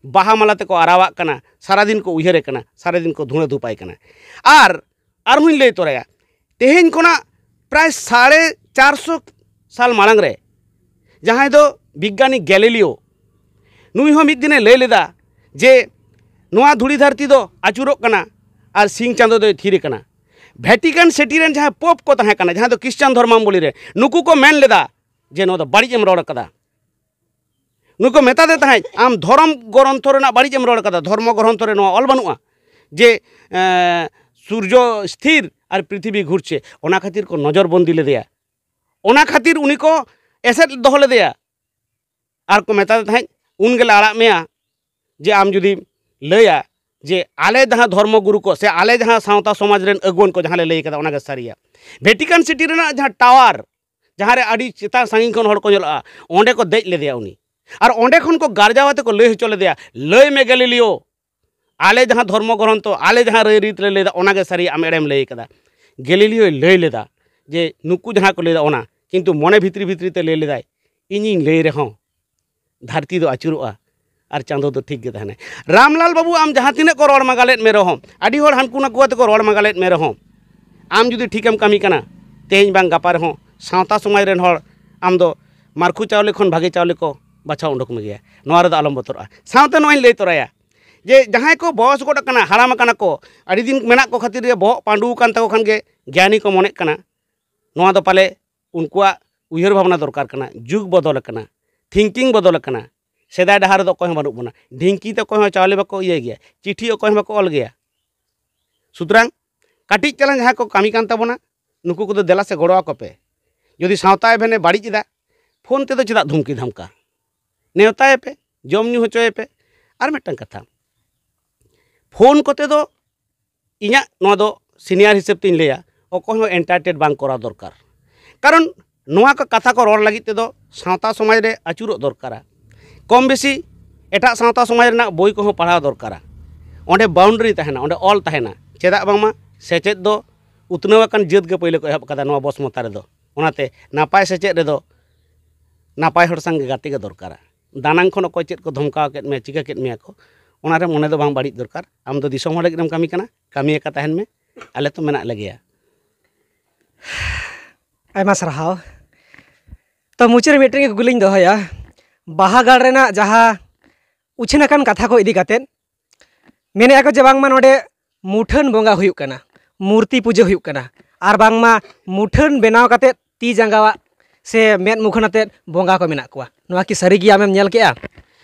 ᱵᱟᱦᱟ ᱢᱟᱞᱟ ᱛᱮᱠᱚ ᱟᱨᱟᱣᱟᱜ ᱠᱟᱱᱟ, ᱥᱟᱨᱟᱫᱤᱱ ᱠᱚ ᱩᱭᱦᱟᱹᱨᱮ ᱠᱟᱱᱟ, ᱥᱟᱨᱟᱫᱤᱱ ᱠᱚ ᱫᱷᱩᱬᱟᱹ ᱫᱷᱩᱯᱟᱭ ᱠᱟᱱᱟ᱾ ᱟᱨ ᱟᱨᱦᱚᱸᱧ ᱞᱟᱹᱭ ᱛᱚᱨᱟᱭᱟ, ᱛᱮᱦᱮᱧ ᱠᱷᱚᱱᱟᱜ ᱯᱨᱟᱭ ᱥᱟᱲᱮ ᱪᱟᱨᱥᱚ ᱥᱟᱞ ᱢᱟᱲᱟᱝ ᱨᱮ ᱡᱟᱦᱟᱸᱭ ᱫᱚ ᱵᱤᱜᱽᱜᱟᱱᱤ ᱜᱮᱞᱤᱞᱤᱭᱳ, ᱱᱩᱭ ᱦᱚᱸ ᱢᱤᱫ ᱫᱤᱱᱮ ᱞᱟᱹᱭ ᱞᱮᱫᱟ ᱡᱮ ᱱᱚᱣᱟ ᱫᱷᱩᱲᱤ ᱫᱷᱟᱹᱨᱛᱤ ᱫᱚ ᱟᱹᱪᱩᱨᱚᱜ ᱠᱟᱱᱟ ᱟᱨ ᱥᱤᱧ ᱪᱟᱸᱫᱚ ᱫᱚᱭ ᱛᱷᱤᱨ ᱟᱠᱟᱱᱟ᱾ ᱵᱷᱮᱴᱤᱠᱟᱱ ᱥᱤᱴᱤ ᱨᱮᱱ ᱡᱟᱦᱟᱸᱭ ᱯᱳᱯ ᱠᱚ ᱛᱟᱦᱮᱸ ᱠᱟᱱᱟ, ᱡᱟᱦᱟᱸᱭ ᱫᱚ ᱠᱷᱨᱤᱥᱴᱟᱱ ᱫᱷᱚᱨᱢᱟᱵᱚᱞᱤ ᱨᱮ, ᱱᱩᱠᱩ ᱠᱚ ᱢᱮᱱ ᱞᱮᱫᱟ ᱡᱮ ᱱᱚᱣᱟ ᱫᱚ ᱵᱟᱹᱲᱤᱡ ᱮᱢ ᱨᱚᱲ ᱠᱟᱫᱟ᱾ ᱱᱩᱠᱩ ᱠᱚ ᱢᱮᱛᱟᱫᱮ ᱛᱟᱦᱮᱸᱫ, "ᱟᱢ ᱫᱷᱚᱨᱚᱢ ᱜᱨᱚᱱᱛᱷᱚ ᱨᱮᱱᱟᱜ ᱵᱟᱹᱲᱤᱡ ᱮᱢ ᱨᱚᱲ ᱠᱟᱫᱟ, ᱫᱷᱚᱨᱢᱚ ᱜᱨᱚᱱᱛᱷᱚ ᱨᱮ ᱱᱚᱣᱟ ᱚᱞ ᱵᱟᱹᱱᱩᱜᱼᱟ ᱡᱮ ᱮᱸ, ᱥᱩᱨᱡᱚ ᱥᱛᱷᱤᱨ ᱟᱨ ᱯᱨᱤᱛᱷᱤᱵᱤ ᱜᱷᱩᱨᱪᱷᱮ, ᱚᱱᱟ ᱠᱷᱟᱹᱛᱤᱨ ᱠᱚ ᱱᱚᱡᱚᱨ ᱵᱚᱱᱫᱤ ᱞᱮᱫᱮᱭᱟ, ᱚᱱᱟ ᱠᱷᱟᱹᱛᱤᱨ ᱩᱱᱤ ᱠᱚ ᱮᱥᱮᱫ ᱫᱚᱦᱚ ᱞᱮᱫᱮᱭᱟ ᱟᱨ ᱠᱚ ᱢᱮᱛᱟᱫᱮ ᱛᱟᱦᱮᱸᱫ, 'ᱩᱱ ᱜᱮᱞᱮ ᱟᱲᱟᱜ ᱢᱮᱭᱟ ᱡᱮ ᱟᱢ ᱡᱩᱫᱤᱢ ᱞᱟᱹᱭᱟ ᱡᱮ ᱟᱞᱮ ᱡᱟᱦᱟᱸ ᱫᱷᱚᱨᱢᱚ ᱜᱩᱨᱩ ᱠᱚ ᱥᱮ ᱟᱞᱮ ᱡᱟᱦᱟᱸ ᱥᱟᱶᱛᱟ ᱥᱚᱢᱟᱡᱽ ᱨᱮᱱ ᱟᱹᱜᱩᱣᱟᱹᱱ ᱠᱚ ᱡᱟᱦᱟᱸ ᱞᱮ ᱞᱟᱹᱭ ᱠᱟᱫᱟ, ᱚᱱᱟᱜᱮ ᱥᱟᱹᱨᱤᱭᱟ᱾ ᱵᱷᱮᱴᱤᱠᱟᱱ ᱥᱤᱴᱤ ᱨᱮᱱᱟᱜ ᱡᱟᱦᱟᱸ ᱴᱟᱣᱟᱨ, ᱡᱟᱦᱟᱸ ᱨᱮ ᱟᱹᱰᱤ ᱪᱮᱛᱟᱱ ᱥᱟᱺᱜᱤᱧ ᱠᱷᱚᱱ ᱦᱚᱲ ᱠᱚ ᱧᱮᱞᱚᱜᱼᱟ, ᱚᱸᱰᱮ ᱠᱚ ᱫᱮᱡ ᱞᱮᱫᱮᱭᱟ ᱩᱱᱤ᱾ ᱟᱨ ᱚᱸᱰᱮ ᱠᱷᱚᱱ ᱠᱚ ᱜᱟᱨᱡᱟᱣ ᱟᱛᱮ ᱠᱚ ᱞᱟᱹᱭ ᱦᱚᱪᱚ ᱞᱮᱫᱮᱭᱟ, "ᱞᱟᱹᱭ ᱢᱮ ᱜᱮᱞᱤᱞᱤᱭᱳ, ᱟᱞᱮ ᱡᱟᱦᱟᱸ ᱫᱷᱚᱨᱢᱚ ᱜᱨᱚᱱᱛᱷᱚ, ᱟᱞᱮ ᱡᱟᱦᱟᱸ ᱨᱟᱹᱭ ᱨᱤᱛ ᱞᱮ ᱞᱟᱹᱭᱫᱟ, ᱚᱱᱟᱜᱮ ᱥᱟᱹᱨᱤᱭᱟ, ᱟᱢ ᱮᱲᱮᱢ ᱞᱟᱹᱭ ᱠᱟᱫᱟ᱾" ᱜᱮᱞᱤᱞᱤᱭᱳᱭ ᱞᱟᱹᱭ ᱞᱮᱫᱟ ᱡᱮ ᱱᱩᱠᱩ ᱡᱟᱦᱟᱸ ᱠᱚ ᱞᱟᱹᱭᱫᱟ ᱚᱱᱟ, ᱠᱤᱱᱛᱩ ᱢᱚᱱᱮ ᱵᱷᱤᱛᱨᱤ ᱵᱷᱤᱛᱨᱤ ᱛᱮ ᱞᱟᱹᱭ ᱞᱮᱫᱟᱭ, "ᱤᱧᱤᱧ ᱞᱟᱹᱭ ᱨᱮᱦᱚᱸ ᱫᱷᱟᱹᱨᱛᱤ ᱫᱚ ᱟᱹᱪᱩᱨᱚᱜᱼᱟ ᱟᱨ ᱪᱟᱸᱫᱚ ᱫᱚ ᱴᱷᱤᱠ ᱜᱮ ᱛᱟᱦᱮᱱᱟᱭ᱾" ᱨᱟᱢᱞᱟᱞ ᱵᱟᱹᱵᱩ, ᱟᱢ ᱡᱟᱦᱟᱸ ᱛᱤᱱᱟᱹᱜ ᱠᱚ ᱨᱚᱲ ᱢᱟᱜᱟᱞᱮᱫ ᱢᱮ ᱨᱮᱦᱚᱸ, ᱟᱹᱰᱤ ᱦᱚᱲ ᱦᱟᱱᱠᱩ ᱱᱟᱠᱩ ᱟᱛᱮ ᱠᱚ ᱨᱚᱲ ᱢᱟᱜᱟᱞᱮᱫ ᱢᱮ ᱨᱮᱦᱚᱸ, ᱟᱢ ᱡᱩᱫᱤ ᱴᱷᱤᱠᱮᱢ ᱠᱟᱹᱢᱤ ᱠᱟᱱᱟ, ᱛᱮᱦᱮᱧ ᱵᱟᱝ ᱜᱟᱯᱟ ᱨᱮᱦᱚᱸ ᱥᱟᱶᱛᱟ ᱥᱚᱢᱟᱡᱽ ᱨᱮᱱ ᱦᱚᱲ ᱟᱢ ᱫᱚ ᱢᱟᱨᱠᱷᱩ ᱪᱟᱣᱞᱮ ᱠᱷᱚᱱ ᱵᱷᱟᱜᱮ ᱪᱟᱣᱞᱮ ᱠᱚ ᱵᱟᱪᱷᱟᱣ ᱩᱰᱩᱠ ᱢᱮᱜᱮᱭᱟ᱾ ᱱᱚᱣᱟ ᱨᱮᱫᱚ ᱟᱞᱚᱢ ᱵᱚᱛᱚᱨᱚᱜᱼᱟ᱾ ᱥᱟᱶᱛᱮ ᱱᱚᱣᱟᱧ ᱞᱟᱹᱭ ᱛᱚᱨᱟᱭᱟ ᱡᱮ ᱡᱟᱦᱟᱸᱭ ᱠᱚ ᱵᱚᱭᱚᱥ ᱜᱚᱫ ᱟᱠᱟᱱᱟ, ᱦᱟᱲᱟᱢ ᱟᱠᱟᱱᱟ ᱠᱚ, ᱟᱹᱰᱤ ᱫᱤᱱ ᱢᱮᱱᱟᱜ ᱠᱚ ᱠᱷᱟᱹᱛᱤᱨ ᱜᱮ ᱵᱚᱦᱚᱜ ᱯᱟᱺᱰᱩ ᱟᱠᱟᱱ ᱛᱟᱠᱚ ᱠᱷᱟᱱ ᱜᱮ ᱜᱮᱭᱟᱱᱤ ᱠᱚ ᱢᱚᱱᱮᱜ ᱠᱟᱱᱟ, ᱱᱚᱣᱟ ᱫᱚ ᱯᱟᱞᱮ ᱩᱱᱠᱩᱣᱟᱜ ᱩᱭᱦᱟᱹᱨ ᱵᱷᱟᱵᱽᱱᱟ ᱫᱚᱨᱠᱟᱨ ᱠᱟᱱᱟ᱾ ᱡᱩᱜᱽ ᱵᱚᱫᱚᱞ ᱟᱠᱟᱱᱟ, ᱛᱷᱤᱝᱠᱤᱝ ᱵᱚᱫᱚᱞ ᱟᱠᱟᱱᱟ᱾ ᱥᱮᱫᱟᱭ ᱰᱟᱦᱟᱨ ᱨᱮᱫᱚ ᱚᱠᱚᱭ ᱦᱚᱸ ᱵᱟᱹᱱᱩᱜ ᱵᱚᱱᱟ᱾ ᱰᱷᱤᱝᱠᱤ ᱛᱮ ᱚᱠᱚᱭ ᱦᱚᱸ ᱪᱟᱣᱞᱮ ᱵᱟᱠᱚ ᱤᱭᱟᱹᱭ ᱜᱮᱭᱟ, ᱪᱤᱴᱷᱤ ᱚᱠᱚᱭ ᱦᱚᱸ ᱵᱟᱠᱚ ᱚᱞ ᱜᱮᱭᱟ᱾ ᱥᱩᱛᱚᱨᱟᱝ ᱠᱟᱹᱴᱤᱡ ᱪᱟᱞᱟᱝ ᱡᱟᱦᱟᱸᱭ ᱠᱚ ᱠᱟᱹᱢᱤ ᱠᱟᱱ ᱛᱟᱵᱚᱱᱟ, ᱱᱩᱠᱩ ᱠᱚᱫᱚ ᱫᱮᱞᱟ ᱥᱮ ᱜᱚᱲᱚ ᱟᱠᱚ ᱯᱮ᱾ ᱡᱩᱫᱤ ᱥᱟᱶᱛᱟ ᱮᱵᱷᱮᱱᱮ ᱵᱟᱹᱲᱤᱡ ᱮᱫᱟ, ᱯᱷᱳᱱ ᱛᱮᱫᱚ ᱪᱮᱫᱟᱜ ᱫᱷᱩᱢᱠᱤ ᱫᱷᱟᱢᱠᱟ? ᱱᱮᱣᱛᱟᱭᱮᱯᱮ, ᱡᱚᱢ ᱧᱩ ᱦᱚᱪᱚᱭᱮᱯᱮ᱾ ᱟᱨ ᱢᱤᱫᱴᱟᱝ ᱠᱟᱛᱷᱟ, ᱯᱷᱳᱱ ᱠᱚᱛᱮ ᱫᱚ ᱤᱧᱟᱹᱜ ᱱᱚᱣᱟ ᱫᱚ ᱥᱤᱱᱤᱭᱟᱨ ᱦᱤᱥᱟᱹᱵ ᱛᱤᱧ ᱞᱟᱹᱭᱟ, ᱚᱠᱚᱭ ᱦᱚᱸ ᱮᱱᱴᱟᱨᱴᱮᱱ ᱵᱟᱝ ᱠᱚᱨᱟᱣ ᱫᱚᱨᱠᱟᱨ᱾ ᱠᱟᱨᱚᱱ ᱱᱚᱣᱟ ᱠᱚ ᱠᱟᱛᱷᱟ ᱠᱚ ᱨᱚᱲ ᱞᱟᱹᱜᱤᱫ ᱛᱮᱫᱚ ᱥᱟᱶᱛᱟ ᱥᱚᱢᱟᱡᱽ ᱨᱮ ᱟᱹᱪᱩᱨᱚᱜ ᱫᱚᱨᱠᱟᱨᱟ᱾ ᱠᱚᱢ ᱵᱮᱥᱤ ᱮᱴᱟᱜ ᱥᱟᱶᱛᱟ ᱥᱚᱢᱟᱡᱽ ᱨᱮᱱᱟᱜ ᱵᱳᱭ ᱠᱚᱦᱚᱸ ᱯᱟᱲᱦᱟᱣ ᱫᱚᱨᱠᱟᱨᱟ᱾ ᱚᱸᱰᱮ ᱵᱟᱣᱩᱱᱰᱟᱨᱤ ᱛᱟᱦᱮᱱᱟ, ᱚᱸᱰᱮ ᱚᱞ ᱛᱟᱦᱮᱱᱟ᱾ ᱪᱮᱫᱟᱜ ᱵᱟᱝᱢᱟ ᱥᱮᱪᱮᱫ ᱫᱚ ᱩᱛᱱᱟᱹᱣ ᱟᱠᱟᱱ ᱡᱟᱹᱛ ᱜᱮ ᱯᱳᱭᱞᱳ ᱠᱚ ᱮᱦᱚᱵ ᱟᱠᱟᱫᱟ ᱱᱚᱣᱟ ᱵᱚᱥᱢᱚᱛᱟ ᱨᱮᱫᱚ᱾ ᱚᱱᱟᱛᱮ ᱱᱟᱯᱟᱭ ᱥᱮᱪᱮᱫ ᱨᱮᱫᱚ ᱱᱟᱯᱟᱭ ᱦᱚᱲ ᱥᱟᱝᱜᱮ ᱜᱟᱛᱮ ᱜᱮ ᱫᱚᱨᱠᱟᱨᱟ᱾ ᱫᱟᱱᱟᱝ ᱠᱷᱚᱱ ᱚᱠᱚᱭ ᱪᱮᱫ ᱠᱚ ᱫᱷᱚᱢᱠᱟᱣ ᱠᱮᱫ ᱢᱮᱭᱟ, ᱪᱤᱠᱟᱹ ᱠᱮᱫ ᱢᱮᱭᱟ ᱠᱚ, ᱚᱱᱟᱨᱮ ᱢᱚᱱᱮ ᱫᱚ ᱵᱟᱝ ᱵᱟᱹᱲᱤᱡ ᱫᱚᱨᱠᱟᱨ᱾ ᱟᱢ ᱫᱚ ᱫᱤᱥᱚᱢ ᱦᱚᱲ ᱞᱟᱹᱜᱤᱫ ᱮᱢ ᱠᱟᱹᱢᱤ ᱠᱟᱱᱟ, ᱠᱟᱹᱢᱤ ᱟᱠᱟ ᱛᱟᱦᱮᱱ ᱢᱮ, ᱟᱞᱮ ᱛᱚ ᱢᱮᱱᱟᱜ ᱞᱮᱜᱮᱭᱟ᱾ ᱟᱭᱢᱟ ᱥᱟᱨᱦᱟᱣ᱾ ᱛᱚ, ᱢᱩᱪᱟᱹᱫ ᱨᱮ ᱢᱤᱫᱴᱮᱱ ᱜᱮ ᱠᱩᱠᱞᱤᱧ ᱫᱚᱦᱚᱭᱟ, ᱵᱟᱦᱟ ᱜᱟᱲ ᱨᱮᱱᱟᱜ ᱡᱟᱦᱟᱸ ᱩᱪᱷᱟᱹᱱ ᱟᱠᱟᱱ ᱠᱟᱛᱷᱟ ᱠᱚ ᱤᱫᱤ ᱠᱟᱛᱮᱫ, ᱢᱮᱱᱮᱫᱼᱟ ᱠᱚ ᱡᱮ ᱵᱟᱝᱢᱟ ᱱᱚᱰᱮ ᱢᱩᱴᱷᱟᱹᱱ ᱵᱚᱸᱜᱟ ᱦᱩᱭᱩᱜ ᱠᱟᱱᱟ, ᱢᱩᱨᱛᱤ ᱯᱩᱡᱟᱹ ᱦᱩᱭᱩᱜ ᱠᱟᱱᱟ, ᱟᱨ ᱵᱟᱝᱢᱟ ᱢᱩᱴᱷᱟᱹᱱ ᱵᱮᱱᱟᱣ ᱠᱟᱛᱮᱫ ᱛᱤ ᱡᱟᱸᱜᱟᱣᱟᱜ ᱥᱮ ᱢᱮᱫ ᱢᱩᱠᱷᱟᱹᱱ ᱟᱛᱮᱫ ᱵᱚᱸᱜᱟ ᱠᱚ ᱢᱮᱱᱟᱜ ᱠᱚᱣᱟ᱾ ᱱᱚᱣᱟ ᱠᱤ ᱥᱟᱹᱨᱤ ᱜᱮ ᱟᱢᱮᱢ ᱧᱮᱞ ᱠᱮᱜᱼᱟ?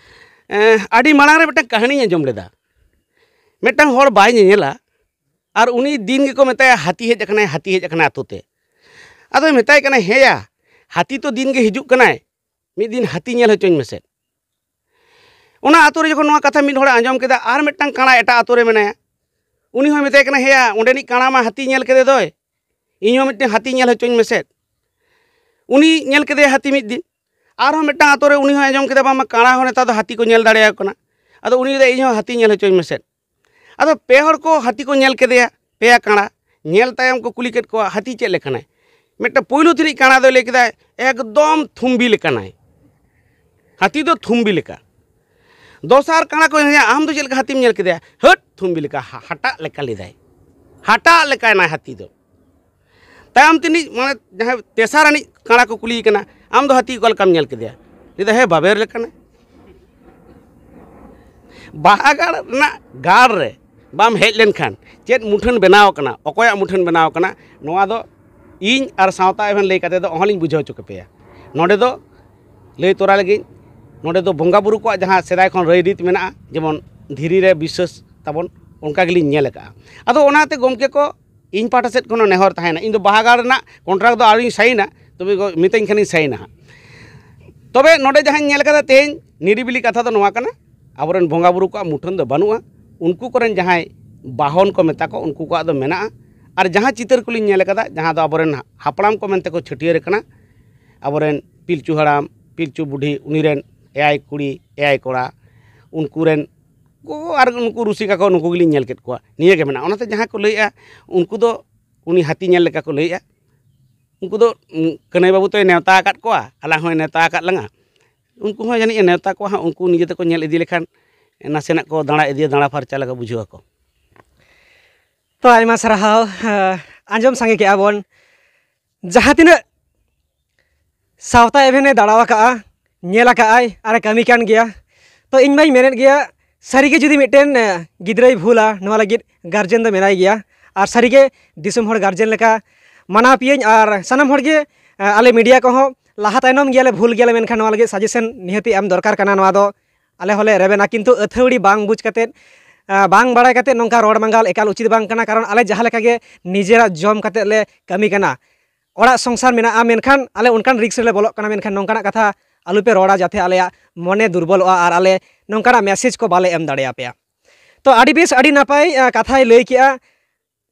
ᱮᱸ, ᱟᱹᱰᱤ ᱢᱟᱲᱟᱝ ᱨᱮ ᱢᱤᱫᱴᱟᱝ ᱠᱟᱹᱦᱱᱤᱧ ᱟᱸᱡᱚᱢ ᱞᱮᱫᱟ᱾ ᱢᱤᱫᱴᱟᱝ ᱦᱚᱲ ᱵᱟᱭ ᱧᱮᱧᱮᱞᱟ, ᱟᱨ ᱩᱱᱤ ᱫᱤᱱ ᱜᱮᱠᱚ ᱢᱮᱛᱟᱭᱟ, "ᱦᱟᱹᱛᱤ ᱦᱮᱡ ᱟᱠᱟᱱᱟᱭ, ᱦᱟᱹᱛᱤ ᱦᱮᱡ ᱟᱠᱟᱱᱟᱭ ᱟᱛᱳ ᱛᱮ᱾" ᱟᱫᱚᱭ ᱢᱮᱛᱟᱭ ᱠᱟᱱᱟ, "ᱦᱮᱸᱭᱟ, ᱦᱟᱹᱛᱤ ᱛᱚ ᱫᱤᱱ ᱜᱮ ᱦᱤᱡᱩᱜ ᱠᱟᱱᱟᱭ, ᱢᱤᱫ ᱫᱤᱱ ᱦᱟᱹᱛᱤ ᱧᱮᱞ ᱦᱚᱪᱚᱧ ᱢᱮᱥᱮ᱾" ᱚᱱᱟ ᱟᱛᱳ ᱨᱮ ᱡᱚᱠᱷᱚᱱ ᱱᱚᱣᱟ ᱠᱟᱛᱷᱟ ᱢᱤᱫ ᱦᱚᱲᱮ ᱟᱸᱡᱚᱢ ᱠᱮᱫᱟ, ᱟᱨ ᱢᱤᱫᱴᱟᱝ ᱠᱟᱬᱟ ᱮᱴᱟᱜ ᱟᱛᱳ ᱨᱮ ᱢᱮᱱᱟᱭᱟ, ᱩᱱᱤ ᱦᱚᱸ ᱢᱮᱛᱟᱭ ᱠᱟᱱᱟ, "ᱦᱮᱭᱟ, ᱚᱸᱰᱮᱱᱤᱡ ᱠᱟᱬᱟ ᱢᱟ ᱦᱟᱹᱛᱤ ᱧᱮᱞ ᱠᱮᱫᱮ ᱫᱚᱭ, ᱤᱧ ᱦᱚᱸ ᱢᱤᱫᱴᱮᱱ ᱦᱟᱹᱛᱤ ᱧᱮᱞ ᱦᱚᱪᱚᱧ ᱢᱮᱥᱮ᱾" ᱩᱱᱤ ᱧᱮᱞ ᱠᱮᱫᱮᱭᱟ ᱦᱟᱹᱛᱤ ᱢᱤᱫ ᱫᱤᱱ, ᱟᱨᱦᱚᱸ ᱢᱤᱫᱴᱟᱝ ᱟᱛᱳ ᱨᱮ ᱩᱱᱤ ᱦᱚᱸ ᱟᱸᱡᱚᱢ ᱠᱮᱫᱟ, ᱵᱟᱝᱢᱟ ᱠᱟᱬᱟ ᱦᱚᱸ ᱱᱮᱛᱟᱨ ᱫᱚ ᱦᱟᱹᱛᱤ ᱠᱚ ᱧᱮᱞ ᱫᱟᱲᱮᱭᱟᱠᱚ ᱠᱟᱱᱟ᱾ ᱟᱫᱚ ᱩᱱᱤ ᱞᱟᱹᱭᱫᱟ, "ᱤᱧ ᱦᱚᱸ ᱦᱟᱹᱛᱤ ᱧᱮᱞ ᱦᱚᱪᱚᱧ ᱢᱮᱥᱮ᱾" ᱟᱫᱚ ᱯᱮ ᱦᱚᱲ ᱠᱚ ᱦᱟᱹᱛᱤ ᱠᱚ ᱧᱮᱞ ᱠᱮᱫᱮᱭᱟ, ᱯᱮᱭᱟ ᱠᱟᱬᱟ᱾ ᱧᱮᱞ ᱛᱟᱭᱚᱢ ᱠᱚ ᱠᱩᱞᱤ ᱠᱮᱫ ᱠᱚᱣᱟ, "ᱦᱟᱹᱛᱤ ᱪᱮᱫ ᱞᱮᱠᱟᱱᱟᱭ?" ᱢᱤᱫᱴᱟᱝ ᱯᱳᱭᱞᱳ ᱛᱤᱱᱤᱡ ᱠᱟᱬᱟ ᱫᱚᱭ ᱞᱟᱹᱭ ᱠᱮᱫᱟᱭ, "ᱮᱠᱫᱚᱢ ᱛᱷᱩᱢᱵᱤ ᱞᱮᱠᱟᱱᱟᱭ, ᱦᱟᱹᱛᱤ ᱫᱚ ᱛᱷᱩᱢᱵᱤ ᱞᱮᱠᱟ᱾" ᱫᱚᱥᱟᱨ ᱠᱟᱬᱟ ᱠᱚ ᱞᱟᱹᱭᱟ, "ᱟᱢ ᱫᱚ ᱪᱮᱫ ᱞᱮᱠᱟ ᱦᱟᱹᱛᱤᱢ ᱧᱮᱞ ᱠᱮᱫᱮᱭᱟ?" "ᱦᱟᱹᱴ, ᱛᱷᱩᱢᱵᱤ ᱞᱮᱠᱟ, ᱦᱟ-, ᱦᱟᱴᱟᱜ ᱞᱮᱠᱟ," ᱞᱟᱹᱭᱫᱟᱭ, "ᱦᱟᱴᱟᱜ ᱞᱮᱠᱟᱭᱱᱟᱭ ᱦᱟᱹᱛᱤ ᱫᱚ᱾" ᱛᱟᱭᱚᱢ ᱛᱤᱱᱤᱡ, ᱢᱟᱱᱮ ᱡᱟᱦᱟᱸᱭ ᱛᱮᱥᱟᱨ ᱟᱹᱱᱤᱡ ᱠᱟᱬᱟ ᱠᱚ ᱠᱩᱞᱤᱭᱮ ᱠᱟᱱᱟ, "ᱟᱢ ᱫᱚ ᱦᱟᱹᱛᱤ ᱚᱠᱟ ᱞᱮᱠᱟᱢ ᱧᱮᱞ ᱠᱮᱫᱮᱭᱟ?" ᱞᱟᱹᱭᱫᱟ, "ᱦᱮᱸ, ᱵᱟᱵᱮᱨ ᱞᱮᱠᱟᱱᱟᱭ᱾" ᱵᱟᱦᱟᱜᱟᱲ ᱨᱮᱱᱟᱜ ᱜᱟᱲ ᱨᱮ ᱵᱟᱢ ᱦᱮᱡ ᱞᱮᱱᱠᱷᱟᱱ ᱪᱮᱫ ᱢᱩᱴᱷᱟᱹᱱ ᱵᱮᱱᱟᱣ ᱟᱠᱟᱱᱟ, ᱚᱠᱚᱭᱟᱜ ᱢᱩᱴᱷᱟᱹᱱ ᱵᱮᱱᱟᱣ ᱟᱠᱟᱱᱟ, ᱱᱚᱣᱟ ᱫᱚ ᱤᱧ ᱟᱨ ᱥᱟᱶᱛᱟ ᱮᱵᱷᱮᱱ ᱞᱟᱹᱭ ᱠᱟᱛᱮ ᱫᱚ ᱚᱦᱚᱞᱤᱧ ᱵᱩᱡᱷᱟᱹᱣ ᱦᱚᱪᱚ ᱠᱮᱯᱮᱭᱟ᱾ ᱱᱚᱰᱮ ᱫᱚ ᱞᱟᱹᱭ ᱛᱚᱨᱟ ᱞᱟᱹᱜᱤᱫ, ᱱᱚᱰᱮ ᱫᱚ ᱵᱚᱸᱜᱟ ᱵᱩᱨᱩ ᱠᱚᱣᱟᱜ ᱡᱟᱦᱟᱸ ᱥᱮᱫᱟᱭ ᱠᱷᱚᱱ ᱨᱟᱹᱭᱨᱤᱛ ᱢᱮᱱᱟᱜᱼᱟ, ᱡᱮᱢᱚᱱ ᱫᱷᱤᱨᱤ ᱨᱮ ᱵᱤᱥᱥᱟᱹᱥ ᱛᱟᱵᱚᱱ, ᱚᱱᱠᱟ ᱜᱮᱞᱤᱧ ᱧᱮᱞ ᱟᱠᱟᱫᱼᱟ᱾ ᱟᱫᱚ ᱚᱱᱟᱛᱮ ᱜᱚᱢᱠᱮ ᱠᱚ, ᱤᱧ ᱯᱟᱦᱴᱟ ᱥᱮᱫ ᱠᱷᱚᱱ ᱦᱚᱸ ᱱᱮᱦᱚᱨ ᱛᱟᱦᱮᱱᱟ, ᱤᱧ ᱫᱚ ᱵᱟᱦᱟᱜᱟᱲ ᱨᱮᱱᱟᱜ ᱠᱚᱱᱴᱨᱟᱠᱴ ᱫᱚ ᱟᱹᱣᱨᱤᱧ ᱥᱟᱭᱤᱱᱟ, ᱛᱚᱵᱮ ᱜᱚ-, ᱢᱤᱛᱟᱹᱧ ᱠᱷᱟᱱᱤᱧ ᱥᱟᱭᱤᱱᱟ ᱦᱟᱸᱜ᱾ ᱛᱚᱵᱮ ᱱᱚᱰᱮ ᱡᱟᱦᱟᱸᱧ ᱧᱮᱞ ᱠᱟᱫᱟ ᱛᱮᱦᱮᱧ ᱱᱤᱨᱤᱵᱤᱞᱤ ᱠᱟᱛᱷᱟ ᱫᱚ ᱱᱚᱣᱟ ᱠᱟᱱᱟ, ᱟᱵᱚᱨᱮᱱ ᱵᱚᱸᱜᱟ ᱵᱩᱨᱩ ᱠᱚᱣᱟᱜ ᱢᱩᱴᱷᱟᱹᱱ ᱫᱚ ᱵᱟᱹᱱᱩᱜᱼᱟ᱾ ᱩᱱᱠᱩ ᱠᱚᱨᱮᱱ ᱡᱟᱦᱟᱸᱭ ᱵᱟᱦᱚᱱ ᱠᱚ ᱢᱮᱛᱟ ᱠᱚ, ᱩᱱᱠᱩ ᱠᱚᱣᱟᱜ ᱫᱚ ᱢᱮᱱᱟᱜᱼᱟ᱾ ᱟᱨ ᱡᱟᱦᱟᱸ ᱪᱤᱛᱟᱹᱨ ᱠᱚᱞᱤᱧ ᱧᱮᱞ ᱠᱟᱫᱟ, ᱡᱟᱦᱟᱸ ᱫᱚ ᱟᱵᱚᱨᱮᱱ ᱦᱟᱯᱲᱟᱢ ᱠᱚ ᱢᱮᱱᱛᱮ ᱠᱚ ᱪᱷᱟᱹᱴᱭᱟᱹᱨ ᱠᱟᱱᱟ, ᱟᱵᱚᱨᱮᱱ ᱯᱤᱞᱪᱩ ᱦᱟᱲᱟᱢ, ᱯᱤᱞᱪᱩ ᱵᱩᱰᱷᱤ, ᱩᱱᱤ ᱨᱮᱱ ᱮᱭᱟᱭ ᱠᱩᱲᱤ, ᱮᱭᱟᱭ ᱠᱚᱲᱟ, ᱩᱱᱠᱩ ᱨᱮᱱ ᱠᱚ ᱟᱨ ᱩᱱᱠᱩ ᱨᱩᱥᱤᱠᱟ ᱠᱚ, ᱱᱩᱠᱩ ᱜᱮᱞᱤᱧ ᱧᱮᱞ ᱠᱮᱫ ᱠᱚᱣᱟ᱾ ᱱᱤᱭᱟᱹ ᱜᱮ ᱢᱮᱱᱟᱜᱼᱟ᱾ ᱚᱱᱟᱛᱮ ᱡᱟᱦᱟᱸ ᱠᱚ ᱞᱟᱹᱭᱮᱜᱼᱟ, ᱩᱱᱠᱩ ᱫᱚ ᱩᱱᱤ ᱦᱟᱹᱛᱤ ᱧᱮᱞ ᱞᱮᱠᱟ ᱠᱚ ᱞᱟᱹᱭᱮᱜᱼᱟ᱾ ᱩᱱᱠᱩ ᱫᱚ, ᱩᱸ, ᱠᱟᱹᱱᱟᱹᱭ ᱵᱟᱹᱵᱩ ᱛᱚᱭ ᱱᱮᱣᱛᱟ ᱟᱠᱟᱫ ᱠᱚᱣᱟ, ᱟᱞᱟᱝ ᱦᱚᱸᱭ ᱱᱮᱣᱛᱟ ᱟᱠᱟᱫ ᱞᱟᱝᱟ᱾ ᱩᱱᱠᱩ ᱦᱚᱸ ᱡᱟᱹᱱᱤᱡ ᱮ ᱱᱮᱣᱛᱟ ᱠᱚᱣᱟ ᱦᱟᱸᱜ, ᱩᱱᱠᱩ ᱱᱤᱡᱮ ᱛᱮᱠᱚ ᱧᱮᱞ ᱤᱫᱤ ᱞᱮᱠᱷᱟᱱ ᱱᱟᱥᱮᱱᱟᱜ ᱠᱚ ᱫᱟᱬᱟ ᱤᱫᱤᱭᱟ, ᱫᱟᱬᱟ ᱯᱷᱟᱨᱪᱟ ᱞᱮᱠᱟ ᱵᱩᱡᱷᱟᱹᱣ ᱟᱠᱚ᱾ ᱛᱚ, ᱟᱭᱢᱟ ᱥᱟᱨᱦᱟᱣ᱾ ᱟᱸᱡᱚᱢ ᱥᱟᱸᱜᱮ ᱠᱮᱜᱼᱟ ᱵᱚᱱ, ᱡᱟᱦᱟᱸ ᱛᱤᱱᱟᱹᱜ ᱥᱟᱶᱛᱟ ᱮᱵᱷᱮᱱ ᱮ ᱫᱟᱬᱟ ᱟᱠᱟᱜᱼᱟ, ᱧᱮᱞ ᱟᱠᱟᱜᱼᱟᱭ ᱟᱨ ᱮ ᱠᱟᱹᱢᱤ ᱠᱟᱱ ᱜᱮᱭᱟ᱾ ᱛᱚ, ᱤᱧ ᱢᱟᱧ ᱢᱮᱱᱮᱫ ᱜᱮᱭᱟ, ᱥᱟᱹᱨᱤᱜᱮ ᱡᱩᱫᱤ ᱢᱤᱫᱴᱮᱱ, ᱮ, ᱜᱤᱫᱽᱨᱟᱹᱭ ᱵᱷᱩᱞᱟ, ᱱᱚᱣᱟ ᱞᱟᱹᱜᱤᱫ ᱜᱟᱨᱡᱮᱱ ᱫᱚ ᱢᱮᱱᱟᱭ ᱜᱮᱭᱟ᱾ ᱟᱨ ᱥᱟᱹᱨᱤᱜᱮ ᱫᱤᱥᱚᱢ ᱦᱚᱲ ᱜᱟᱨᱡᱮᱱ ᱞᱮᱠᱟ ᱢᱟᱱᱟᱣ ᱯᱮᱭᱟᱹᱧ, ᱟᱨ ᱥᱟᱱᱟᱢ ᱦᱚᱲᱜᱮ, ᱮ, ᱟᱞᱮ ᱢᱤᱰᱤᱭᱟ ᱠᱚᱦᱚᱸ ᱞᱟᱦᱟ ᱛᱟᱭᱱᱚᱢ ᱜᱮᱭᱟᱞᱮ, ᱵᱷᱩᱞ ᱜᱮᱭᱟᱞᱮ, ᱢᱮᱱᱠᱷᱟᱱ ᱱᱚᱣᱟ ᱞᱟᱹᱜᱤᱫ ᱥᱟᱡᱮᱥᱚᱱ ᱱᱤᱦᱟᱹᱛᱤ ᱮᱢ ᱫᱚᱨᱠᱟᱨ ᱠᱟᱱᱟ᱾ ᱱᱚᱣᱟ ᱫᱚ ᱟᱞᱮ ᱦᱚᱸᱞᱮ ᱨᱮᱵᱮᱱᱟ, ᱠᱤᱱᱛᱩ ᱟᱹᱛᱷᱟᱹᱣᱲᱤ ᱵᱟᱝ ᱵᱩᱡᱽ ᱠᱟᱛᱮᱫ, ᱮ, ᱵᱟᱝ ᱵᱟᱲᱟᱭ ᱠᱟᱛᱮᱫ ᱱᱚᱝᱠᱟ ᱨᱚᱲ ᱢᱟᱸᱜᱟᱞ ᱮᱠᱟᱞ ᱩᱪᱤᱛ ᱵᱟᱝ ᱠᱟᱱᱟ᱾ ᱠᱟᱨᱚᱱ ᱟᱞᱮ ᱡᱟᱦᱟᱸ ᱞᱮᱠᱟ ᱜᱮ ᱱᱤᱡᱮᱨᱟᱜ ᱡᱚᱢ ᱠᱟᱛᱮᱫ ᱞᱮ ᱠᱟᱹᱢᱤ ᱠᱟᱱᱟ, ᱚᱲᱟᱜ ᱥᱚᱝᱥᱟᱨ ᱢᱮᱱᱟᱜᱼᱟ, ᱢᱮᱱᱠᱷᱟᱱ ᱟᱞᱮ ᱚᱱᱠᱟᱱ ᱨᱤᱠᱥ ᱨᱮᱞᱮ ᱵᱚᱞᱚᱜ ᱠᱟᱱᱟ, ᱢᱮᱱᱠᱷᱟᱱ ᱱᱚᱝᱠᱟᱱᱟᱜ ᱠᱟᱛᱷᱟ ᱟᱞᱚᱯᱮ ᱨᱚᱲᱟ, ᱡᱟᱛᱮ ᱟᱞᱮᱭᱟᱜ ᱢᱚᱱᱮ ᱫᱩᱨᱵᱚᱞᱚᱜᱼᱟ ᱟᱨ ᱟᱞᱮ ᱱᱚᱝᱠᱟᱱᱟᱜ ᱢᱮᱥᱮᱡᱽ ᱠᱚ ᱵᱟᱞᱮ ᱮᱢ ᱫᱟᱲᱮᱭᱟᱯᱮᱭᱟ᱾ ᱛᱚ ᱟᱹᱰᱤ ᱵᱮᱥ, ᱟᱹᱰᱤ ᱱᱟᱯᱟᱭ ᱟᱸ, ᱠᱟᱛᱷᱟᱭ ᱞᱟᱹᱭ ᱠᱮᱜᱼᱟ᱾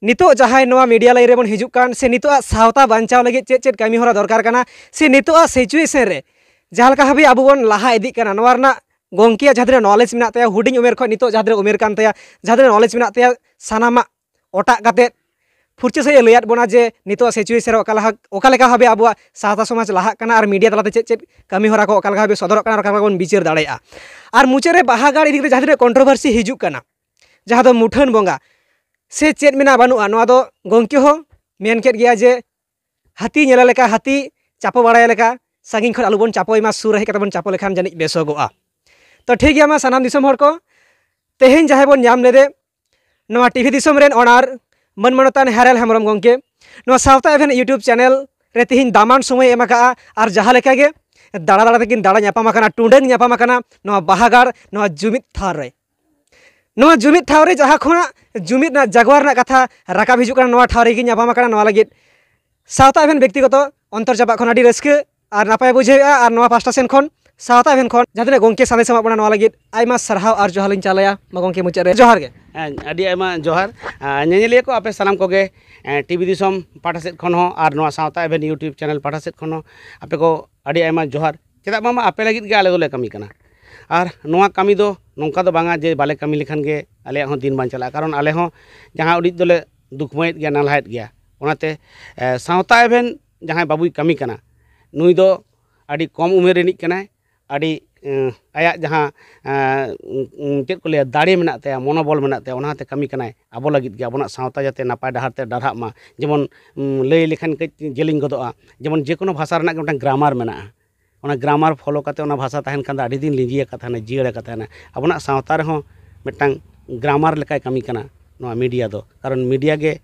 ᱱᱤᱛᱚᱜ ᱡᱟᱦᱟᱸᱭ ᱱᱚᱣᱟ ᱢᱤᱰᱤᱭᱟ ᱞᱟᱭᱤᱱ ᱨᱮᱵᱚᱱ ᱦᱤᱡᱩᱜ ᱠᱟᱱ, ᱥᱮ ᱱᱤᱛᱚᱜᱟᱜ ᱥᱟᱶᱛᱟ ᱵᱟᱧᱪᱟᱣ ᱞᱟᱹᱜᱤᱫ ᱪᱮᱫ ᱪᱮᱫ ᱠᱟᱹᱢᱤ ᱦᱚᱨᱟ ᱫᱚᱨᱠᱟᱨ ᱠᱟᱱᱟ, ᱥᱮ ᱱᱤᱛᱚᱜᱟᱜ ᱥᱤᱪᱩᱭᱮᱥᱚᱱ ᱨᱮ ᱡᱟᱦᱟᱸ ᱞᱮᱠᱟ ᱦᱟᱹᱵᱤᱡ ᱟᱵᱚ ᱵᱚᱱ ᱞᱟᱦᱟ ᱤᱫᱤᱜ ᱠᱟᱱᱟ, ᱱᱚᱣᱟ ᱨᱮᱱᱟᱜ ᱜᱚᱢᱠᱮᱭᱟᱜ ᱡᱟᱦᱟᱸ ᱛᱤᱱᱟᱹᱜ ᱱᱚᱞᱮᱡᱽ ᱢᱮᱱᱟᱜ ᱛᱟᱭᱟ, ᱦᱩᱰᱤᱧ ᱩᱢᱮᱨ ᱠᱷᱚᱱ ᱱᱤᱛᱚᱜ ᱡᱟᱦᱟᱸ ᱛᱤᱱᱟᱹᱜ ᱩᱢᱮᱨ ᱠᱟᱱ ᱛᱟᱭᱟ, ᱡᱟᱦᱟᱸ ᱛᱤᱱᱟᱹᱜ ᱱᱚᱞᱮᱡᱽ ᱢᱮᱱᱟᱜ ᱛᱟᱭᱟ, ᱥᱟᱱᱟᱢᱟᱜ ᱚᱴᱟᱜ ᱠᱟᱛᱮᱫ ᱯᱷᱩᱨᱪᱟᱹ ᱥᱟᱺᱦᱤᱡ ᱮ ᱞᱟᱹᱭᱟᱫ ᱵᱚᱱᱟ ᱡᱮ ᱱᱤᱛᱚᱜ ᱥᱤᱪᱩᱭᱮᱥᱚᱱ ᱨᱮ ᱚᱠᱟ ᱞᱮᱠᱟ, ᱚᱠᱟ ᱞᱮᱠᱟ ᱵᱷᱟᱵᱮ ᱟᱵᱚᱣᱟᱜ ᱥᱟᱶᱛᱟ ᱥᱚᱢᱟᱡᱽ ᱞᱟᱦᱟᱜ ᱠᱟᱱᱟ ᱟᱨ ᱢᱤᱰᱤᱭᱟ ᱛᱟᱞᱟᱛᱮ ᱪᱮᱫ ᱪᱮᱫ ᱠᱟᱹᱢᱤ ᱦᱚᱨᱟ ᱠᱚ ᱚᱠᱟ ᱞᱮᱠᱟ ᱵᱷᱟᱵᱮ ᱥᱚᱫᱚᱨᱚᱜ ᱠᱟᱱᱟ ᱟᱨ ᱚᱠᱟ ᱞᱮᱠᱟ ᱵᱚᱱ ᱵᱤᱪᱟᱹᱨ ᱫᱟᱲᱮᱭᱟᱜᱼᱟ᱾ ᱟᱨ ᱢᱩᱪᱟᱹᱫ ᱨᱮ ᱵᱟᱦᱟ ᱜᱟᱲ ᱤᱫᱤ ᱠᱟᱛᱮ ᱡᱟᱦᱟᱸ ᱛᱤᱱᱟᱹᱜ ᱠᱚᱱᱴᱨᱳᱵᱷᱟᱨᱥᱤ ᱦᱤᱡᱩᱜ ᱠᱟᱱᱟ, ᱡᱟᱦᱟᱸ ᱫᱚ ᱢᱩᱴᱷᱟᱹᱱ ᱵᱚᱸᱜᱟ ᱥᱮ ᱪᱮᱫ ᱢᱮᱱᱟᱜᱼᱟ ᱵᱟᱹᱱᱩᱜᱼᱟ, ᱱᱚᱣᱟ ᱫᱚ ᱜᱚᱢᱠᱮ ᱦᱚᱸ ᱢᱮᱱ ᱠᱮᱫ ᱜᱮᱭᱟ ᱡᱮ ᱦᱟᱹᱛᱤ ᱧᱮᱞᱮ ᱞᱮᱠᱟ, ᱦᱟᱹᱛᱤ ᱪᱟᱯᱚ ᱵᱟᱲᱟᱭ ᱞᱮᱠᱟ, ᱥᱟᱺᱜᱤᱧ ᱠᱷᱚᱱ ᱟᱞᱚᱵᱚᱱ ᱪᱟᱯᱚᱭ ᱢᱟ, ᱥᱩᱨ ᱨᱮ ᱦᱮᱡ ᱠᱟᱛᱮ ᱵᱚᱱ ᱪᱟᱯᱚ ᱞᱮᱠᱷᱟᱱ ᱡᱟᱹᱱᱤᱡ ᱵᱮᱥᱚᱜᱚᱜᱼᱟ᱾ ᱛᱚ ᱴᱷᱤᱠ ᱜᱮᱭᱟ, ᱢᱟ ᱥᱟᱱᱟᱢ ᱫᱤᱥᱚᱢ ᱦᱚᱲ ᱠᱚ, ᱛᱮᱦᱮᱧ ᱡᱟᱦᱟᱸᱭ ᱵᱚᱱ ᱧᱟᱢ ᱞᱮᱫᱮ, ᱱᱚᱣᱟ ᱴᱤᱵᱷᱤ ᱫᱤᱥᱚᱢ ᱨᱮᱱ ᱚᱱᱟᱨ ᱢᱟᱹᱱ ᱢᱟᱱᱚᱛᱟᱱ ᱦᱮᱨᱮᱞ ᱦᱮᱢᱵᱨᱚᱢ ᱜᱚᱢᱠᱮ, ᱱᱚᱣᱟ ᱥᱟᱶᱛᱟ ᱮᱵᱷᱮᱱ YouTube ᱪᱮᱱᱮᱞ ᱨᱮ ᱛᱮᱦᱮᱧ ᱫᱟᱢᱟᱱ ᱥᱚᱢᱚᱭ ᱮ ᱮᱢ ᱟᱠᱟᱫᱼᱟ᱾ ᱟᱨ ᱡᱟᱦᱟᱸ ᱞᱮᱠᱟ ᱜᱮ ᱫᱟᱬᱟ ᱫᱟᱬᱟ ᱛᱮᱠᱤᱱ ᱫᱟᱬᱟ ᱧᱟᱯᱟᱢ ᱟᱠᱟᱱᱟ, ᱴᱩᱰᱟᱹᱝ ᱧᱟᱯᱟᱢ ᱟᱠᱟᱱᱟ ᱱᱚᱣᱟ ᱵᱟᱦᱟᱜᱟᱲ, ᱱᱚᱣᱟ ᱡᱩᱢᱤᱫ ᱴᱷᱟᱶ ᱨᱮ᱾ ᱱᱚᱣᱟ ᱡᱩᱢᱤᱫ ᱴᱷᱟᱶ ᱨᱮ ᱡᱟᱦᱟᱸ ᱠᱷᱚᱱᱟᱜ ᱡᱩᱢᱤᱫ ᱨᱮᱱᱟᱜ ᱡᱟᱜᱣᱟᱨ ᱨᱮᱱᱟᱜ ᱠᱟᱛᱷᱟ ᱨᱟᱠᱟᱵ ᱦᱤᱡᱩᱜ ᱠᱟᱱᱟ, ᱱᱚᱣᱟ ᱴᱷᱟᱶ ᱨᱮᱜᱮ ᱧᱟᱯᱟᱢ ᱟᱠᱟᱱᱟ᱾ ᱱᱚᱣᱟ ᱞᱟᱹᱜᱤᱫ ᱥᱟᱶᱛᱟ ᱮᱵᱷᱮᱱ ᱵᱮᱠᱛᱤᱜᱚᱛᱚ ᱚᱱᱛᱚᱨ ᱪᱟᱯᱟᱜ ᱠᱷᱚᱱ ᱟᱹᱰᱤ ᱨᱟᱹᱥᱠᱟᱹ ᱟᱨ ᱱᱟᱯᱟᱭ ᱵᱩᱡᱷᱟᱹᱣᱮᱫᱼᱟ᱾ ᱟᱨ ᱱᱚᱣᱟ ᱯᱟᱦᱴᱟ ᱥᱮᱱ ᱠᱷᱚᱱ, ᱥᱟᱶᱛᱟ ᱮᱵᱷᱮᱱ ᱠᱷᱚᱱ ᱡᱟᱦᱟᱸ ᱛᱤᱱᱟᱹᱜ ᱜᱚᱢᱠᱮ ᱥᱟᱸᱫᱮᱥ ᱮᱢᱟᱜ ᱵᱚᱱᱟ, ᱱᱚᱣᱟ ᱞᱟᱹᱜᱤᱫ ᱟᱭᱢᱟ ᱥᱟᱨᱦᱟᱣ ᱟᱨ ᱡᱚᱦᱟᱨ ᱞᱤᱧ ᱪᱟᱞᱟᱭᱟ᱾ ᱢᱟ ᱜᱚᱢᱠᱮ ᱢᱩᱪᱟᱹᱫ ᱨᱮ ᱡᱚᱦᱟᱨ ᱜᱮ᱾ ᱦᱮᱸ, ᱟᱹᱰᱤ ᱟᱭᱢᱟ ᱡᱚᱦᱟᱨ᱾ ᱟᱨ ᱧᱮᱧᱮᱞᱤᱭᱟᱹ ᱠᱚ, ᱟᱯᱮ ᱥᱟᱱᱟᱢ ᱠᱚᱜᱮ, ᱮᱸ, ᱴᱤᱵᱷᱤ ᱫᱤᱥᱚᱢ ᱯᱟᱦᱴᱟ ᱥᱮᱫ ᱠᱷᱚᱱ ᱦᱚᱸ ᱟᱨ ᱱᱚᱣᱟ ᱥᱟᱶᱛᱟ ᱮᱵᱷᱮᱱ YouTube ᱪᱮᱱᱮᱞ ᱯᱟᱦᱴᱟ ᱥᱮᱫ ᱠᱷᱚᱱ ᱦᱚᱸ ᱟᱯᱮ ᱠᱚ ᱟᱹᱰᱤ ᱟᱭᱢᱟ ᱡᱚᱦᱟᱨ᱾ ᱪᱮᱫᱟᱜ ᱵᱟᱝᱢᱟ ᱟᱯᱮ ᱞᱟᱹᱜᱤᱫ ᱜᱮ ᱟᱞᱮ ᱫᱚᱞᱮ ᱠᱟᱹᱢᱤ ᱠᱟᱱᱟ᱾ ᱟᱨ ᱱᱚᱣᱟ ᱠᱟᱹᱢᱤ ᱫᱚ ᱱᱚᱝᱠᱟ ᱫᱚ ᱵᱟᱝᱟ ᱡᱮ ᱵᱟᱞᱮ ᱠᱟᱹᱢᱤ ᱞᱮᱠᱷᱟᱱ ᱜᱮ ᱟᱞᱮᱭᱟᱜ ᱦᱚᱸ ᱫᱤᱱ ᱵᱟᱝ ᱪᱟᱞᱟᱜᱼᱟ, ᱠᱟᱨᱚᱱ ᱟᱞᱮ ᱦᱚᱸ ᱡᱟᱦᱟᱸ ᱩᱰᱤᱡ ᱫᱚᱞᱮ ᱫᱩᱠᱷᱢᱟᱹᱭᱮᱫ ᱜᱮᱭᱟ, ᱱᱟᱞᱦᱟᱭᱮᱫ ᱜᱮᱭᱟ᱾ ᱚᱱᱟᱛᱮ, ᱮ, ᱥᱟᱶᱛᱟ ᱮᱵᱷᱮᱱ ᱡᱟᱦᱟᱸᱭ ᱵᱟᱹᱵᱩᱭ ᱠᱟᱹᱢᱤ ᱠᱟᱱᱟ, ᱱᱩᱭ ᱫᱚ ᱟᱹᱰᱤ ᱠᱚᱢ ᱩᱢᱮᱨ ᱨᱤᱱᱤᱡ ᱠᱟᱱᱟᱭ, ᱟᱹᱰᱤ, ᱮᱸ, ᱟᱭᱟᱜ ᱡᱟᱦᱟᱸ, ᱮᱸ, ᱩᱸ, ᱩᱸ, ᱪᱮᱫ ᱠᱚ ᱞᱟᱹᱭᱟ, ᱫᱟᱲᱮ ᱢᱮᱱᱟᱜ ᱛᱟᱭᱟ, ᱢᱚᱱᱳᱵᱚᱞ ᱢᱮᱱᱟᱜ ᱛᱟᱭᱟ, ᱚᱱᱟ ᱦᱚᱛᱮ ᱠᱟᱹᱢᱤ ᱠᱟᱱᱟᱭ ᱟᱵᱚ ᱞᱟᱹᱜᱤᱫ ᱜᱮ, ᱟᱵᱚᱱᱟᱜ ᱥᱟᱶᱛᱟ ᱡᱟᱛᱮ ᱱᱟᱯᱟᱭ ᱰᱟᱦᱟᱨ ᱛᱮ ᱰᱟᱨᱦᱟᱜ ᱢᱟ᱾ ᱡᱮᱢᱚᱱ, ᱩᱸ, ᱞᱟᱹᱭ ᱞᱮᱠᱷᱟᱱ ᱠᱟᱹᱡ ᱡᱮᱞᱮᱧ ᱜᱚᱫᱚᱜᱼᱟ, ᱡᱮᱢᱚᱱ ᱡᱮᱠᱳᱱᱳ ᱵᱷᱟᱥᱟ ᱨᱮᱱᱟᱜ ᱜᱮ ᱢᱤᱫᱴᱟᱝ ᱜᱨᱟᱢᱟᱨ ᱢᱮᱱᱟᱜᱼᱟ, ᱚᱱᱟ ᱜᱨᱟᱢᱟᱨ ᱯᱷᱳᱞᱳ ᱠᱟᱛᱮ ᱚᱱᱟ ᱵᱷᱟᱥᱟ ᱛᱟᱦᱮᱱ ᱠᱷᱟᱱ ᱫᱚ ᱟᱹᱰᱤ ᱫᱤᱱ ᱞᱤᱸᱡᱤ ᱟᱠᱟ ᱛᱟᱦᱮᱱᱟ, ᱡᱤᱭᱟᱹᱲ ᱟᱠᱟ ᱛᱟᱦᱮᱱᱟ᱾ ᱟᱵᱚᱱᱟᱜ ᱥᱟᱶᱛᱟ ᱨᱮᱦᱚᱸ ᱢᱤᱫᱴᱟᱝ ᱜᱨᱟᱢᱟᱨ ᱞᱮᱠᱟᱭ ᱠᱟᱹᱢᱤ ᱠᱟᱱᱟ ᱱᱚᱣᱟ ᱢᱤᱰᱤᱭᱟ ᱫᱚ, ᱠᱟᱨᱚᱱ ᱢᱤᱰᱤᱭᱟ ᱜᱮ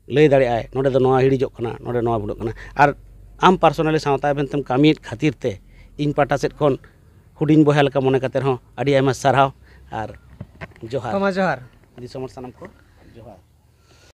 ᱞᱟᱹᱭ ᱫᱟᱲᱮᱭᱟᱜᱼᱟᱭ, ᱱᱚᱰᱮ ᱫᱚ ᱱᱚᱣᱟ ᱦᱤᱲᱤᱡᱚᱜ ᱠᱟᱱᱟ, ᱱᱚᱰᱮ ᱱᱚᱣᱟ ᱵᱷᱩᱞᱚᱜ ᱠᱟᱱᱟ᱾ ᱟᱨ ᱟᱢ ᱯᱟᱨᱥᱳᱱᱟᱞᱤ ᱥᱟᱶᱛᱟ ᱮᱵᱷᱮᱱ ᱛᱮᱢ ᱠᱟᱹᱢᱤᱭᱮᱫ ᱠᱷᱟᱹᱛᱤᱨ ᱛᱮ ᱤᱧ ᱯᱟᱦᱴᱟ ᱥᱮᱫ ᱠᱷᱚᱱ ᱦᱩᱰᱤᱧ ᱵᱚᱭᱦᱟ ᱞᱮᱠᱟ ᱢᱚᱱᱮ ᱠᱟᱛᱮ ᱨᱮᱦᱚᱸ ᱟᱹᱰᱤ ᱟᱭᱢᱟ ᱥᱟᱨᱦᱟᱣ ᱟᱨ ᱡᱚᱦᱟᱨ᱾ ᱛᱚ ᱢᱟ ᱡᱚᱦᱟᱨ᱾ ᱫᱤᱥᱚᱢ ᱦᱚᱲ ᱥᱟᱱᱟᱢ ᱠᱚ ᱡᱚᱦᱟᱨ᱾